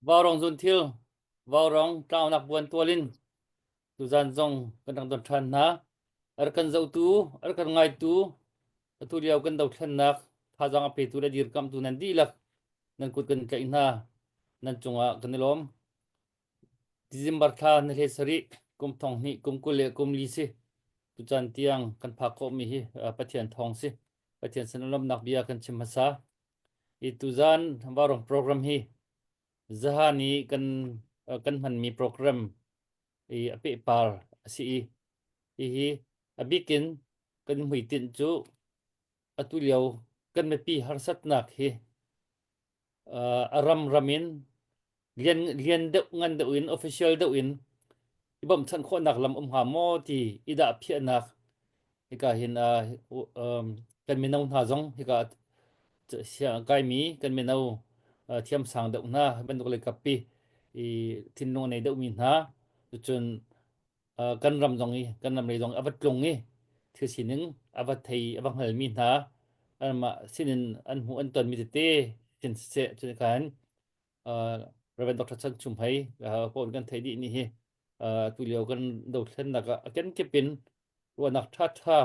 Vaurawng zunthil, Vaurawng tlaunak buan tual in tuzan zong kan rak don ṭhan hna. A rak kan zohtu, a rak kan ngaitu, atu lio kan dothlennak thazaang a petu le dirkamhtu nan dihlak nan kut kan tlaih hna. Nan cungah kan i lawm. December thla ni hlei sarih kum thong hnih kum 20 le kum li si. Tucaan tiang kan phak khawhmi hi Pathian thawng si. Pathian sin lawmhnak bia kan chim hmasa. I tuzan Vaurawng program hi zahan i kan kan hmanmi program i a pehpar a si i hihi a bikin kan hmuitinh cu atu lio kan mipi harsatnak hi a ram ram in lian lian deuh ngan deuh in official deuh in i bawmhchanh khawhnak lam um hnga maw ti i dah phiahnak hika hin kan mino hna zong hika kaimi kan mino thiamsang deuh hna bantuk le kappi i thinlung nei deuhmi hna cucun kan ram zong i kan ram lei zong a va tlung i thil sining a va thei a va hngalmi hna anmah sinin an hmuh an tonmi tete sin siseh cun khan Reverend Dr. Chan Chum Hei pawl kan theih dih ni hi tu lio kan dothlennak ah a kenkip in ruahnak ṭha ṭha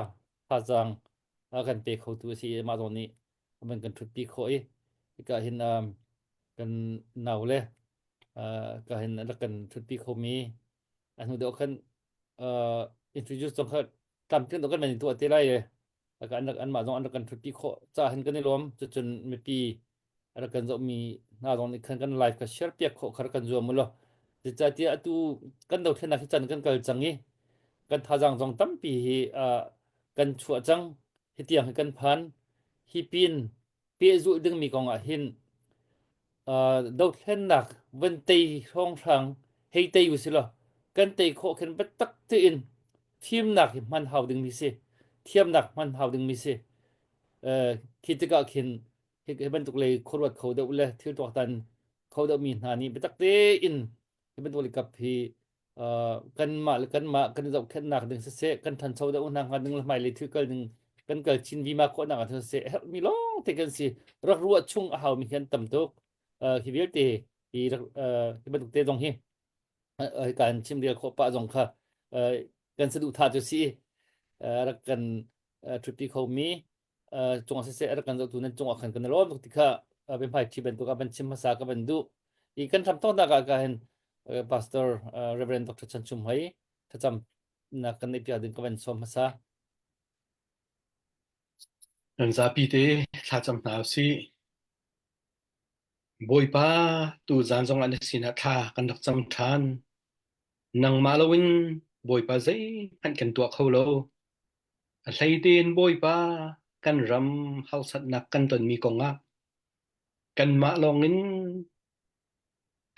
thazaang a kan pe khotu a si i mah zong nih man kan ṭhutpi khawh i hika hin kan nau le ka hin rak kan ṭhutpi khomi a hnu deuh khan introduce zong kha tlamtling deuh kan van in tuah te lai i an anmah zong an rak kan ṭhutpi khawh caah hin kan i lawm cucun mipi a rak kan zohmi hna zong nih khan kan live kha share piak khawh kha rak kan zuam u law zeicahtiah atu kan dothlennak hi can kan kal cang i kan thazaang zong tampi hi kan chuah cang hi tiang hi kan phan hi pin pehzulh dingmi kong ah hin dothlennak van tei hrawnghrang hei tei u si law kan tei khawh khin biatak tein fimnak hi hman hau dingmi si thiamnak hman hau dingmi si khi tikah khin hi bantuk lei khuaruat kho deuh le thil tuaktan kho deuhmi hna nih biatak tein hi bantuk lei kap hi kanmah le kanmah kan zohkhenhnak ding siseh kan ṭhancho deuh hna hnga ding le hmailei thil kal ding kan kal chin vima khawhnak ah siseh herhmi lawng te kan si rak ruah chung a haumi hi an tam tuk hi vialte hi hi bantuk te zong hi kan chim rel khawh pah zong kha kan saduhthah cu si rak kan ṭhutpi khomi cung ah siseh rak kan zohtu nan cung ah khan kan i lawm tuk ti kha biahmai ṭhi bantuk ah van chim hmasa ka van duh i kan hram thawknak ah ka hin pastor Reverend Dr. Chan Chum Hoi thlacam nak kan neih piak ding ka van sawm hmasa. Kan zapi te thlacam hna usih. Bawipa, tu zan zong ah na sinah thla kan rak cam ṭhan. Nangmah loin Bawipa zeihmanh kan tuah kho lo. A hlei tein Bawipa, kan ram harsatnak kan tonmi kongah kanmah lawngin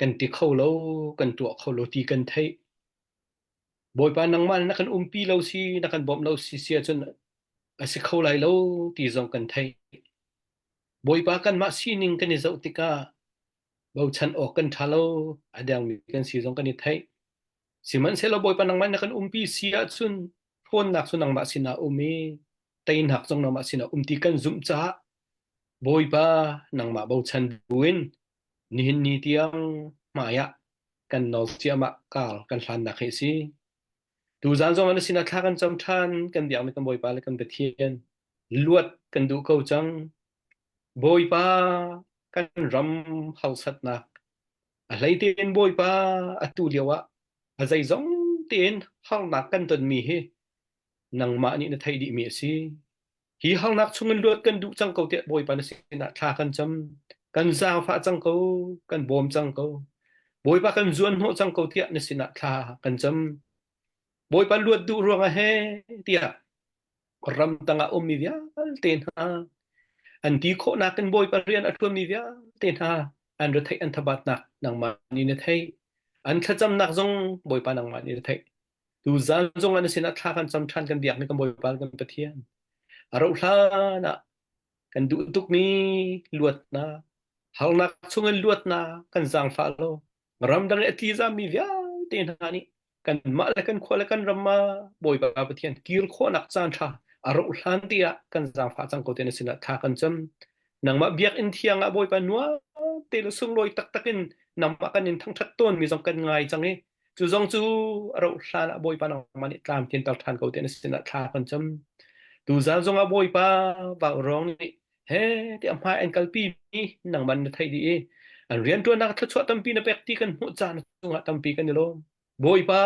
kan ti kho lo, kan tuah kho lo ti kan theih. Bawipa nangmah na kan umpi lo si, na kan bawmh lo si si ahcun a si kho lai lo ti zong kan theih. Bawipa kanmah sining kan i zoh tikah bochan awk kan ṭha lo, a dengmi kan si zong kan i theih. Sihmanhsehlaw Bawipa nangmah na kan umpi si ahcun ṭhawnnak cu nangmah sinah a um i teinak zong nangmah sinah um ti kan zumh caah Bawipa nangmah bochan buin nihin ni tiang hmaiah kan nawl ciahmah kar kan hlannak hi a si. Tuzaan zong ah na sinah thla kan cam ṭhan, kan biakmi kan Bawipa le kan Pathian luat kan duh ko cang. Bawipa kan ram harsatnak a hlei tein Bawipa atu lio ah a zeizong tein harnak kan tonmi hi nangmah nih na theih dihmi a si. Hi harnak chungin luat kan duh cang ko tiah Bawipa na sinah thla kan cam. Kan zaangfah cang ko, kan bawm cang ko. Bawipa kan zuan hnawh cang ko tiah na sinah thla kan cam. Bawipa luat duh ruangah he tiah ramtang ah ummi vialte hna an ti khawhnak in Bawipa rian a ṭuanmi vialte hna an retheih an thabatnak nangmah nih na theih. An thlacamnak zong Bawipa nangmah nih na theih. Tuzaan zong ah na sinah thla kan cam ṭhan kan biakmi kan Bawipa kan Pathian. A rauh hlan ah kan duh tukmi luatnak, harnak chungin luatnak kan zaangfah lo. Ramdang i a tlizammi vialte hna nih kanmah le kan khua le kan ram ah Bawipa Pathian kir khawhnak caan ṭha a rauh hlan tiah kan zaangfah cang ko te na sinah thla kan cam. Nangmah biakinn thiang ah Bawipa nuam te le sunglawi taktak in Nangmah kan in thangṭhat tawnmi zong kan ngai cang i cu zong cu a rauh hlan ah Bawipa nangmah nih tlam tlinter ṭhan ko tiah na sinah thla kan cam. Tuzaan zongah Bawipa vaurawng nih he tiah hmai an kalpi mi nangmah na theih dih i an rianṭuannak thluachuah tampi na pek ti kan hmuh caan cungah tampi kan i lawm. Bawipa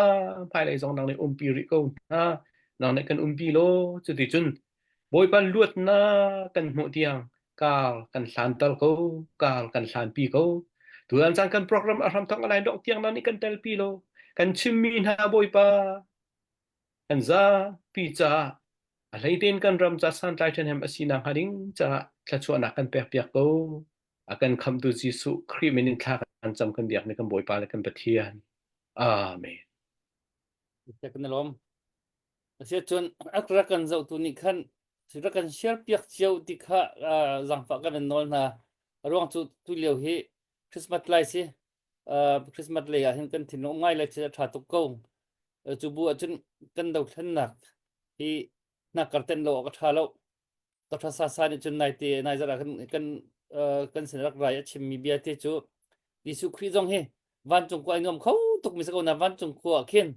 hmailei zong nang nih umpi rih ko hna. Nang nih kan umpi law cuticun Bawipa luatnak kan hmuh tiang kar kan hlanter ko, kar kan hlanpi ko. Tutan caan kan program a hramthawk a lai dongh tiang nang nih kan telpi law kan chimmi hna Bawipa kan zapi caah a hleitein kan ram ca santlai ṭhahnem a si nakhnga ding caah thluachuahnak kan pekpiak ko. A kan khamhtu Jesuh Khrih min in thla kan cam kan biakmi kan Bawipa le kan Pathian. Amen. Kan i lawm. Asiahcun a rak kan zohtu nih khan rak kan share piak cio ti kha zaangfah kan in nawl hna. A ruang cu tu lio hi Christmas lai si. Christmas lei ah hin kan thinlung ngai le thil a ṭha tuk ko. Cu bu ahcun kan dothlennak hi hnakkar tenh lo awk a ṭha lo. Dr. Sasa nih cun naite nai zarh ah kan kan kan sin rak rai a chimmi bia te cu Jesuh Khrih zong hi vancung khua ai nuam kho tuk mi si ko na vancung khua ah khin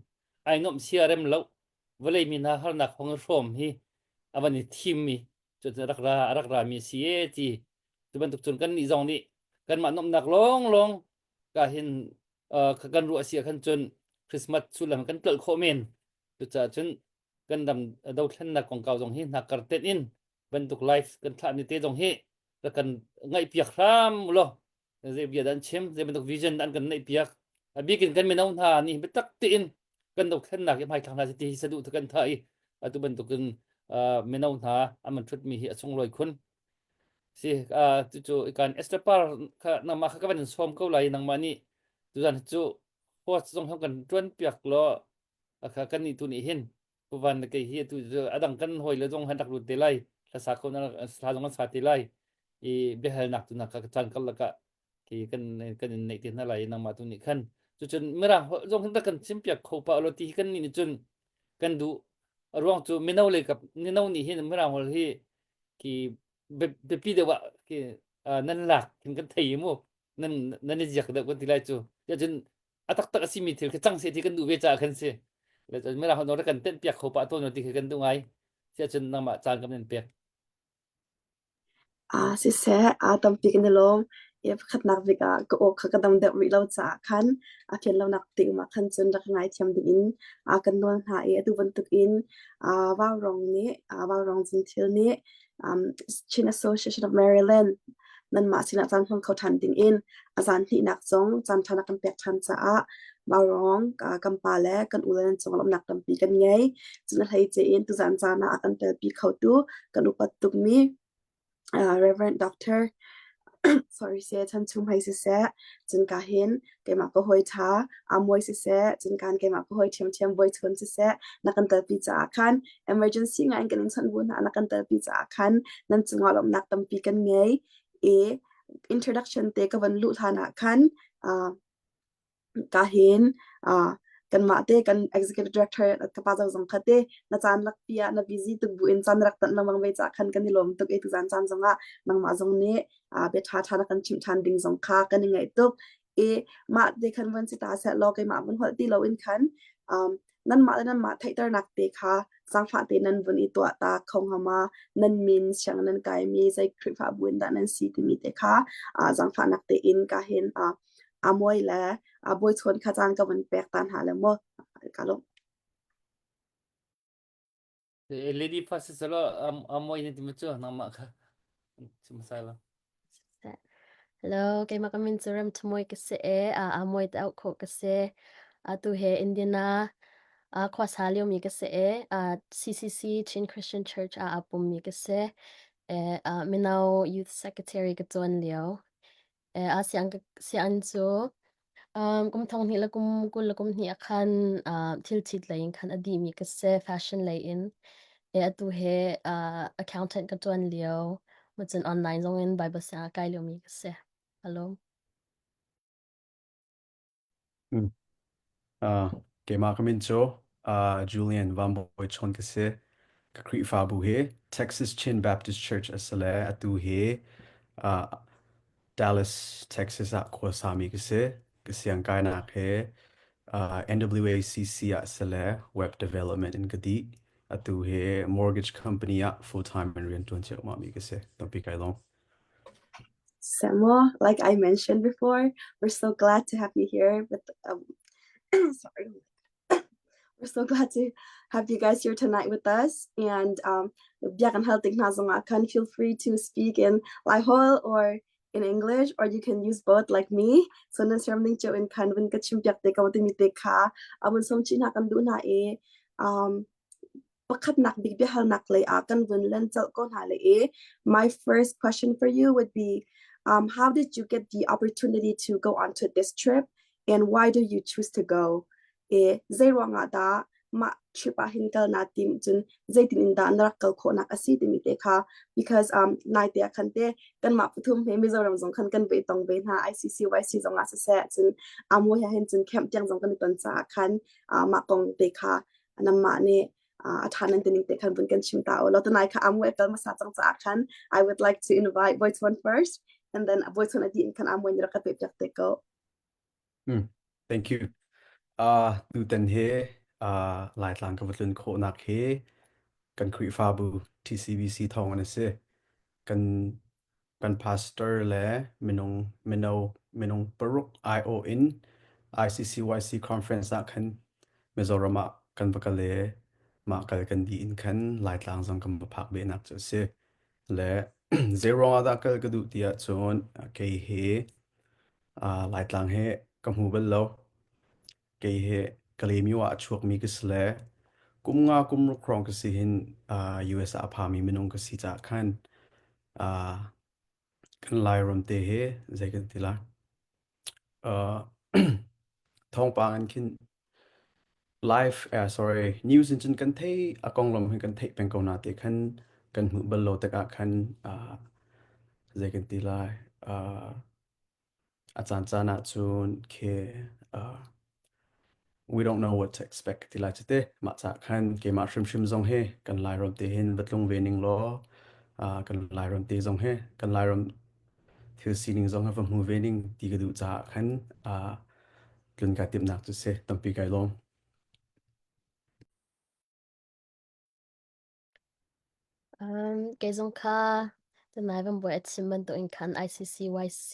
ai nuamh sia rem lo vawlei mi hna harnak hong i hrawm hi a van i thim mi cu rak ra a rak ra mi si e ti cu bantuk cun kan nih zong nih kanmah nuamhnak lawng lawng ka hin kan ruah si ah khan cun Christmas sullam kan tlolh khawh men cucaah cun kan ram dothlennak kongkau zong hi hnakkar tenh in bantuk live kan thlah ni te zong hi ka kan ngaih piak hram law zei bia dan chim zei bantuk vision an kan neih piak a bikin kan mino hna nih biatak tein kan dothlennak hi hmaithlak hna ti hi saduh kan tha i atu bantukin mino hna an man thut mi hi a sunglawi khun si cu kan Esther Par kha nangmah kha ka van in sawm ko lai nangmah nih tuzan cu host zong kan tuan piak law Akha kan nih tu nih hin puvan le kei hi atu a dang kan hawi le zong han rak lut te lai hlasa ko na hla zong an sa te lai i biahalnak tu nak ka caan kal lakah khi kan kan in neih te hna lai nangmah tu nih khan cucun mirang holh zong hin kan chim piak kho pa lo ti hi kan nih nih cun kan duh a ruang cu mino le kap mino nih hin mirang holh hi khi biapi deuh ah khi nan lak hin kan thei mu nan nan i ziak deuh kan ti lai cu cun a taktak a simi thil khi cang seh ti kan duh ve caah khan si. Le cun mirang holh kan tenh piak kho pah tawn ti khi kan duh ngai. Siah cun nangmah caan kan in pek. Siseh, aa tampi kan i lawm. I pakhatnak bik ah ka aw kha ka dam deuh rih lo caah khan a fian lonak te um ah khan cun rak ngaithiam ding in kan nawl hna i atu bantukin Vaurawng nih Vaurawng Zingthil nih Chin Association of Maryland nanmah sinah caan hmang kho ṭhan dingin a zan hnihnak zong caan ṭha na kan pek ṭhan caah Vaurawng kan pa le kan u le nan cung lawmhnak tampi kan ngei. Cun a hleice in tuzan caan ah a kan telpi khotu kan upat tukmi Reverend Doctor sorry seh chan chung hei siseh cun ka hin keimah ka hawi ṭha Amuai siseh cun kan keimah ka hawi ṭhiamṭhiam Bawichun siseh na kan telpi caah khan emergency ngai in kan in chawnh bu hna na kan telpi caah khan nan cungah lawmhnak tampi kan ngei i introduction te ka van luh hlan ah khan uh, ka hin uh, kanmah te kan executive director ka pa zong kha te na caan lak pi ah na busy tuk bu in caan rak tan lengmang ve ca khan kan i lawm tuk i tuzan caan zong ah nangmah zong nih bia ṭha ṭha na kan chimh ṭhan ding zong kha kan i ngaih tuk i mah te khan von si ta seh law keimah vun holh ti loin khan um, nanmah le nanmah theihternak te kha zaangfah te nan vun i tuah ta kho hnga ma nan min siang nan kaimi zei Khrihfabu in dah nan si timi te kha zaangfahnak tein ka hin amuai le bawi chawn kha caan ka vun pek ta hna le mu ka lawm. Lady first salo amuai ni timi cu nangmah kha chim sai lo. Hello, keimah ka min cu Ram Thamuai ka si i Amuai te auh khawh ka si. Atu he Indiana khuasa liomi ka si i CCC Chin Christian Church ah aa pummi ka si. Mino Youth Secretary ka ṭuan lio. A sianginn cu kum thong hnih le kum 20 le kum hnih ah khan thil ṭhit lei in khan a dihmi ka si, fashion lei in. Atu hi accountant ka ṭuan lio. Cun online zong in Bible sianginn a kai liomi ka si. Hello. Keimah ka min cu Julian Van Bawi Chawn ka si. Ka Khrihfabu hi Texas Chin Baptist Church a si le atu hi uh, Dallas, Texas ah khuasami ka si. Ka siangkainak he uh, NWACC ah sile web development in ka dih. Atu he mortgage company ah full-time in rian ṭuan ciammam ka si. Tampi kai lawm. Samo, like I mentioned before, we're so glad to have you here with um, sorry. We're so glad to have you guys here tonight with us. And um, bia kan hal tik hna zongah khan feel free to speak in Laiholh or in English, or you can use both like me. So nan siam ning cio in khan vun ka chim piak te ko timi te kha a vun som chin ha kan duh hna i um, pakhatnak bik biahalnak lei ah kan vun len colh ko hna le i my first question for you would be um, how did you get the opportunity to go on to this trip and why do you choose to go? E zei ruangah dah mah trip ah hin kal naa tim cun zeitin in dah na rak kal khawhnak a si timi te kha because um nai te ah khan te kanmah pathum he Mizoram zong khan kan ve tong ve hna ICCYC zong ah siseh cun amo he hin cun camp tiang zong kan i ton caah khan uh, mah kong te kha namah nih a ṭha nan tining te khan vun kan chim ta u law tunai kha amu kal hmasa cang caah khan I would like to invite Boychon first and then Boychon a dih in khan amu nih rak ka peh piak te ko. Mm, thank you. Uh, tutan he uh, Laitlang ka va tlun khawhnak he kan Khrihfabu TCBC thawng an si. Kan Kan pastor le minung mino minung paruk aiawh in ICCYC conference ah khan Mizoram ah kan va kal i mah kal kan dih in khan Laitlang zong kan va phak ve nak cu a si. Le zei ruang ah dah kal ka duh ti ahcun kei hi uh, Laitlang hi ka hmu bal lo. Kei hi Kalaymyo ah a chuakmi ka si le kum nga kum ruk hrawng ka si hin uh, US ah a phami minung ka si caah khan uh, kan Lairam te hi zei kan ti lai uh, thawngpang in khin live uh, sorry news in cun kan thei a konglam hin kan theih peng ko na te khan kan hmuh bal lo tikah khan uh, zei kan ti lai uh, A caancaan ahcun khi uh, we don't know what to expect ti lai cu te. Mah caah khan keimah hrimhrim zong hi kan Lairam te hin va tlung ve ning law uh, kan Lairam te zong hi kan Lairam thil sining zong hi va hmu ve ning ti ka duh caah khan uh, tlun kai timhnak cu si tampi kai lawm. Um, kei zong kha tunai van buai a chim bantukin khan ICCYC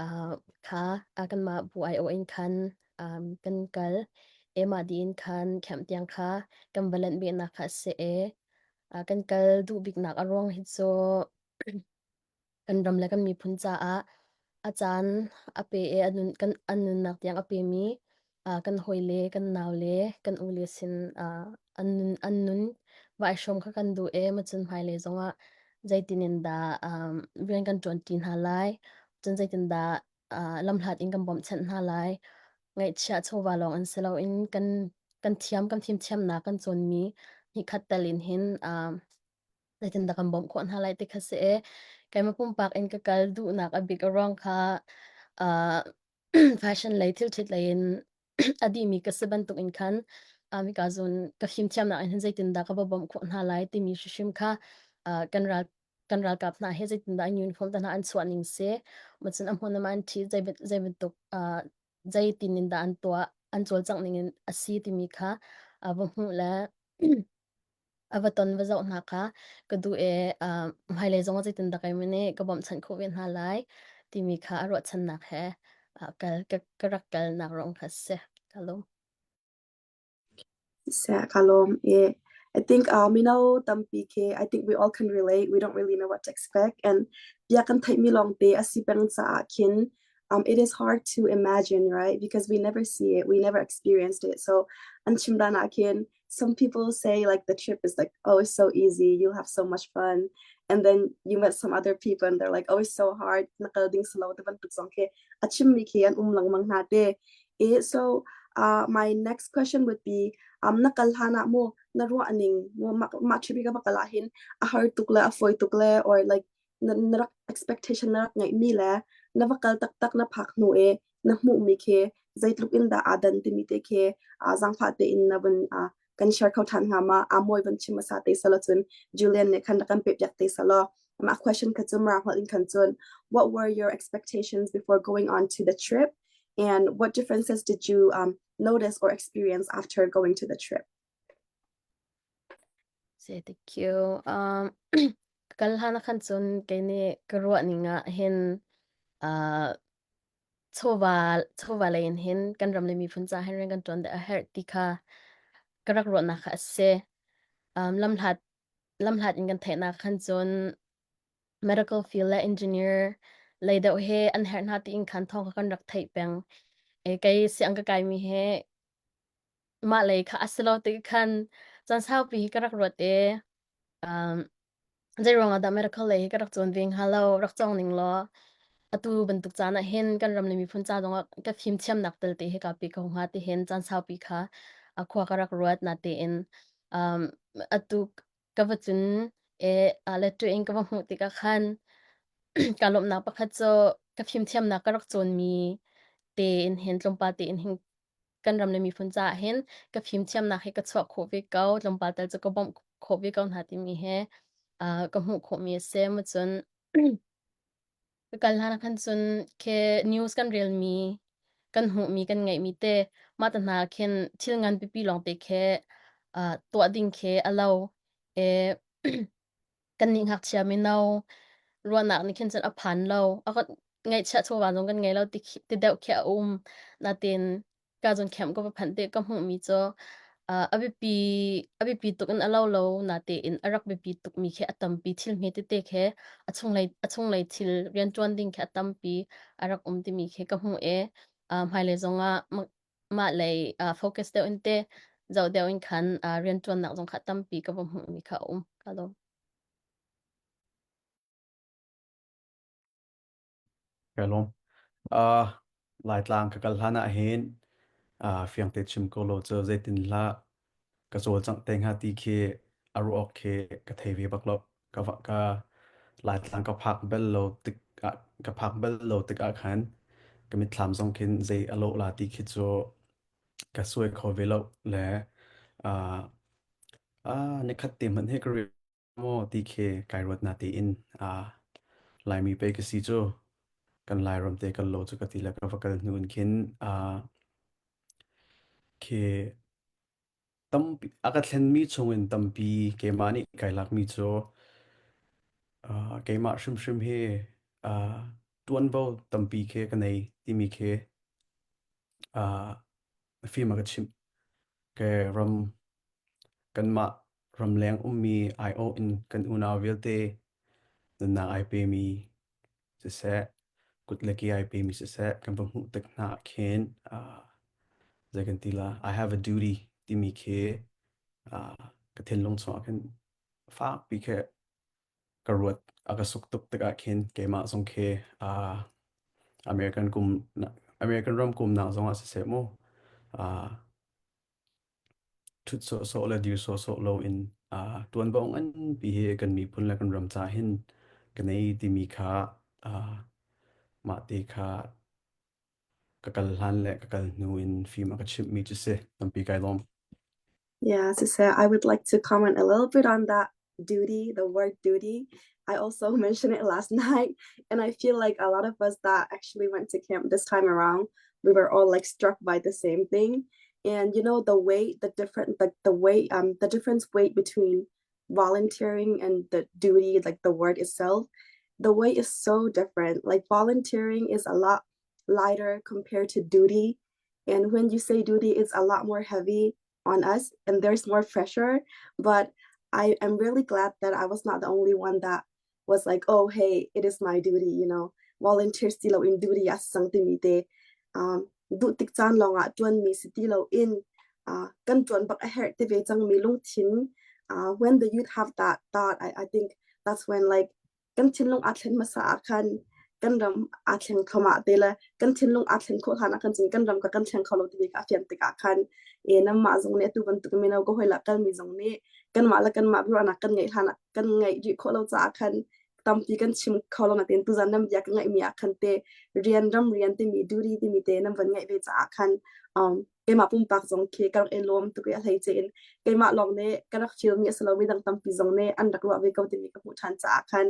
uh, kha uh, kanmah bu aiawh in khan um, kan kal. Emah diin khan camp tiang kha kan va lanh biknak kha a si i uh, kan kal duh biknak a ruang hi cu Kan ram le kan miphun caah a caan a pe i a nun kan an nunnak tiang a pemi uh, kan hawile, kan naule, kan ule sin uh, an nun an nun va i hrawm kha kan duh i macun hmailei zongah zeitin in dah um, rian kan ṭuanṭi hna lai, cun zeitindah uh, lamhlat in kan bawmhchanh hna lai. Ngaihchiah chawva lawng in si loin kan kan thiam kan fimthiamnak kan cawnmi hnihkhat tel in hin um, Zeitindah kan bawmh khawh hna lai ti kha si i keimah pumpak in ka kal duhnak a bik a ruang kha uh, fashion lei thilthit lei in a dihmi ka si bantuk in khan uh, hika zun ka fimthiamnak in hin zeitindah ka va bawmh khawh hna lai timi hrimhrim kha uh, kan ral kan ralkap hna he zeitindah an uniform te hna an chuah ning si macun a hmun ah an ṭhi zei zei bantuk uh, zeitin in dah an tuah an cawlcangh ning in a si timi kha uh, va hmuh le A va ton va zoh hna kha ka duh i uh, hmailei zong ah zeitindah keimah nih ka bawmhchanh khawh ve hna lai timi kha a ruahchannak he uh, kal ka, ka rak kalnak ruang kha a si. Ka lawm. Seh ka lawm i I think uh, mino tampi khi I think we all can relate. We don't really know what to expect and bia kan theihmi lawngte a si peng caah khin um, it is hard to imagine, right? Because we never see it, we never experienced it. So an chim dan ah khin some people say like the trip is like oh it's so easy you'll have so much fun and then you met some other people and they're like oh it's so hard na kal ding salo te bantuk zong khi a chimmi khi an um lengmang hna te e so uh, my next question would be um na kal hlan ah mu na ruah ning mu ma ma trip ka bakala hin a har tuk le a foi tuk le or like na, na rak expectation na rak ngeihmi le na va kal taktak na phak hnu i na hmuhmi khi zeitluk in dah aa dan timi te khi uh, zaangfah tein na vun uh, kan share kho ṭhan hnga ma aa mawi van chim hmasa te sala cun Julian nih khan na kan pe piak te sala. Mah question kha cu Mirang holh in khan cun what were your expectations before going on to the trip and what differences did you um, notice or experience after going to the trip? Say thank you. Um, kal hlan ah khan cun kei nih ka ruah ning ah hin uh, chawva chawva lei in hin kan ram le miphun ca hin rian kan ṭuan deuh a herh ti kha ka rak ruahnak kha a si. Um, lamhlat lamhlat in kan theihnak khan cun medical field le engineer lei deuh he an herh hna tiin khan thawng kha kan rak theih peng. E, kei siang ka kaimi he mah lei kha a si lo ti khan caan saupi hi ka rak ruat i um, zei ruangah dah medical lei hi ka rak cawn ve hnga lo, rak cawng ning law atu bantuk caan ah hin kan ram le miphun ca zongah ka fimthiamnak telte hi kaa pe kho hnga ti hin caan saupi kha a khua ka rak ruat natein um, atu ka va cun e a le in ka va hmuh tikah khan ka lawmhnak pakhat cu ka fimthiamnak ka rak cawnmi tein hin tlawmpal tein hin kan ram le miphun caah hin ka fimthiamnak hi ka chuah khawh ve ko tlawmpal tal cu ka bawmh khawh ve ko hna timi he uh, ka hmuh khawhmi a si ma cun ka kal hlan ah khan cun ke news kan relmi kan hmuhmi kan ngeihmi te mah ta hna khin thil ngan pipi lawng te khe uh, tuah ding khe a lo e Kannih ngakchia mino ruahnak nih khin cun a phan lo. A kan ngaihchiah chawva zong kan ngei lo ti, khi, ti deuh khi a um. Natin ka zon khem ka va phanh te ka hmuhmi cu uh, a biapi a biapi tuk in a lo lo natein a rak biapi tukmi khi a tampi thil hme tete khi a chunglei a chunglei thil rianṭuan ding khi a tampi a rak um timi khi ka hmuh i uh, hmailei zongah mah lei uh, focus deuh in te zoh deuh in khan uh, rianṭuannak zong kha tampi ka va hmuhmi kha a um. Ka lawm. Ka lawm. Uh, Laitlang ka kal hlan ah hin uh, fiangte chim ko lo cu zeitin hlah ka cawlcangh te hnga ti khi a ruah awk khi ka thei ve bak lo. Ka va ka Laitlang ka phak bel lo tik ah ka phak bel lo tikah khan ka mitthlam zong khin zei a lawh la ti khi cu ka suai kho ve lo le uh, ah nikhat te hmanh hi ka rian maw ti khi kai ruat na tiin uh, Laimi pei ka si cu kan Lairam te kal lo cu ka ti le ka va kal hnu in khin uh, khi Tampi a ka thlenmi chungin tampi keimah nih kai lakmi cu uh, keimah hrimhrim hi uh, ṭuanvo tampi khi ka nei timi khi uh, fim a ka chimh. Ke ram kanmah ramleng ummi aiawh in kan unau vialte nunnak ai pemi siseh, kut le ke ai pemi siseh, kan va hmuh tik hna ah khin uh, zei kan ti la, I have a duty timi khi uh, ka thinlung chungah khin fakpi khi ka ruat a ka suk tuk tikah khin keimah zong khi uh, American kum American ram kumnak zongah siseh mu uh, Ṭhut sawhsawh le dir sawhsawh loin aa ṭuanvo nganpi hi kan miphun le kan ram ca hin ka nei timi kha aa mahte kha ka kal hlan le ka kal hnu in fim a ka chimhmi cu si. Tampi kai lawm. Yeah, siseh, I would like to comment a little bit on that duty, the word duty. I also mentioned it last night, and I feel like a lot of us that actually went to camp this time around, we were all like struck by the same thing. And you know, the weight, the different, like the weight, um, the difference weight between volunteering and the duty, like the word itself, the weight is so different. Like volunteering is a lot lighter compared to duty. And when you say duty, it's a lot more heavy on us and there's more pressure. But I am really glad that I was not the only one that was like, oh, hey, it is my duty, you know, volunteer si lo in duty as sang timi te um, duh tik caan lawngah ṭuanmi si ti lo in uh, kan ṭuan bak a herh ti ve cangmi lungthin uh, when the youth have that thought, I, I think that's when like kan thinlung aa thlen hmasa ah khan kan ram aa thleng thluahmah te le kan thinlung aa thlen khawh hlan ah khan cun kan ram kha kan thleng kho lo timi kha a fian tikah khan e nanmah zong nih atu bantuk mino ka hoi la kalmi zong nih kanmah le kanmah biaruahnak kan ngeih hlan ah kan ngeih rih khawh lo caah khan tampi kan chim kho lo natin tuzan nan bia ka ngaihmi ah khan te rian ram rian timi duty timi te nan van ngaih ve caah khan um. Keimah pumpak zong khi ka rak i lawm tuk i a hleice in keimah lawng nih ka rak feel mi a si lo mi dang tampi zong nih an rak ruah ve ko timi ka hmuh ṭhan caah khan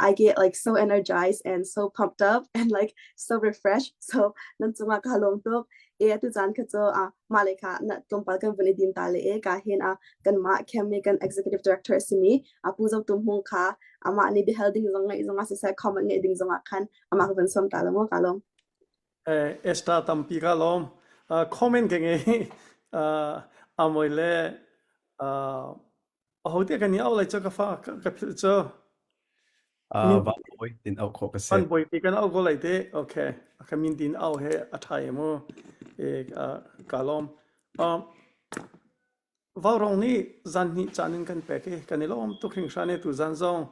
I get like so energized and so pumped up and like so refreshed. So nan cungah ka lawm tuk. E atu caan kha cu ah mah le kha na tlawmpal kan vun i din ta le e ka hin a kanmah Kemi kan executive director a simi a Pu Zo Tum Hmung kha amah nih biahal ding zong ngaih zong ah siseh comment ngeih ding zong ah khan amah ka vun sawm ta la mu ka lawm. Esther tampi ka lawm. Comment ka ngei. Amoi le ahote kan i auh lai cu ka fa ka philh cu. Uh, van bawi tin auh khawh ka si. Van bawi ti kan auh ko lai te. Okay. Ka min tin au he a ṭha e mu. E ka lawm. Vaurawng nih zan hnih caan in kan pek i kan i lawm tuk hringhran i tuzan zong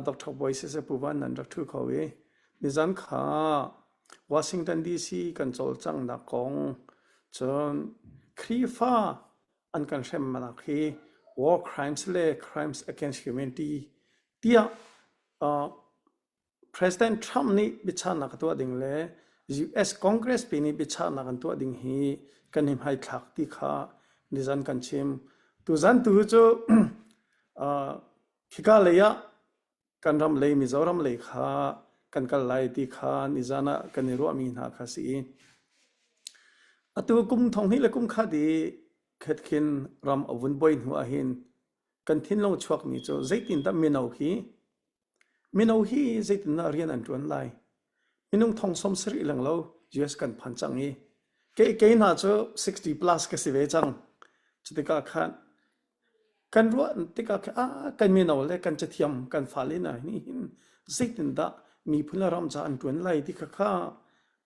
Dr. Bawi siseh Pu Van nan rak ṭhu kho i nizan kha Washington DC kan cawlcanghnak kong cun Khrihfa an kan hremnak hi war crimes le crimes against humanity tiah President Trump nih biachahnak a tuah ding le US Congress pi nih biachahnak an tuah ding hi kan i hmaithlak ti kha nizan kan chim. Tuzan tu cu uh, khika lei ah kan ram lei Mizoram lei kha kan kal lai ti kha nizan ah kan i ruahmi hna kha si i atu kum thong hnih le kum khat i khet khin ram a vun boi hnu ah hin kan thinlung chuakmi cu zeitindah mino hi Mino hi zeitindah rian an ṭuan lai? Minung thong 70 lenglo US kan phan cang i kei, kei hna cu 60 plus ka si ve cang. Cutikah khan kan ruah tikah khan ah kan mino le kan cathiam kan fale hna nih hin zeitindah miphun le ram ca an ṭuan lai ti kha kha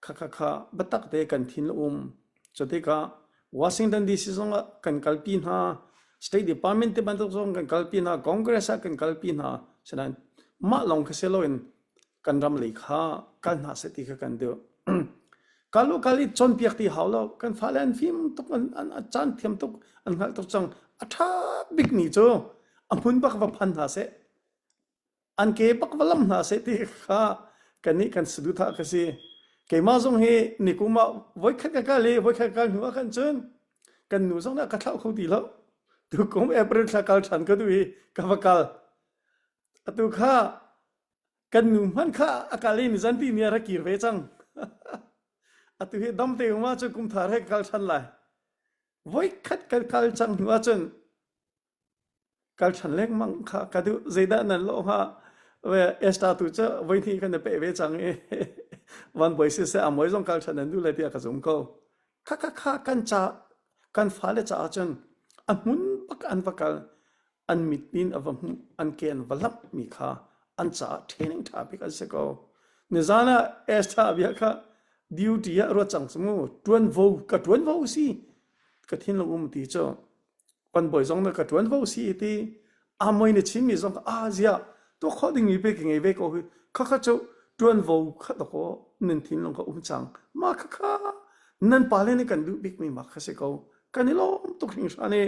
kha kha kha biatak te kan thin a um. Cutikah Washington DC zong ah kan kalpi hna, State Department te bantuk zong kan kalpi hna, Congress ah kan kalpi hna. Sinain mah lawng kha si loin kan ram lei kha kal hna seh ti kha kan duh. Kal u kal i cawnpiak ti hau lo. Kan fale an fim tuk, an, an, an caan thiam tuk, an hngalh tuk cang. A ṭha bikmi cu a hmun bak va phan hna seh. An ke bak va lam hna seh ti kha kannih kan saduhthah ka si. Keimah zong hi nikum ah voikhat ka kal i voikhat ka kal hnu ah khan cun kan nu zong nih a ka thlauh kho ti lo. Tukum April thla kal ṭhan ka duh i ka va kal. Atu kha kan nu hmanh kha a kal i nizanpi ni a ra kir ve cang. Atu hi dam te um ahcun kum thar he ka kal ṭhan lai. Voikhat kan kal cang hnu ahcun Kal ṭhan lengmang kha ka duh. Zeidah nan lawh hnga? Esther tu cu voihnih kan i peh ve cang i van bawi siseh a mawi zong kal ṭhan nan duh lai tiah ka zum ko. Kha kha kha kan ca kan fale caah cun a hmun bak an va kal an mit in a va hmuh an ke an va lamh mi kha an caah training ṭha bik an si ko. Nizan ah Esther bia kha duty ah ruat cang cu mu ṭuanvo ka ṭuanvo si ka thinlung um ti cu kan bawi zong na ka ṭuanvo si ti amoi na chimmi zong a ziah tuah khawh dingmi pe ka ngei ve ko hi khakha cu ṭuanvo kha dakaw nan thinlung kha um cang mah khakha nan pale nih kan duh bikmi mah kha si ko kan i lawm tuk hringhran i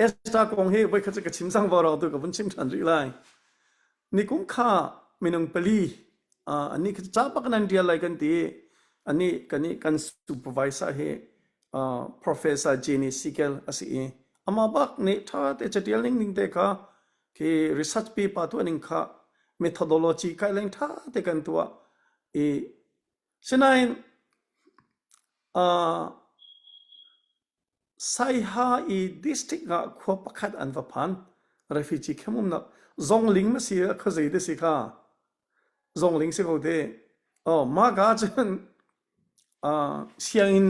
Esther kong hi voikhat cu ka chim cang vawrang tu ka vun chim ṭhan rih lai Nikum kha minung pali annih khi ca bak nan ṭial lai kan ti. Anih kan i kan supervisor hi Professor Jenny Siegel a si i amah bak nih ṭha te caṭial ning ning te kha khi research paper tuah ning kha methodology guideline ṭha te kan tuah i sinain Saiha i district ah khua pakhat an va phan. Refugee camp umnak Zongling na si khuazei te si kha. Zongling si ko te. Oh, mah ka cun uh, sianginn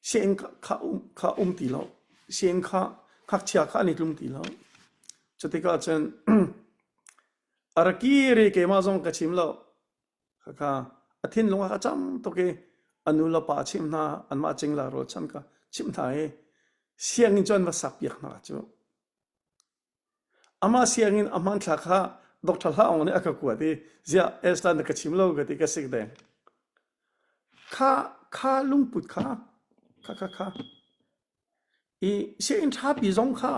sianginn kha um, kha um ti lo. Sianginn kha ngakchia kha an i tlung ti lo. Cutikah cun a ra kir i keimah zong ka chim lo. Khakha a thinlung ah a cam tuk i a nu le pa a chimh hna, anmah cingla rualchan kha chimh hna i sianginn cu an va sakpiak hna cu. Amah sianginn a hmanthlak kha Dr. Hla Aung nih a ka kuat i ziah Esther na ka chim lo ka ti ka sik deng. Kha kha lungput kha kha kha kha i sianginn ṭhapi zong kha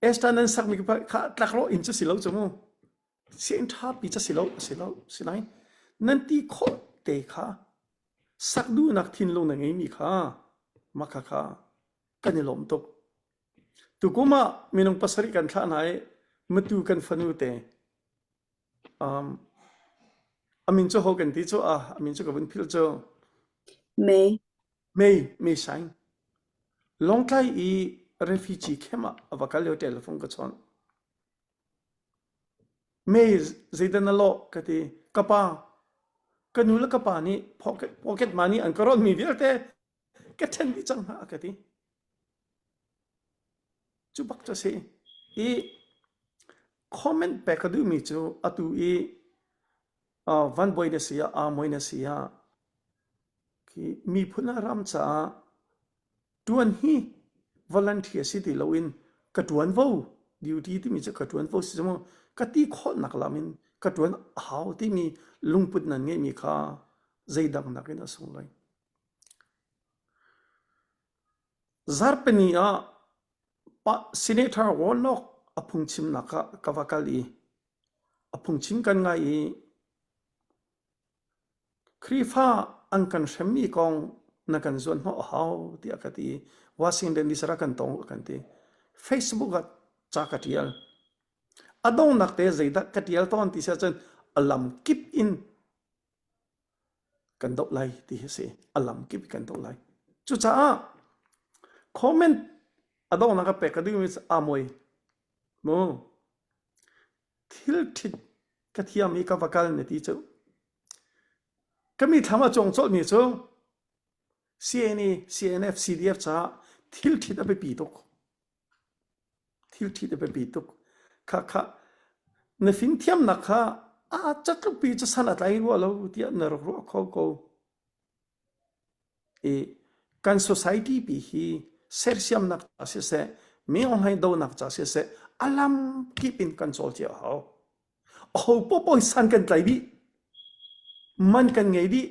Esther nan sakmi kha tlakrawh inn cu si lo cu mu. Sianginn ṭhapi cu si lo, a si lo. Sinain nan ti khawh te kha. Sak duhnak thinlung na ngeimi kha mah kha kha kan i lawm tuk. Tukum ah minung pasarih kan thlah hna i matu kan fanu te um, a min cu ho kan ti cu ah a min cu ka vun philh cu May. May May Saing Lawngtlai i refugee camp ah a va kal lio telephone ka chawnh. May zeidah na lawh ka ti. Ka pa, ka nu le ka pa nih pocket, pocket money an ka rawnmi vialte ka ṭhen dih cang hna a ka ti. Cu bak cu a si. I comment pek ka duhmi cu atu i uh, Van Bawi na si ah, Aa Mawi na si ah, khi miphun le ram caah Ṭuan hi volunteer si ti loin ka ṭuanvo duty timi cu ka ṭuanvo si cu mu ka ti khawhnak lam in ka ṭuan a hau timi lungput nan ngeihmi kha zeidang nakin a sunglawi. Zarhpini ah Senator Warnock a phungchimnak ah ka va kal i a phungchim kan ngai i Khrihfa an kan hremmi kong na kan zuanhnawh a hau tiah ka ti. Washington DC rak kan tong a kan ti. Facebook ah ca ka ṭial. A donghnak te zeidah ka ṭial tawn ti si ahcun a lam kip in kan doh lai ti hi a si. A lam kip in kan doh lai. Cucaah comment a donghnak a pek ka duhmi cu aa muai. Mu thil ṭhit ka thiam i ka va kal na ti cu. Ka mithlam a cuang colhmi cu CNA, CNF, CDF caah thil ṭhit a biapi tuk. Thil ṭhit a biapi tuk. Kha kha na fimthiamnak kha aa catlukpi cu san a tlai rua lo tiah na rak ruah kho ko. I kan society pi hi sersiamnak ca siseh, mi online donak ca siseh, a lam kip in kan cawl cio a hau. Aho popo hi san kan tlai dih. Man kan ngei dih.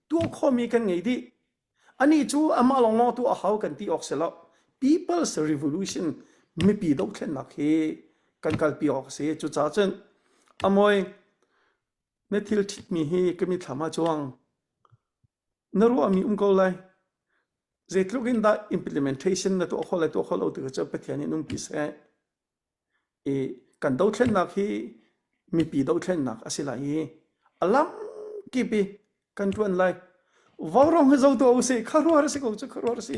Tuah khawhmi kan ngei dih. Anih cu amah lawnglawng tu a hau kan ti awk si lo. People's Revolution mipi dohthlennak hi kan kalpi awk a si. Cucaah cun amoi na thil ṭhitmi hi ka mithlam ah cuang. Na ruahmi um ko lai. Zeitluk in dah implementation na tuah khawh lai tuah khawh lo ti kha cu Pathian nih umpi seh. I kan dothlennak hi mipi dothlennak a si lai i a lam kip i kan ṭuan lai. Vaurawng hi zo tuah usih khuaruahhar a si ko cu khuaruahhar a si.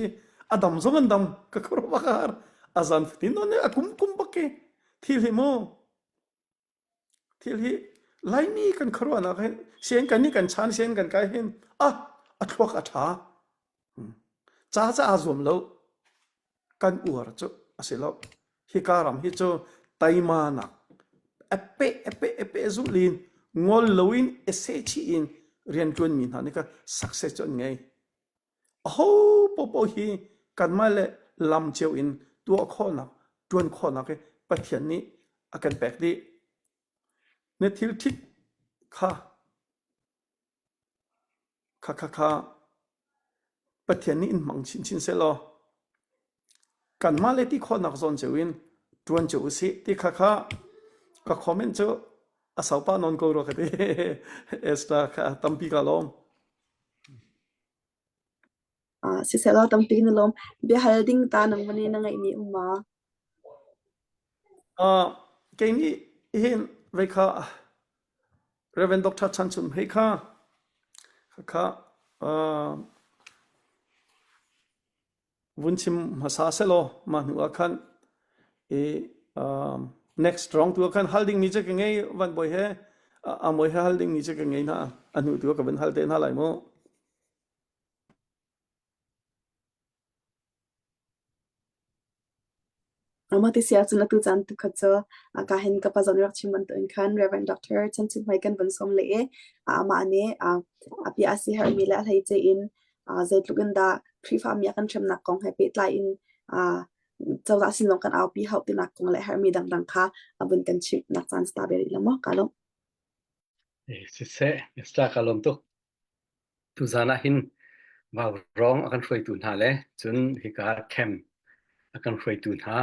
A dam zong an dam ka khuaruah bak a har. A zan fatin nawn a kum kum bak i thil hi mu Thil hi Laimi kan khuaruahnak hin sian kan nih kan chan sian kan kai hin ah a thluak a ṭha. Ca ca aa zuam lo. Kan uar cu a si lo. Hika ram hi cu teimanak a peh a peh a peh zulh in ngol loin a sehchih in rianṭuanmi hna nih kha success cu an ngei. Aho paohpaoh hi kanmah le lam cio in tuah khawhnak, ṭuan khawhnak hi Pathian nih a kan pek dih. Na thil ṭhit kha kha kha kha Pathian nih in hmang chinchin sehlaw kanmah le ti khawhnak zawn cio in ṭuan cio usih ti kha kha ka comment cu a sau pah nawn ko rua ka ti. Esther kha tampi ka lawm. Uh, siselaw tampi na lawm. Biahal ding ta nang mani na ngeihmi um ma? Uh, kei nih hin vei kha Reverend Dr. Chan Chum hei kha kha uh, vun chim hmasa selaw mah hnu ah khan i um, next round tu ah khan hal ding mi cu ka ngei van bawi he a moi he hal ding mi cu ka ngei hna a hnu tu ah ka vun hal te hna lai mu. Mah ti si ahcun atu caan tukhat cu ka hin ka pa zong rak chim bantukin khan Reverend Doctor Chan Chum Hmai kan vun sawm leh i amah nih a bia a siherhmi le a hleice in zeitluk in dah Khrihfami a kan hremnak kong he pehtlai in cozah sin zong kan aupi hauh tinak kong le herhmi dangdang kha a vun kan chimhnak caan si ta ve rih lo maw? Ka lawm. Siseh, Mr. Ka lawm tuk. Tuzaan ah hin vaurawng a kan hruaitu hna le cun hika camp a kan hruaitu hna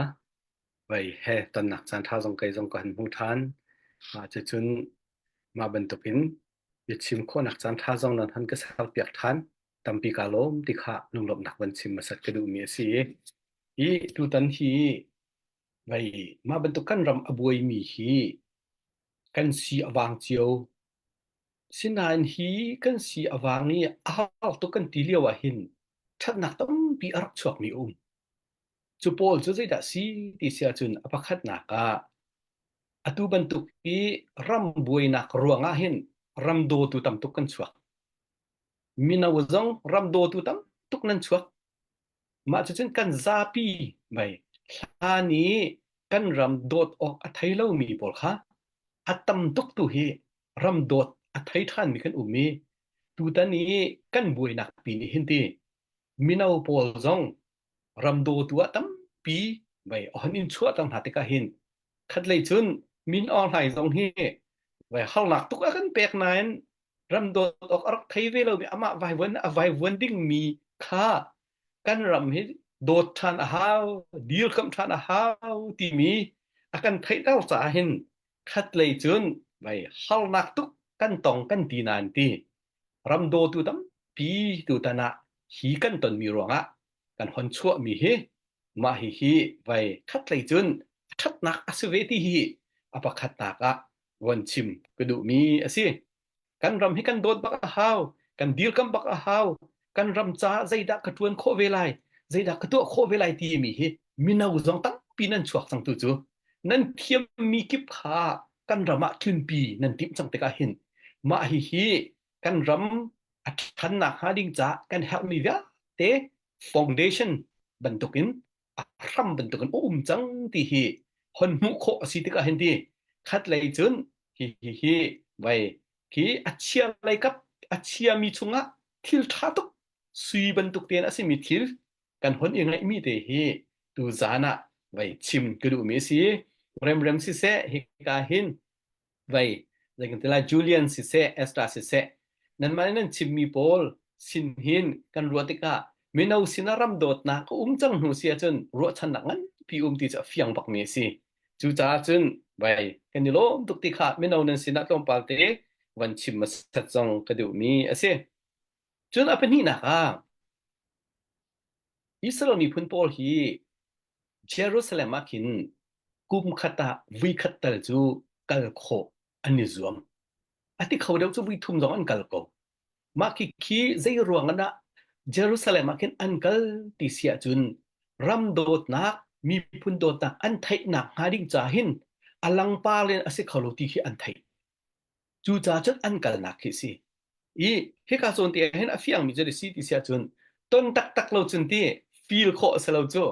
vai he tonnak caan ṭha zong kei zong ka han hmu ṭhan. Mah cucun mah bantukin biachim khawhnak caan ṭha zong nan han ka serpiak ṭhan. Tampi kaa lawm ti kha lunglawmhnak van chim hmasat ka duhmi a si. Hi tutan hi vei mah bantuk kan ram a buaimi hi kan si a vang cio. Sinain hi kan si a vang i a har tuk kan ti lio ah hin ṭhatnak tampi a rak chuakmi a um. Cu pawl cu zeidah si ti si ahcun a pakhatnak ah atu bantuk i ram buainak ruangah hin ram dawtu tam tuk kan chuak. Mino zong ram dawtu tam tuk nan chuak. Mah cucun kan zapi mei hlan i kan ram dawt awk a thei lomi pawl kha a tam tuk tu hi ram dawt a thei ṭhanmi kan um i tutan i kan buainak pi nih hin ti mino pawl zong ram dawtu ah tampi vei hon in chuahter hna tikah hin khatlei cun Min Aung Hlaing zong hi vei harnak tuk a kan pek nain ram dawt awk a rak thei ve lomi amah vaivuan a vaivuan dingmi kha kan ram hi dawt ṭhan a hau dirkamh ṭhan a hau timi a kan theihter caah hin khatlei cun vei harnak tuk kan tong kan ti nain ti ram dawtu tampi tutan ah hi kan tonmi ruangah kan hon chuahmi hi mah hihi vai khatlei cun a ṭhatnak a si ve ti hi a pakhatnak ah von chim ka duhmi a si. Kan ram hi kan dawt bak a hau, kan dirkamh bak a hau, kan ram caah zeidah ka ṭuan khawh ve lai, zeidah ka tuah khawh ve lai timi hi mino zong tampi nan chuak cang tu cu nan thiammi kip kha kan ram ah tlunpi nan timh cang tikah hin mah hihi kan ram a ṭhannak hnga ding caah kan herhmi vialte foundation bantukin a hram bantukin a um cang ti hi hon hmuh khawh a si tikah hin ti khat lei cun hi hi hi vai khi a chia lei kap a chiami chungah thil ṭha tuk sui bantuk tein a simi thil kan hon i ngaihmi te hi tu zan ah vai chim ka duhmi a si remrem siseh hika hin vai zei kan ti lai Julian siseh Esther siseh nanmah nih nan chimmi pawl sin hin kan ruah tikah mino sinah ram dawtnak a um cang hnu si ahcun ruahchannak nganpi um ti cu a fiang bakmi a si cucaah cun vai kan i lawm tuk ti kha mino nan sinah tlawmpal te van chim hmasat zong ka duhmi a si cun a pahnihnak ah Israel miphun pawl hi Jerusalem ah khin kum khat ah voikhat tal cu kal khawh an i zuam. A ti kho deuh cu voithum zong an kal ko. Mah khi khi zei ruang ah dah Jerusalem ah khin an kal ti si ahcun ram dawtnak, miphun dawtnak an theihnak hnga ding ca hin a langpar in a si kho lo ti khi an theih. Cucaah cun an kalnak khi a si. I hika zawn te ah hin a fiangmi cu a si ti si ahcun ton taktak lo cun ti feel khawh a si lo cu.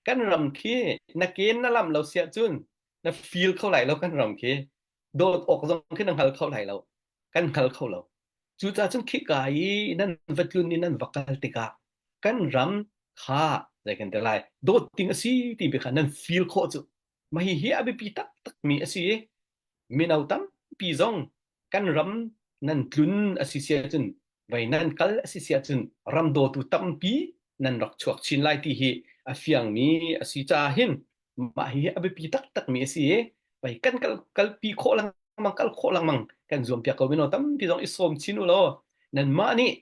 Kan ram khi na ken na lam lo si ahcun na feel kho lai lo kan ram khi. Dawt awk zong khi na hngal kho lai lo. Kan hngal kho lo. Cucaah cun khika i nan va tlun i nan va kal tikah kan ram kha zei kan ti lai dawt ding a si ti bia kha nan feel khawh cu. Mah hihi a biapi taktakmi a si i mino tampi zong kan ram nan tlun a si si ahcun vei nan kal a si si ahcun ram dawtu tampi nan rak chuak chin lai ti hi a fiangmi a si caah hin mah hi a biapi taktakmi a si i vei kan kal kalpi khawh lengmang kal khawh lengmang kan zuampiak ko mino tampi zong i sawm chin u law nanmah nih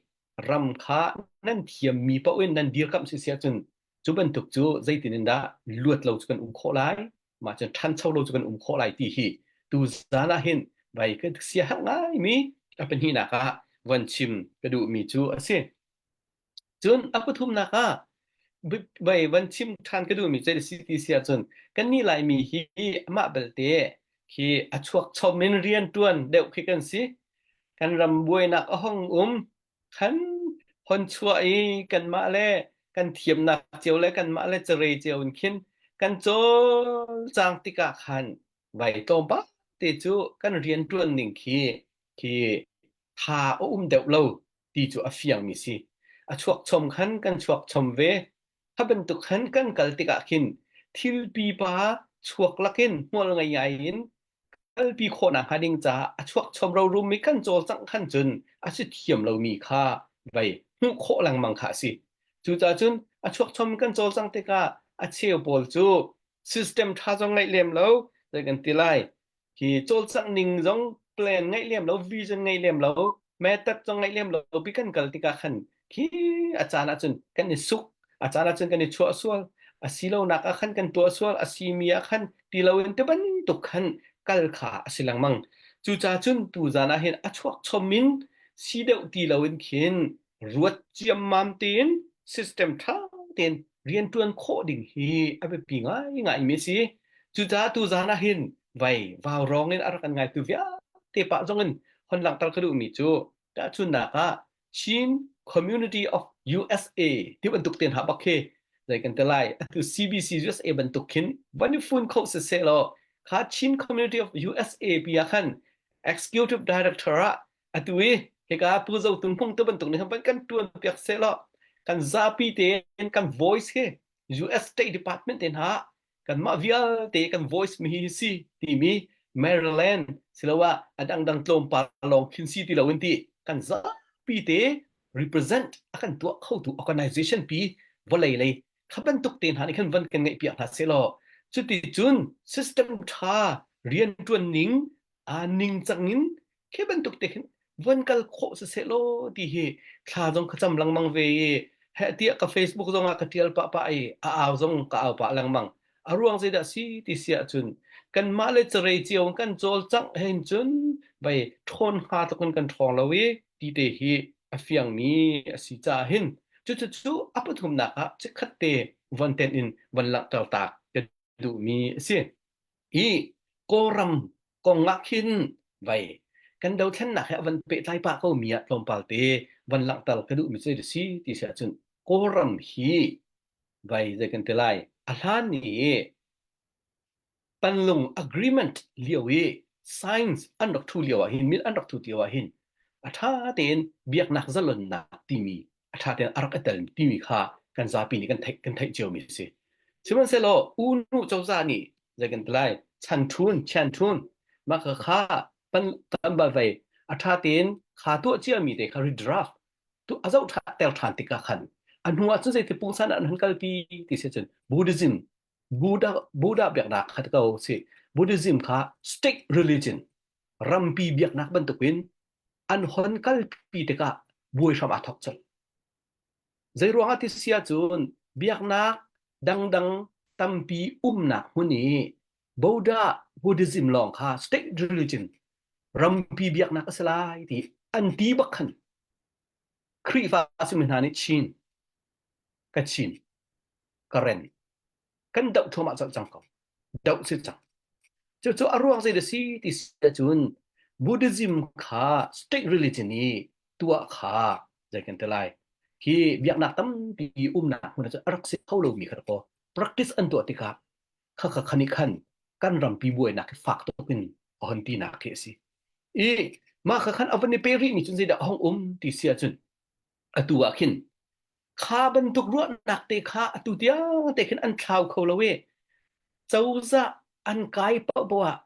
ram kha nan thiammi paoh in nan dirkamh si si ahcun cu bantuk cu zeitin in dah luat lo cu kan um khawh lai mah cun ṭhancho lo cu kan um khawh lai ti hi tu zan ah hin vai ka siaherh ngaimi a pahnihnak ah von chim ka duhmi cu a si. Cun a pathumnak ah vai van chim ṭhan ka duhmi cu a si ti si ahcun kannih Laimi hi amah belte khi a chuak chom in rian ṭuan deuh khi kan si. Kan ram buainak a hong um khan hon chuah i kanmah le kan thiamnak cio le kanmah le carei cio in khin kan cawlcang tikah khan vai tlawmpal te cu kan rianṭuan ning khi khi tha a um deuh lo ti cu a fiangmi si. A chuak chom khan kan chuak chom ve. Kha bantuk khan kan kal tikah khin thil pipa chuak lakin hmual ngei ngai in kalpi khawhnak hnga ding caah a chuak chom rorum mi kan cawlcangh khan cun a si thiam lomi kha vei hmuh khawh lengmang kha a si. Cucaah cun a chuak chom kan cawlcangh tikah a cheu pawl cu system ṭha zong ngeih lem lo zei kan ti lai hi cawlcangh ning zong plan ngeih lem lo vision ngeih lem lo method zong ngeih lem lo pi kan kal tikah khan. Khi a caan ahcun kan i suk, a caan ahcun kan i chuah sual, a si lonak ah khan kan tuah sual, a simi ah khan ti loin ti bantuk khan kal kha a si lengmang. Cucaah cun tuzan ah hin a chuak chom in si deuh ti loin khin ruat ciammam tein system ṭha tein rianṭuan khawh ding hi a biapi ngaingaimi a si. Cucaah tuzan ah hin vai vaurawng in a rak kan ngaitu vialte pah zong in hon langhter ka duhmi cu tahchunhnak ah Chin Community of USA ti bantuk te hna bak khi zei kan ti lai atu CBC USA bantuk khin van i fun kho siseh law kha Chin Community of USA pi ah khan Executive Director ah atu i hika Pu Zo Tung Hmung tu bantuk nih khan kan tuan piak seh law kan zapi tein kan voice hi US State Department te hna kanmah vialte kan voice mi hi si timi Maryland siloah a dangdang tlawmpal lawng khin si ti loin ti kan zapi te represent a kan tuah khotu organization pi vawlei lei kha bantuk te hna nih khan van kan ngeih piak hna selaw cuti cun system tha riantuan ning aa ningcang in khi bantuk te khin von kal khawh siseh law ti hi thla zong ka cam lengmang ve i heh tiah ka Facebook zong ah ka tial pah pah i a au zong ka au pah lengmang a ruang zeidah si ti si ahcun kanmah le carei cio kan cawlcangh hen cun vai ṭhawn hnga tluk in kan ṭhawng lo i ti te hi a fiangmi a si caah hin cucu cu a pathumnak ah chikkhat te von tenh in von langhter ta ka duhmi a si. Hi Kawlram kong ah khin vei kan dothlennak he a van pehtlai pah ko mi ah tlawmpal te van langhter ka duhmi cu a si ti si ahcun Kawlram hi vei zei kan ti lai a hlan i Panlung agreement lio i science an rak thu lio ah hin min an rak thu lio ah hin a ṭha tein biaknak zalonnak timi a ṭha tein a rak i tel timi kha kan zapi nih kan theih kan theih ciomi a si. Sihmanhsehlaw U Nu cozah nih zei kan ti lai chan ṭhun chian ṭhun mah kha kha pan kan bal vei a ṭha tein kha tuah ciami te kha redraft tu a zoh ṭha ter ṭhan tikah khan a hnu ah cun zeiti pungsan ah an han kalpi ti si cun Buddhism Buddha Buddha biaknak kha ko si Buddhism kha state religion rampi biaknak bantukin an hon kalpi tikah buai hram aa thawk colh. Zeiruangah ti si ahcun biaknak dangdang tampi umnak hmun i Buddha Buddhism lawng kha state religion rampi biaknak a si lai ti an ti bak khan Khrihfa simi hna nih Chin, Kachin, Karen kan doh thluahmah colh cang ko. Doh si cang. Cucu a ruang zei da si ti si ahcun Buddhism kha state religion i tuah kha zei kan ti lai. Hi biaknak tampi umnak hmun ah a rak si kho lomi kha ko practice an tuah tikah kha kha khani khan kan rampi buainak hi fak tuk in a hon tinak khi a si. I mah kha khan a van i pe rih mi cun zeidah a hong um ti si ahcun atu ah khin Kha bantuk ruahnak te kha atu tiang te khin an thlau kho lo i cozah an kai paohpaoh ah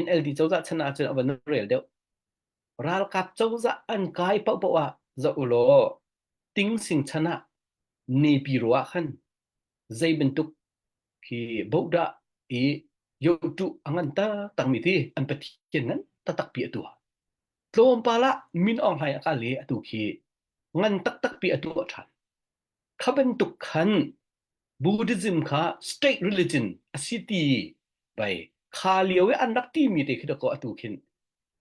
NLD cozah chan ahcun a van rel deuh. Ralkap cozah an kai paohpaoh ah zoh u law tingsing chan ah nepi ro ah khan zei bantuk khi bohdah i yotuh a ngan taktakmi ti an pathian ngan taktak pi a tuah. Tlawmpal ah Min Aung Hlaing a kal i atu khi ngan taktak pi a tuah ṭhan. Kha bantuk khan Buddhism kha state religion a si ti bai kha lio i an rak timi te khi dakaw atu khin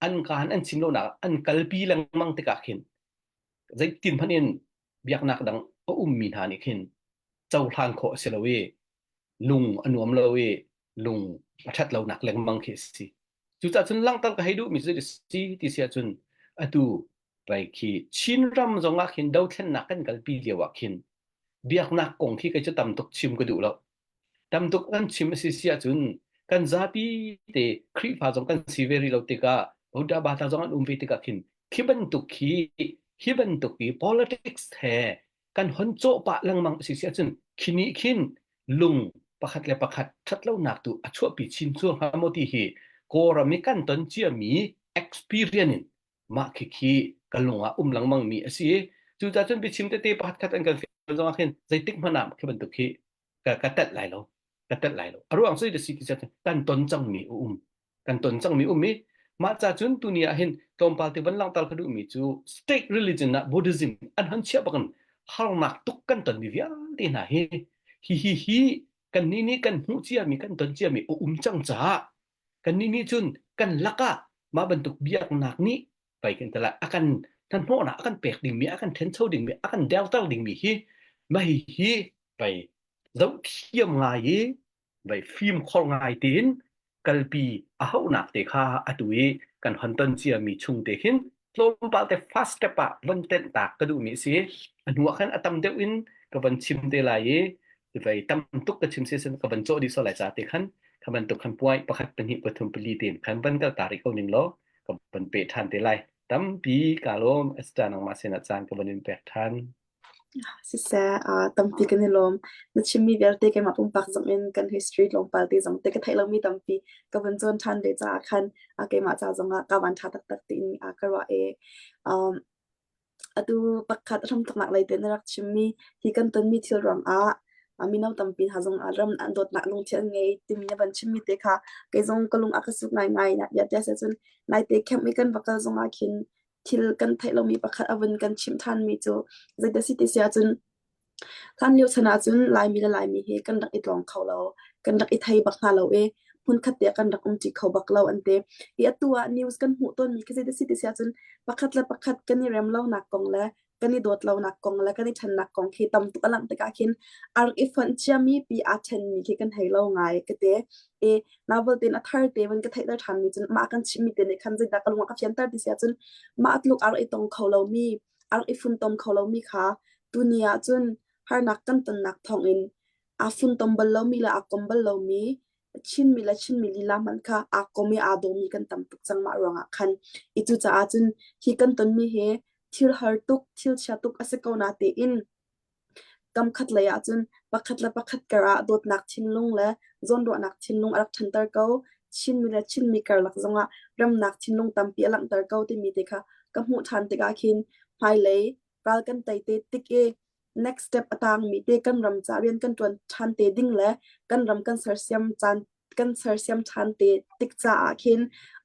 an kaan an chim lonak an kalpi lengmang tikah khin zeitin hmanh in biaknak dang a ummi hna nih khin cohlan khawh a si lo i lung a nuam lo i lung a ṭhat lonak lengmang khi a si. Cucaah cun langhter ka hei duhmi cu si ti si ahcun atu pei khi Chinram zong ah khin dothlennak kan kalpi lio ah khin biaknak kong khi kei cu tam tuk chim ka duh lo. Tam tuk kan chim a si si ahcun kan zapi te Khrihfa zong kan si ve rih lo tikah Buddha Bata zong an um ve tikah khin khi bantuk khi hi bantuk hi politics he kan hon cawh pah lengmang a si si ahcun khi nih khin lung pakhat le pakhat ṭhatlonak tu a chuahpi chin cuang hnga maw ti hi Kawlram i kan ton ciami experience in mah khikhi ka lung ah um lengmang mi a si. Cucaah cun biachim tete pakhat khat an kan fial zong ah khin zeitik hmanh ah khi bantuk hi ka, ka telh lai lo. Ka telh lai lo. A ruang cu si ti kan ton cangmi a um. Kan ton cangmi um i mah ca cun tuni ah hin Tlawmpal te van langhter ka duhmi cu state religion ah Buddhism an hon chiah bakin harnak tuk kan tonmi vialte hna hi hi hi hi kannih nih kan hmuh ciami kan ton ciami a um cang caah kannih nih cun kan lakah mah bantuk biaknak nih pei kan tala a kan hnahnawhnak a kan pek dingmi a kan ṭhencho dingmi a kan derter dingmi hi mah hi hi pei zohthiam ngai i vai fimkhor ngai tein kalpi a hauhnak te kha atu i kan hon ton ciami chung te khin tlawmpal te fast step ah von tenh tak ka duhmi a si. A hnu ah khan a tam deuh in ka von chim te lai i vai tam tuk ka chim si ka van cawh dih sual lai ca te khan kha bantuk khan puai pakhat pahnih pathum pali tein khan van kal ta rih ko ning law ka van pe ṭhan te lai. Tampi ka lawm Esther nangmah sinah caan ka van in pek ṭhan. Siseh, tampi kan i lawm. Na chimmi vialte keimah pumpak zong in kan history tlawmpal te zong te ka theih lomi tampi ka vun cawn ṭhan ve caah khan keimah ca zongah ka van ṭha taktak tiin ka ruah i um, atu pakhat hramthoknak lei te na rak chimmi hi kan tonmi thil ruangah mino tampi hna zong ram an dawtnak lungthin an ngei timi na van chimmi te kha kei zong ka lung a ka suk ngaingai. Ya tia cun naite camp i kan va kal zongah khin thil kan theih lomi pakhat a vun kan chimh ṭhanmi cu zeidah si ti si ahcun hlanlio chan ahcun Laimi le Laimi hi kan rak i tlawng kho lo, kan rak i thei bak hna lo i hmunkhat te ah kan rak umṭi kho bak lo an ti. I atu ah news kan hmuh tawnmi khi zeidah si ti si ahcun pakhat le pakhat kan i rem lonak kong le kan i dawt lonak kong le kan i ṭhennak kong khi tam tuk a langh tikah khin a rak i fonh ciami pi aa ṭhenmi khi kan hei lo ngai ka ti. I novel tein a thar te van ka theihter ṭhanmi cun mah kan chimmi te nih khan zeidah ka lung a ka fianter ti si ahcun mah tluk a rak i tong kho lomi a rak i funtom kho lomi kha tuni ah cun harnak kan tonnak thawngin aa funtom bal lomi le aa kom bal lomi Chinmi le Chinmi lila hmanh kha aa kom i aa dawmi kan tam tuk cang mah ruangah khan i cucaah cun hi kan tonmi hi thil har tuk thil chia tuk a si ko na tein Kamkhat lei ahcun pakhat le pakhat karah dawtnak thinlung le zawnruahnak thinlung a rak ṭhanter ko. Chinmi le Chinmi karlak zongah remnak thinlung tampi a langhter ko timi te kha ka hmuh ṭhan tikah khin hmailei ral kan tei te tik i next step a tangmi te kan ram ca rian kan ṭuan ṭhan te ding le kan ram kan sersiam caan kan sersiam ṭhan te tik caah khin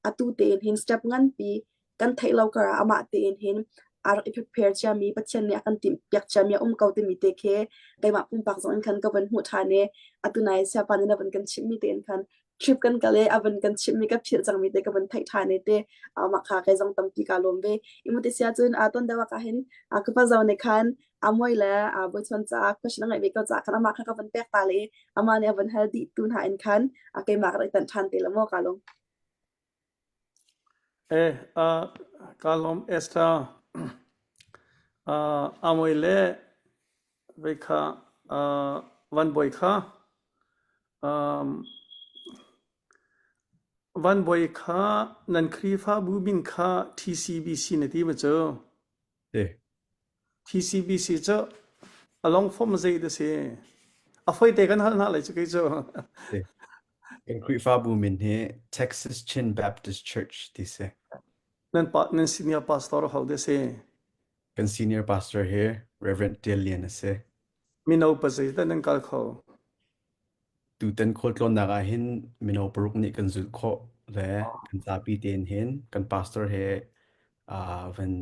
atu tein hin step nganpi kan theih lo kar ah amah tein hin a rak i prepare ciami Pathian nih a kan timhpiak ciami a um ko timi te khi keimah pumpak zong in khan ka van hmuh ṭhan i atu nai siapa nih na van kan chimhmi tein khan trip kan kal i a van kan chimhmi ka philh cangmi te ka van theih ṭhan i te mah kha kei zong tampi kaa lawm ve. Imu ti sia cun ton deuh ah hin ka pa zo nih khan a muai le bawichuan caah question a ngeih ve ko caah khan amah kha ka van pek ta le amah nih a van hal dih tu hna in khan keimah ka rak i tanh ṭhan te la maw kaa lawm. Eh, uh, kaa lawm Esther. Uh, amoi le vei kha uh, van bawi kha um, van bawi kha nan Khrihfabu min kha TCBC na ti ma cu? Eh. TCBC cu a long form zei da si? A foi te kan hal hna lai cu kei cu. Eh. Kan Khrihfabu min hi Texas Chin Baptist Church ti si. Nan pa nan senior pastor ho de si? Kan senior pastor hi Reverend Tial Lian a si. Mino pa zei dah nan kal kho? Tutan khualtlawnnak ah hin mino paruk nih kan zulh khawh le kan zapi tein hin kan pastor he uh, van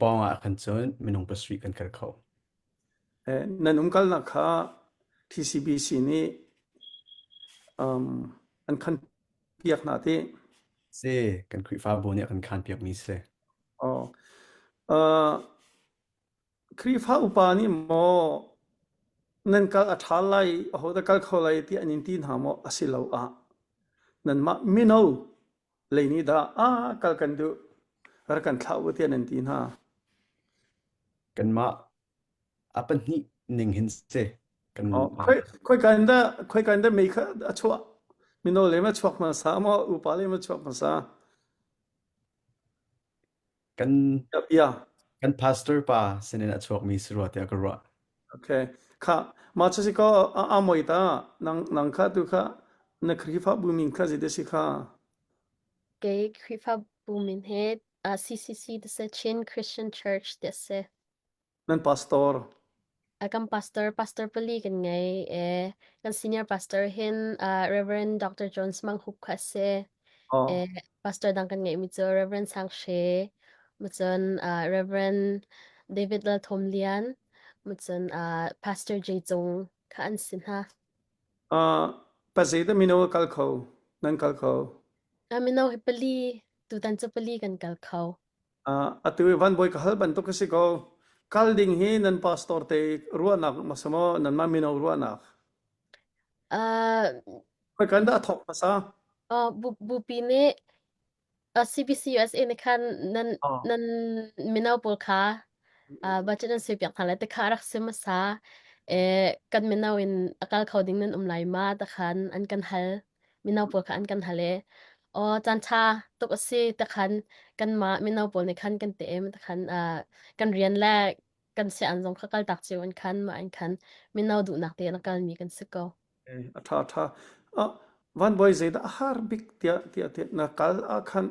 pawng ah khan cun minung pasarih kan kal kho. Eh, nan umkalnak kha TCBC nih um, an khan piak hna ti. Si, kan Khrihfabu nih a kan khan piakmi si. Oh. Uh, Khrihfa upa nih maw nan kal a ṭha lai, ahodah kal kho lai tiah an in ti hna maw asiloah nanmah mino lei nih dah ah kal kan duh rak kan thlah u tiah nan ti hna. Kanmah a pahnih ning hin si. Kan Oh, khoi khoika in dah khoika in dah mei kha a chuah? Mino lei ma chuak hmasa maw upa lei ma chuak hmasa? Kan Yeah. kan pastor pa sinin a chuakmi si rua tiah ka ruah. Okay. Kha ma chu si ko a a moi ta nang nang kha tu kha na Khrihfabu min kha zite si kha. Kei Khrihfabu min he uh, CCC te se Chin Christian Church te se. Nan pastor. A kan pastor pastor pali kan ngei e kan senior pastor hin uh, Reverend Dr. Jones Mang Hup kha se. Oh. Eh, pastor dang kan ngeihmi cu Reverend Sang She, cun uh, Reverend David Lal Thom Lian, cun uh, Pastor J Cung kha an si hna. Uh, pazei dah mino kal kho? Nan kal kho? Uh, mino hi pali, tutan cu pali kan kal kho. Uh, atu i van bawi ka hal bantuk a si ko. Kal ding hi nan pastor te ruahnak ma si maw nanmah mino ruahnak? Uh, Khoi kan dah thawk hmasa? uh, bu, bupi nih uh, CBC USA nih khan nan Oh. nan mino pawl kha uh, budget nan suipiak hna lai te kha rak si hmasa. Eh, kan mino in a kal kho ding nan um lai ma ta khan an kan hal. Mino pawl kha an kan hal e. Aw caan ṭha tuk a si ta khan kanmah mino pawl nih khan kan te em ta khan uh, kan rian le kan sian zong kha kaltak cio in khan mah in khan mino duhnak te in a kalmi kan si ko. A ṭha a ṭha. Ah, Van Bawi zeidah a har bik tiah tiah tiah na kal ah khan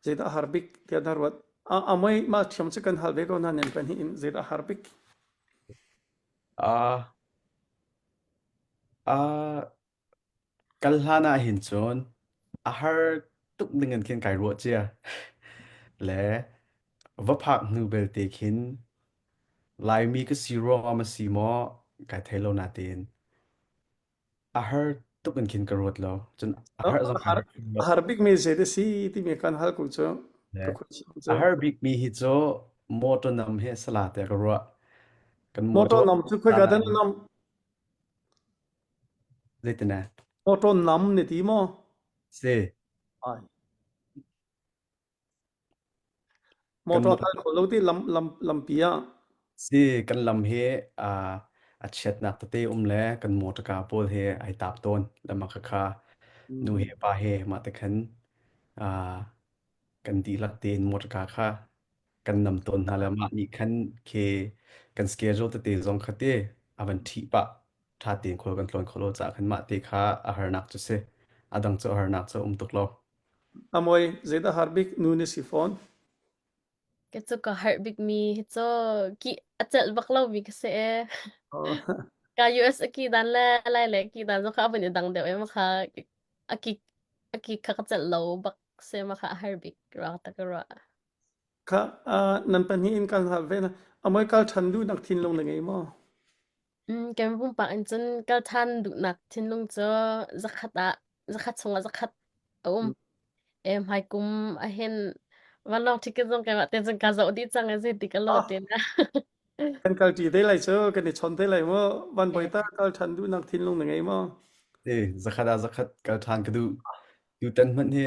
zeidah a har bik tiah na ruat? A amoi mah ṭhiam cu kan hal ve ko na nan pahnih in zeidah a har bik? Ah, ah, Kal hlan ah hin cun a har tuk ding in khin kai ruah cia. Le va phak hnu belte khin Laimi ka si ruangah ma si maw kai thei lo natein a har tuk in khin ka ruat lo. Cun a har A zong kai har ruat a lo. har bikmi zei dah si timi kan hal ko cu Le ka question a cu. har bikmi hi cu motor nam hi sala tiah ka ruah. Kan Motor motor nam cu khoika caan dah ah na nam? zeitin ah Motor nam na ti maw? si Ai. kan Motor motor kal kho lo ti lam lam lampi ah. Si kan lam hi aa a chiatnak tete um le kan motorka pawl he ai tap tawn lama kha kha nu he Mm. pa he mah te khan aa kan dihlak tein motorka kha kan nam tawn hna le mah nih khan khi kan schedule tete zong kha te a van ṭhih pah ṭha tein khual kan tlawn khawh lo caah khan mah te kha a harnak cu si a dang cu a harnak cu a um tuk lo. Amoi zeidah har bik nu na si fawn? Ka cu ka harh bikmi hi cu ki a celh bak lomi ka si ee. Oh. Ka US a ki dan le lai le ki dan zong kha a vun i dang deuh i ma kha a ki a ki kha ka celh lo bak si ma kha a har bik ruang ta ka ruah. Kha uh, nan pahnih in kal hal ve na amoi kal ṭhan duhnak thinlung na ngei maw? Mm, kan pumpak in cun kal ṭhan duhnak thinlung cu zakhat ah zakhat chungah zakhat a um. E hmaikum ahhin vanlawng ticket zong keimah te cun ka zoh dih cang i zeiti ka lawh Ah, ti na. kan kal ṭi te lai cu kan i chawn te lai mu van Eh, bawi ta kal ṭhan duhnak thinlung na ngei maw? Eh, zakhat ah zakhat kal ṭhan ka duh. Tutan hmanh hi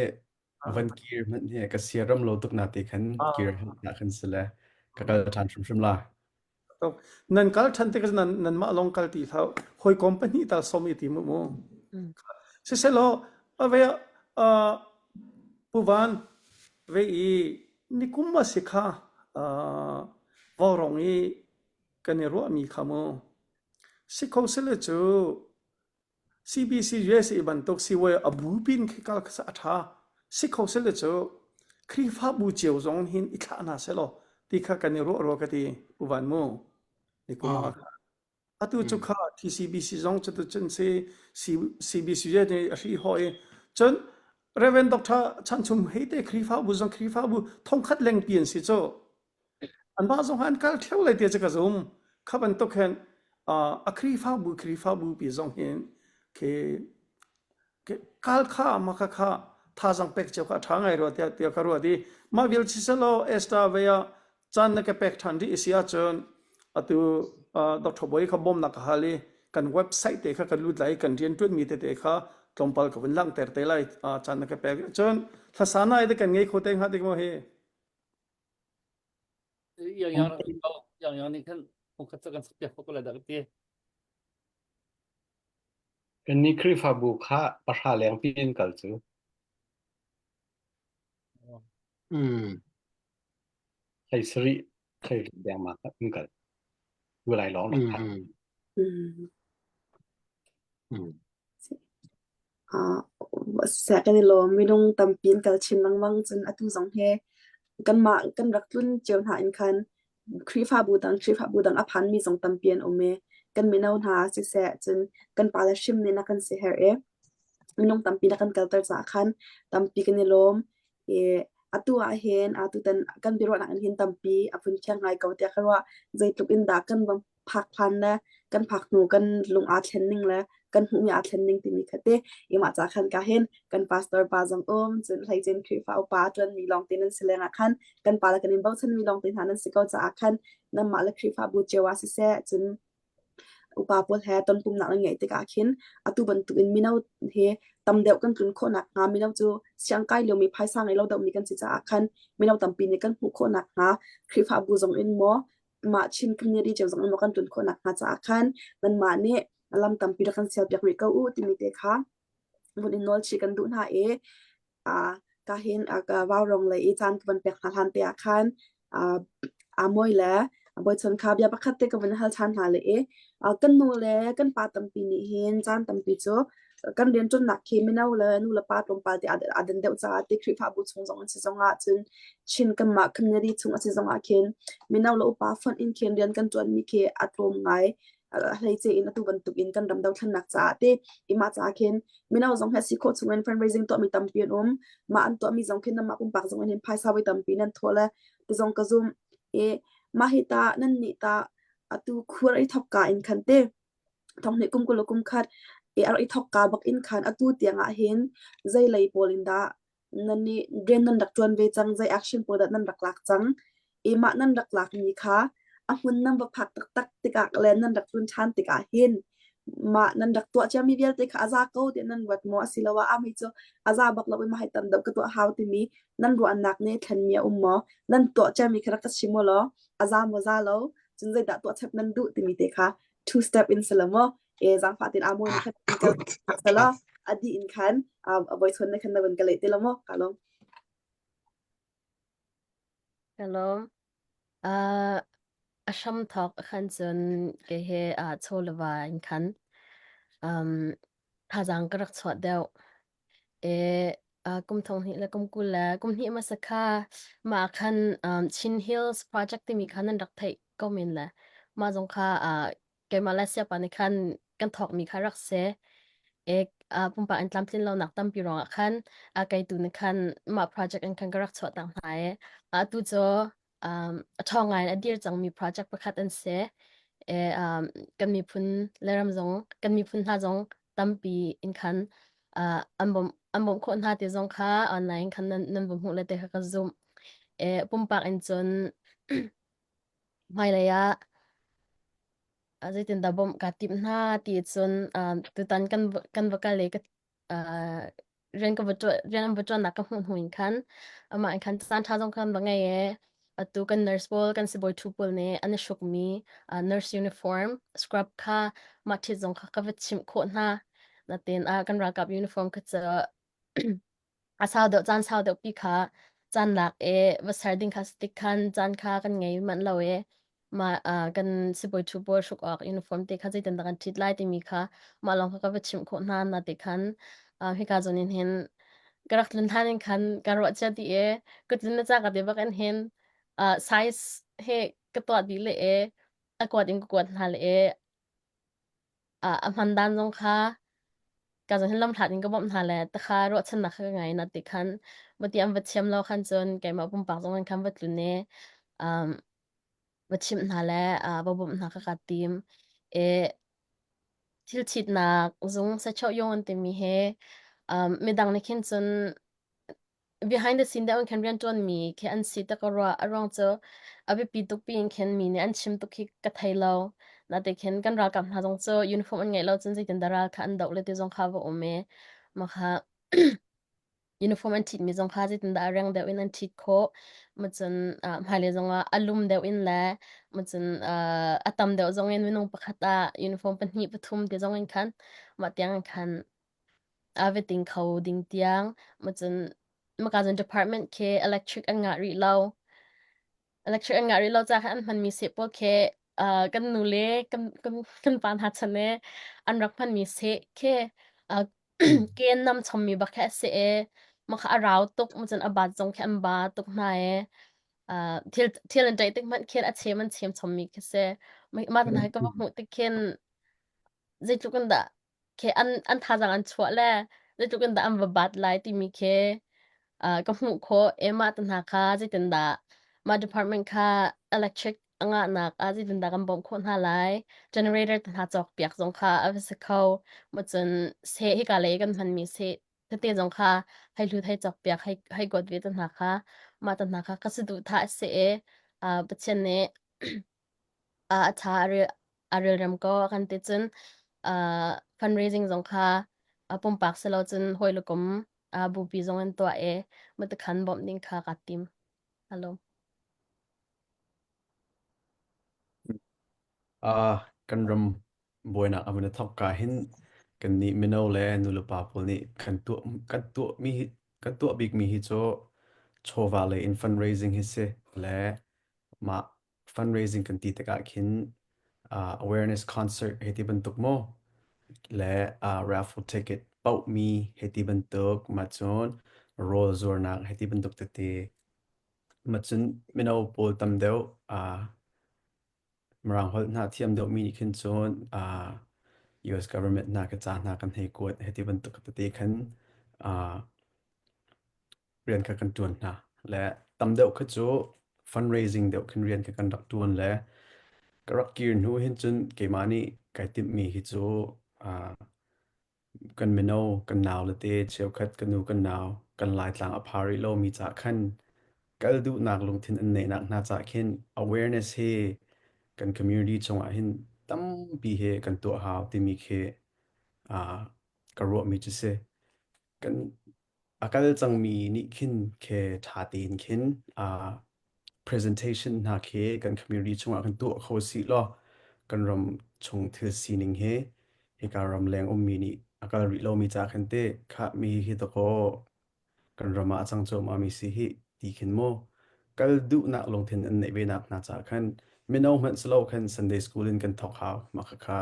Ah, van kir hmanh hi ka siaram lo tuk na te khan ah. kir na khan sile ka kal ṭhan hrimhrim la. Tok. Nan kal ṭhan tikah nan nanmah lawng kal ti hlah. Hawikom pahnih tal som i tim u mu. mm. Siselaw ave uh, Pu Van ve i nikum a si kha uh, vaurawng i kan i ruahmi kha mu. Si kho sile cu CBC USA bantuk siwai a bu pin khi kal kha a ṭha. Si kho sile cu Khrihfabu cio zong hin i thlah hna selaw ti kha kan i ruah rua ka ti Pu Van mu. Nikum ah Atu cu kha TCBC zong cu cun si CBC nih a hri hawi. Cun Reverend Dr. Chan Chum hei te Khrihfabu zong Khrihfabu thongkhat lengpi an si cu. Anmah zong an kal ṭheo lai ti cu ka zum. Kha bantuk hin a Khrihfabu Khrihfabu pi zong hin khi kal kha mah kha kha thazaang pek cio kha a ṭha ngai rua tiah tiah ka ruat i mah vial siselaw Esther vei ah caan na ka pek ṭhan rih a si ahcun atu Dr. Bawi kha bawmnak ka hal i kan website te kha ka lut lai kan rianṭuanmi tete kha tlawmpal ka vun langhter te lai caan na ka pek cun thlasa nai te kan ngei kho te hnga tik maw hi Yang yang yang yang nih khan phungkhat cu kan sak piak ko lai dah ka ti. Kannih Khrihfabu kha pahra lengpi in kal cu. Mm. Hlei sarih hlei dengmang in kal. Tu lai lawng rak phan. Mm. Mm. Ah, seh kan i lawm. Minung tampi an kal chin lengmang. Cun atu zong hi kanmah kan rak tlun cio hna in khan Khrihfabu dang Khrihfabu dang a phanmi zong tampi an um i kan mino hna siseh cun kan pale hrim nih na kan siherh i. Minung tampi na kan kalter caah khan tampi kan i lawm. I atu ah hin atutan kan biaruahnak in hin tampi a vun fiang ngai ko tiah ka ruah. Zeitluk in dah kan va phak hlan le kan phak hnu kan lung aa thlen ning le kan hmuhmi aa thlen ning timi kha te i mah ca khan ka hin kan pastor pa zong um cun hleicin Khrihfa upa ṭuanmi lawng te nan si lengah khan kan pa le kan in bochanmi lawng te hna nan si ko caah khan nanmah le Khrihfabu cio ah siseh cun Upa pawl he tonpumnak nan ngeih tikah khin atu bantukin mino hi tam deuh kan tlun khawh nakhnga mino cu siangkai liomi phaisa ngei lo deuhmi kan si caah khan mino tampi nih kan hmuh khawh nakhnga Khrihfabu zong in maw mah Chin community cio zong in maw kan tlun khawh nakhnga caah khan nanmah nih lam tampi rak kan sialpiak rih ko u timi te kha vun in nawl chih kan duh hna i uh, ka hin uh, vaurong lei i caan ka van pek hna hlan te ah khan uh, a mawi le bawichon kha bia pakhat te ka van hal ṭhan hna le i uh, kan nu le kan pa tampi nih hin caan tampi cu kan rian ṭuannak khi mino le nu le pa tlawmpal te aa dan deuh caah ti Khrihfabu chung zong an si zong ah cun Chin kanmah community chung a si zong ah khin mino le upa fonh in khin rian kan ṭuanmi khi a tlawm ngai hleice in atu bantuk in kan ram dothlennak caah te i mah caah khin mino zong hi a si khawh chung in fundraising tuahmi tampi an um mah an tuahmi zong khin nanmah pumpak zong in hin phaisa voi tampi nan thawh le ti zong ka zum i mah hi ta nan nih ta atu khur i thok ka in khan te thong hnih kum kul kum khat i ar i thok ka bak in khan atu tiang ah hin zei lei pawl in dah nan nih rian nan rak ṭuan ve cang, zei action pawl dah nan rak lak cang. I mah nan rak lakmi kha a hmun nan va phak taktak tikah le nan rak tlun ṭhan tikah hin mah nan rak tuah ciami vialte kha a za ko tiah nan ruat maw asiloah ah mi cu a za bak lo i mah hi tam deuh ka tuah hau timi nan ruahnak nih thlenmi a um maw? Nan tuah ciami kha rak ka chim u law a za maw za lo cun zeidah tuah chap nan duh timi te kha two step in si lo maw e zaangfah tin aa mawi khan sala adi in khan a voi chon ne khan na van ka leh te lo maw ka lom Ka lawm. Uh, a hram thawk khan cun ke he uh, chawleva in khan um, thazaang ka rak chuah deuh. E uh, kum thong hnih le kum 20 le kum hnih hmasa kha mah khan um, Chin Hills Project timi khan nan rak theih ko men le mah zong kha uh, keimah le siapa nih khan kan thawkmi kha rak si. E uh, pumpak in tlamtlin lonak tampi ruangah khan a keitu nih khan mah project in khan ka rak chuah tak hna i atu cu um, a ṭhawng ngai in a dir cangmi project pakhat an si. E, um, kan miphun le ram zong kan miphun hna zong tampi in khan uh, an bawmh an bawmh khawh hna ti zong kha online khan nan nan va hmuh le te kha ka zumh. E, pumpak in cun hmailei ah zeitindah bawmh kaa timh hna ti cun tutan kan kan va kal i ka rian ka va ṭuan rian an va ṭuannak ka hmuh hnu in khan amah in khan caan ṭha zong khan va ngei i atu kan nurse pawl kan sibawi ṭhu pawl nih an i hrukmi nurse uniform scrub kha mah ṭhit zong kha ka va chimh khawh hna natin ah kan ralkap uniform kha cu A sau deuh caan sau deuh pi kha caan lak i va ser ding kha si tik khan caan kha kan ngei manh lo i mah uh, kan sibawi ṭhu pawl hruk awk uniform te kha zeitindah kan ṭhit lai timi kha mah lawng kha ka va chimh khawh hna na ti khan uh, hika zawn in hin ka rak tlun hlan in khan ka ruah cia dih i ka tlun na ca ka ti bak in hin uh, size he ka tuah dih le i a kuat in ka kuat hna le i a hman dan zong kha ka zong hin lamhlat in ka bawmh hna le takha ruahchannak kha ka ngei na ti khan mati an va thiam lo khan cun keimah pumpak zong in khan va tlun i um, va chimh hna le uh, va bawmh hna kha ka tim e thil chitnak zung sacho yong an timi he um, midang nih khin cun behind the scene deuh in khan rianṭuanmi khi an si te ka ruah. A ruang cu a biapi tuk piin khin mi nih an chim tuk hi ka thei lo. Nate khin kan ralkap hna zong cu uniform an ngeih lo cun zeitindah ral kha an doh le ti zong kha va um i mah kha uniform an ṭhitmi zong kha zeitindah a reng deuh in an ṭhit khawh. Macun uh, hmailei zong ah a lum deuh in le macun uh, a tam deuh zong in minung pakhat ah uniform pahnih pathum ti zong in khan mah tiang in khan a va ting kho ding tiang macun maka cun department khi electric an ngah rih lo. Electric an ngah rih lo caah khan an hmanmi seh pawl khi uh, kan nu le kan kan kan pa hna chan i an rak hmanmi seh khi uh, ken nam chommi bak khi a si i maka a rau tuk macun a bat zong khi an ba tuk hna i uh, thil thil an ṭaih tik hmanh khin a chem an chem chommi khi si. Mah tan hai ka va hmuh tik khin zeitluk in dah khi an an thazaang an chuah le Zeitluk in dah an va bat lai timi khi ka hmuh khawh. E mah te hna kha zeitindah mah department kha electric a ngahnak ah zeitindah kan bawmh khawh hna lai. Generator te hna cawk piak zong kha a va si kho. Cun seh hika lei kan hmanmi seh tete zong kha hei hlut hei cawk piak hei hei kuat ve te hna kha mah te hna kha ka saduhthah a si i Pathian nih a ṭha a relrem ko a kan ti cun fundraising zong kha pumpak si lo cun hawi le kum bupi zong in tuah i matakhan bawmh ding kha kaa tim. Hello. Uh, kan ram buainak a van i thawk ka hin kannih mino le nulepa pawl nih kan tuah kan tuahmi hi kan tuah bikmi hi cu chawva lei in fundraising hi si le mah fundraising kan ti tikah khin uh, awareness concert hei ti bantuk maw le uh, raffle ticket paohmi hei ti bantuk mah cun rawl zuarnak hei ti bantuk tete mah cun mino pawl tam deuh uh, Mirang holh hna thiam deuhmi nih khin cun uh, US government hna ka ca hna kan hei kuat hei ti bantuk tete khan uh, rian kha kan ṭuan hna. Le tam deuh kha cu fundraising deuh khin rian kha kan rak ṭuan le ka rak kir hnu hin cun keimah nih kai timhmi hi cu uh, kan mino kan nau le te cheukhat kan nu kan nau kan Laitlang a pha rih lomi cah khan kal duhnak lungthin an neihnak hna cah khin awareness hi kan community chungah hin tampi he kan tuah hau timi khi uh, ka ruahmi cu si. Kan A kal cangmi nih khin khe ṭha tein khin uh, presentation hna khi kan community chungah kan tuah kho sih law kan ram chung thil sining hi hika ram leng ummi nih a kal rih lomi ca khan te khah mi hi dakaw kan ram ah a cang cuahmah mi si hi ti khin mu kal duhnak lungthin an neih ve nak hna ca khan mino hmanh si lo khan Sunday school in kan thawk hau mah khakha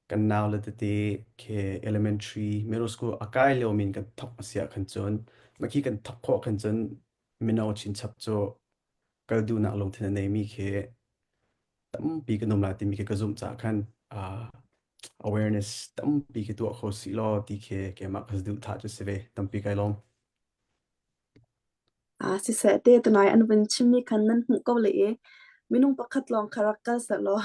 Kan naule tete khi elementary, middle school a kai liomi in kan thawk a si ah khan cun mah khi kan thawk khawh khan cun mino chinchap cu kal duhnak lungthin a neimi khi tampi kan um lai timi khi ka zumh caah khan uh, awareness tampi khi tuah kho sih law ti khi keimah ka duhthah cu si ve tampi kai lawm. Siseh te tunai an vun chimmi khan nan hmuh ko le i minung pakhat lawng kha rak kal sehlaw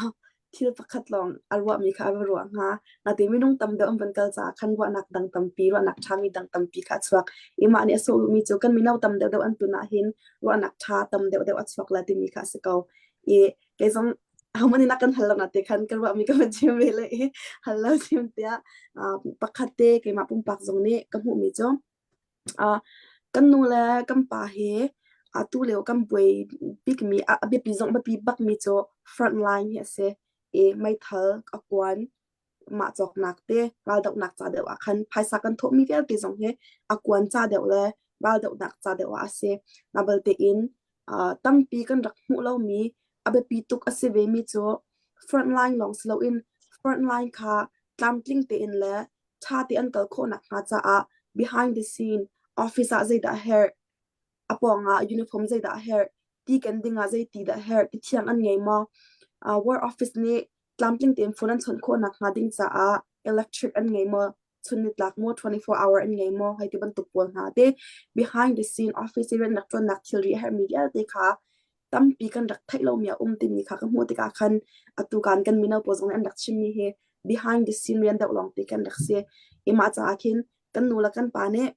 thil pakhat lawng a ruahmi kha a va ruah hnga. Natein minung tam deuh an van kal caah khan ruahnak dang tampi, ruahnak ṭhami dang tampi kha a chuak. I mah nih a sawh duhmi cu kan mino tam deuhdeuh an tun ahhin ruahnak ṭha tam deuhdeuh a chuak lai timi kha a si ko. I kei zong ahohmanh nih na kan hal lo na te khan ka ruahmi ka van chim ve le i hal lo chim tiah pakhat te keimah pumpak zong nih ka hmuhmi cu Kan nu le kan pa hi atu lio kan buai bikmi a biapi zong a biapi bakmi cu frontline hi a si i meithal a kuan mah cawknak te raldohnak ca deuh ah khan phaisa kan thawhmi vialte zong hi a kuan ca deuh le raldohnak ca deuh ah a si. Mah balte in tampi kan rak hmuh lomi a biapi tuk a si vemi cu frontline lawng si loin frontline kha tlamtling tein le ṭha te an kal khawh nakhnga caah behind the scene office ah zeidah a herh, a pawng ah uniform zeidah a herh, ti ken ding ah zeiti dah a herh, ti thiang an ngei maw? Uh, war office nih tlamtling tein phone an chawnh khawh nakhnga ding caah electric an ngei maw, chun nitlak maw, 24 hour an ngei maw, hei ti bantuk pawl hna te behind the scene office i rian rak ṭuannak thilri a herhmi vialte kha tampi kan rak theih lomi a um timi kha ka hmuh tikah khan atu kan kan mino pawl zong nih an rak chimmi hi behind the scene rian deuh lawng ti kan rak si. I mah caah khin kan nu le kan pa nih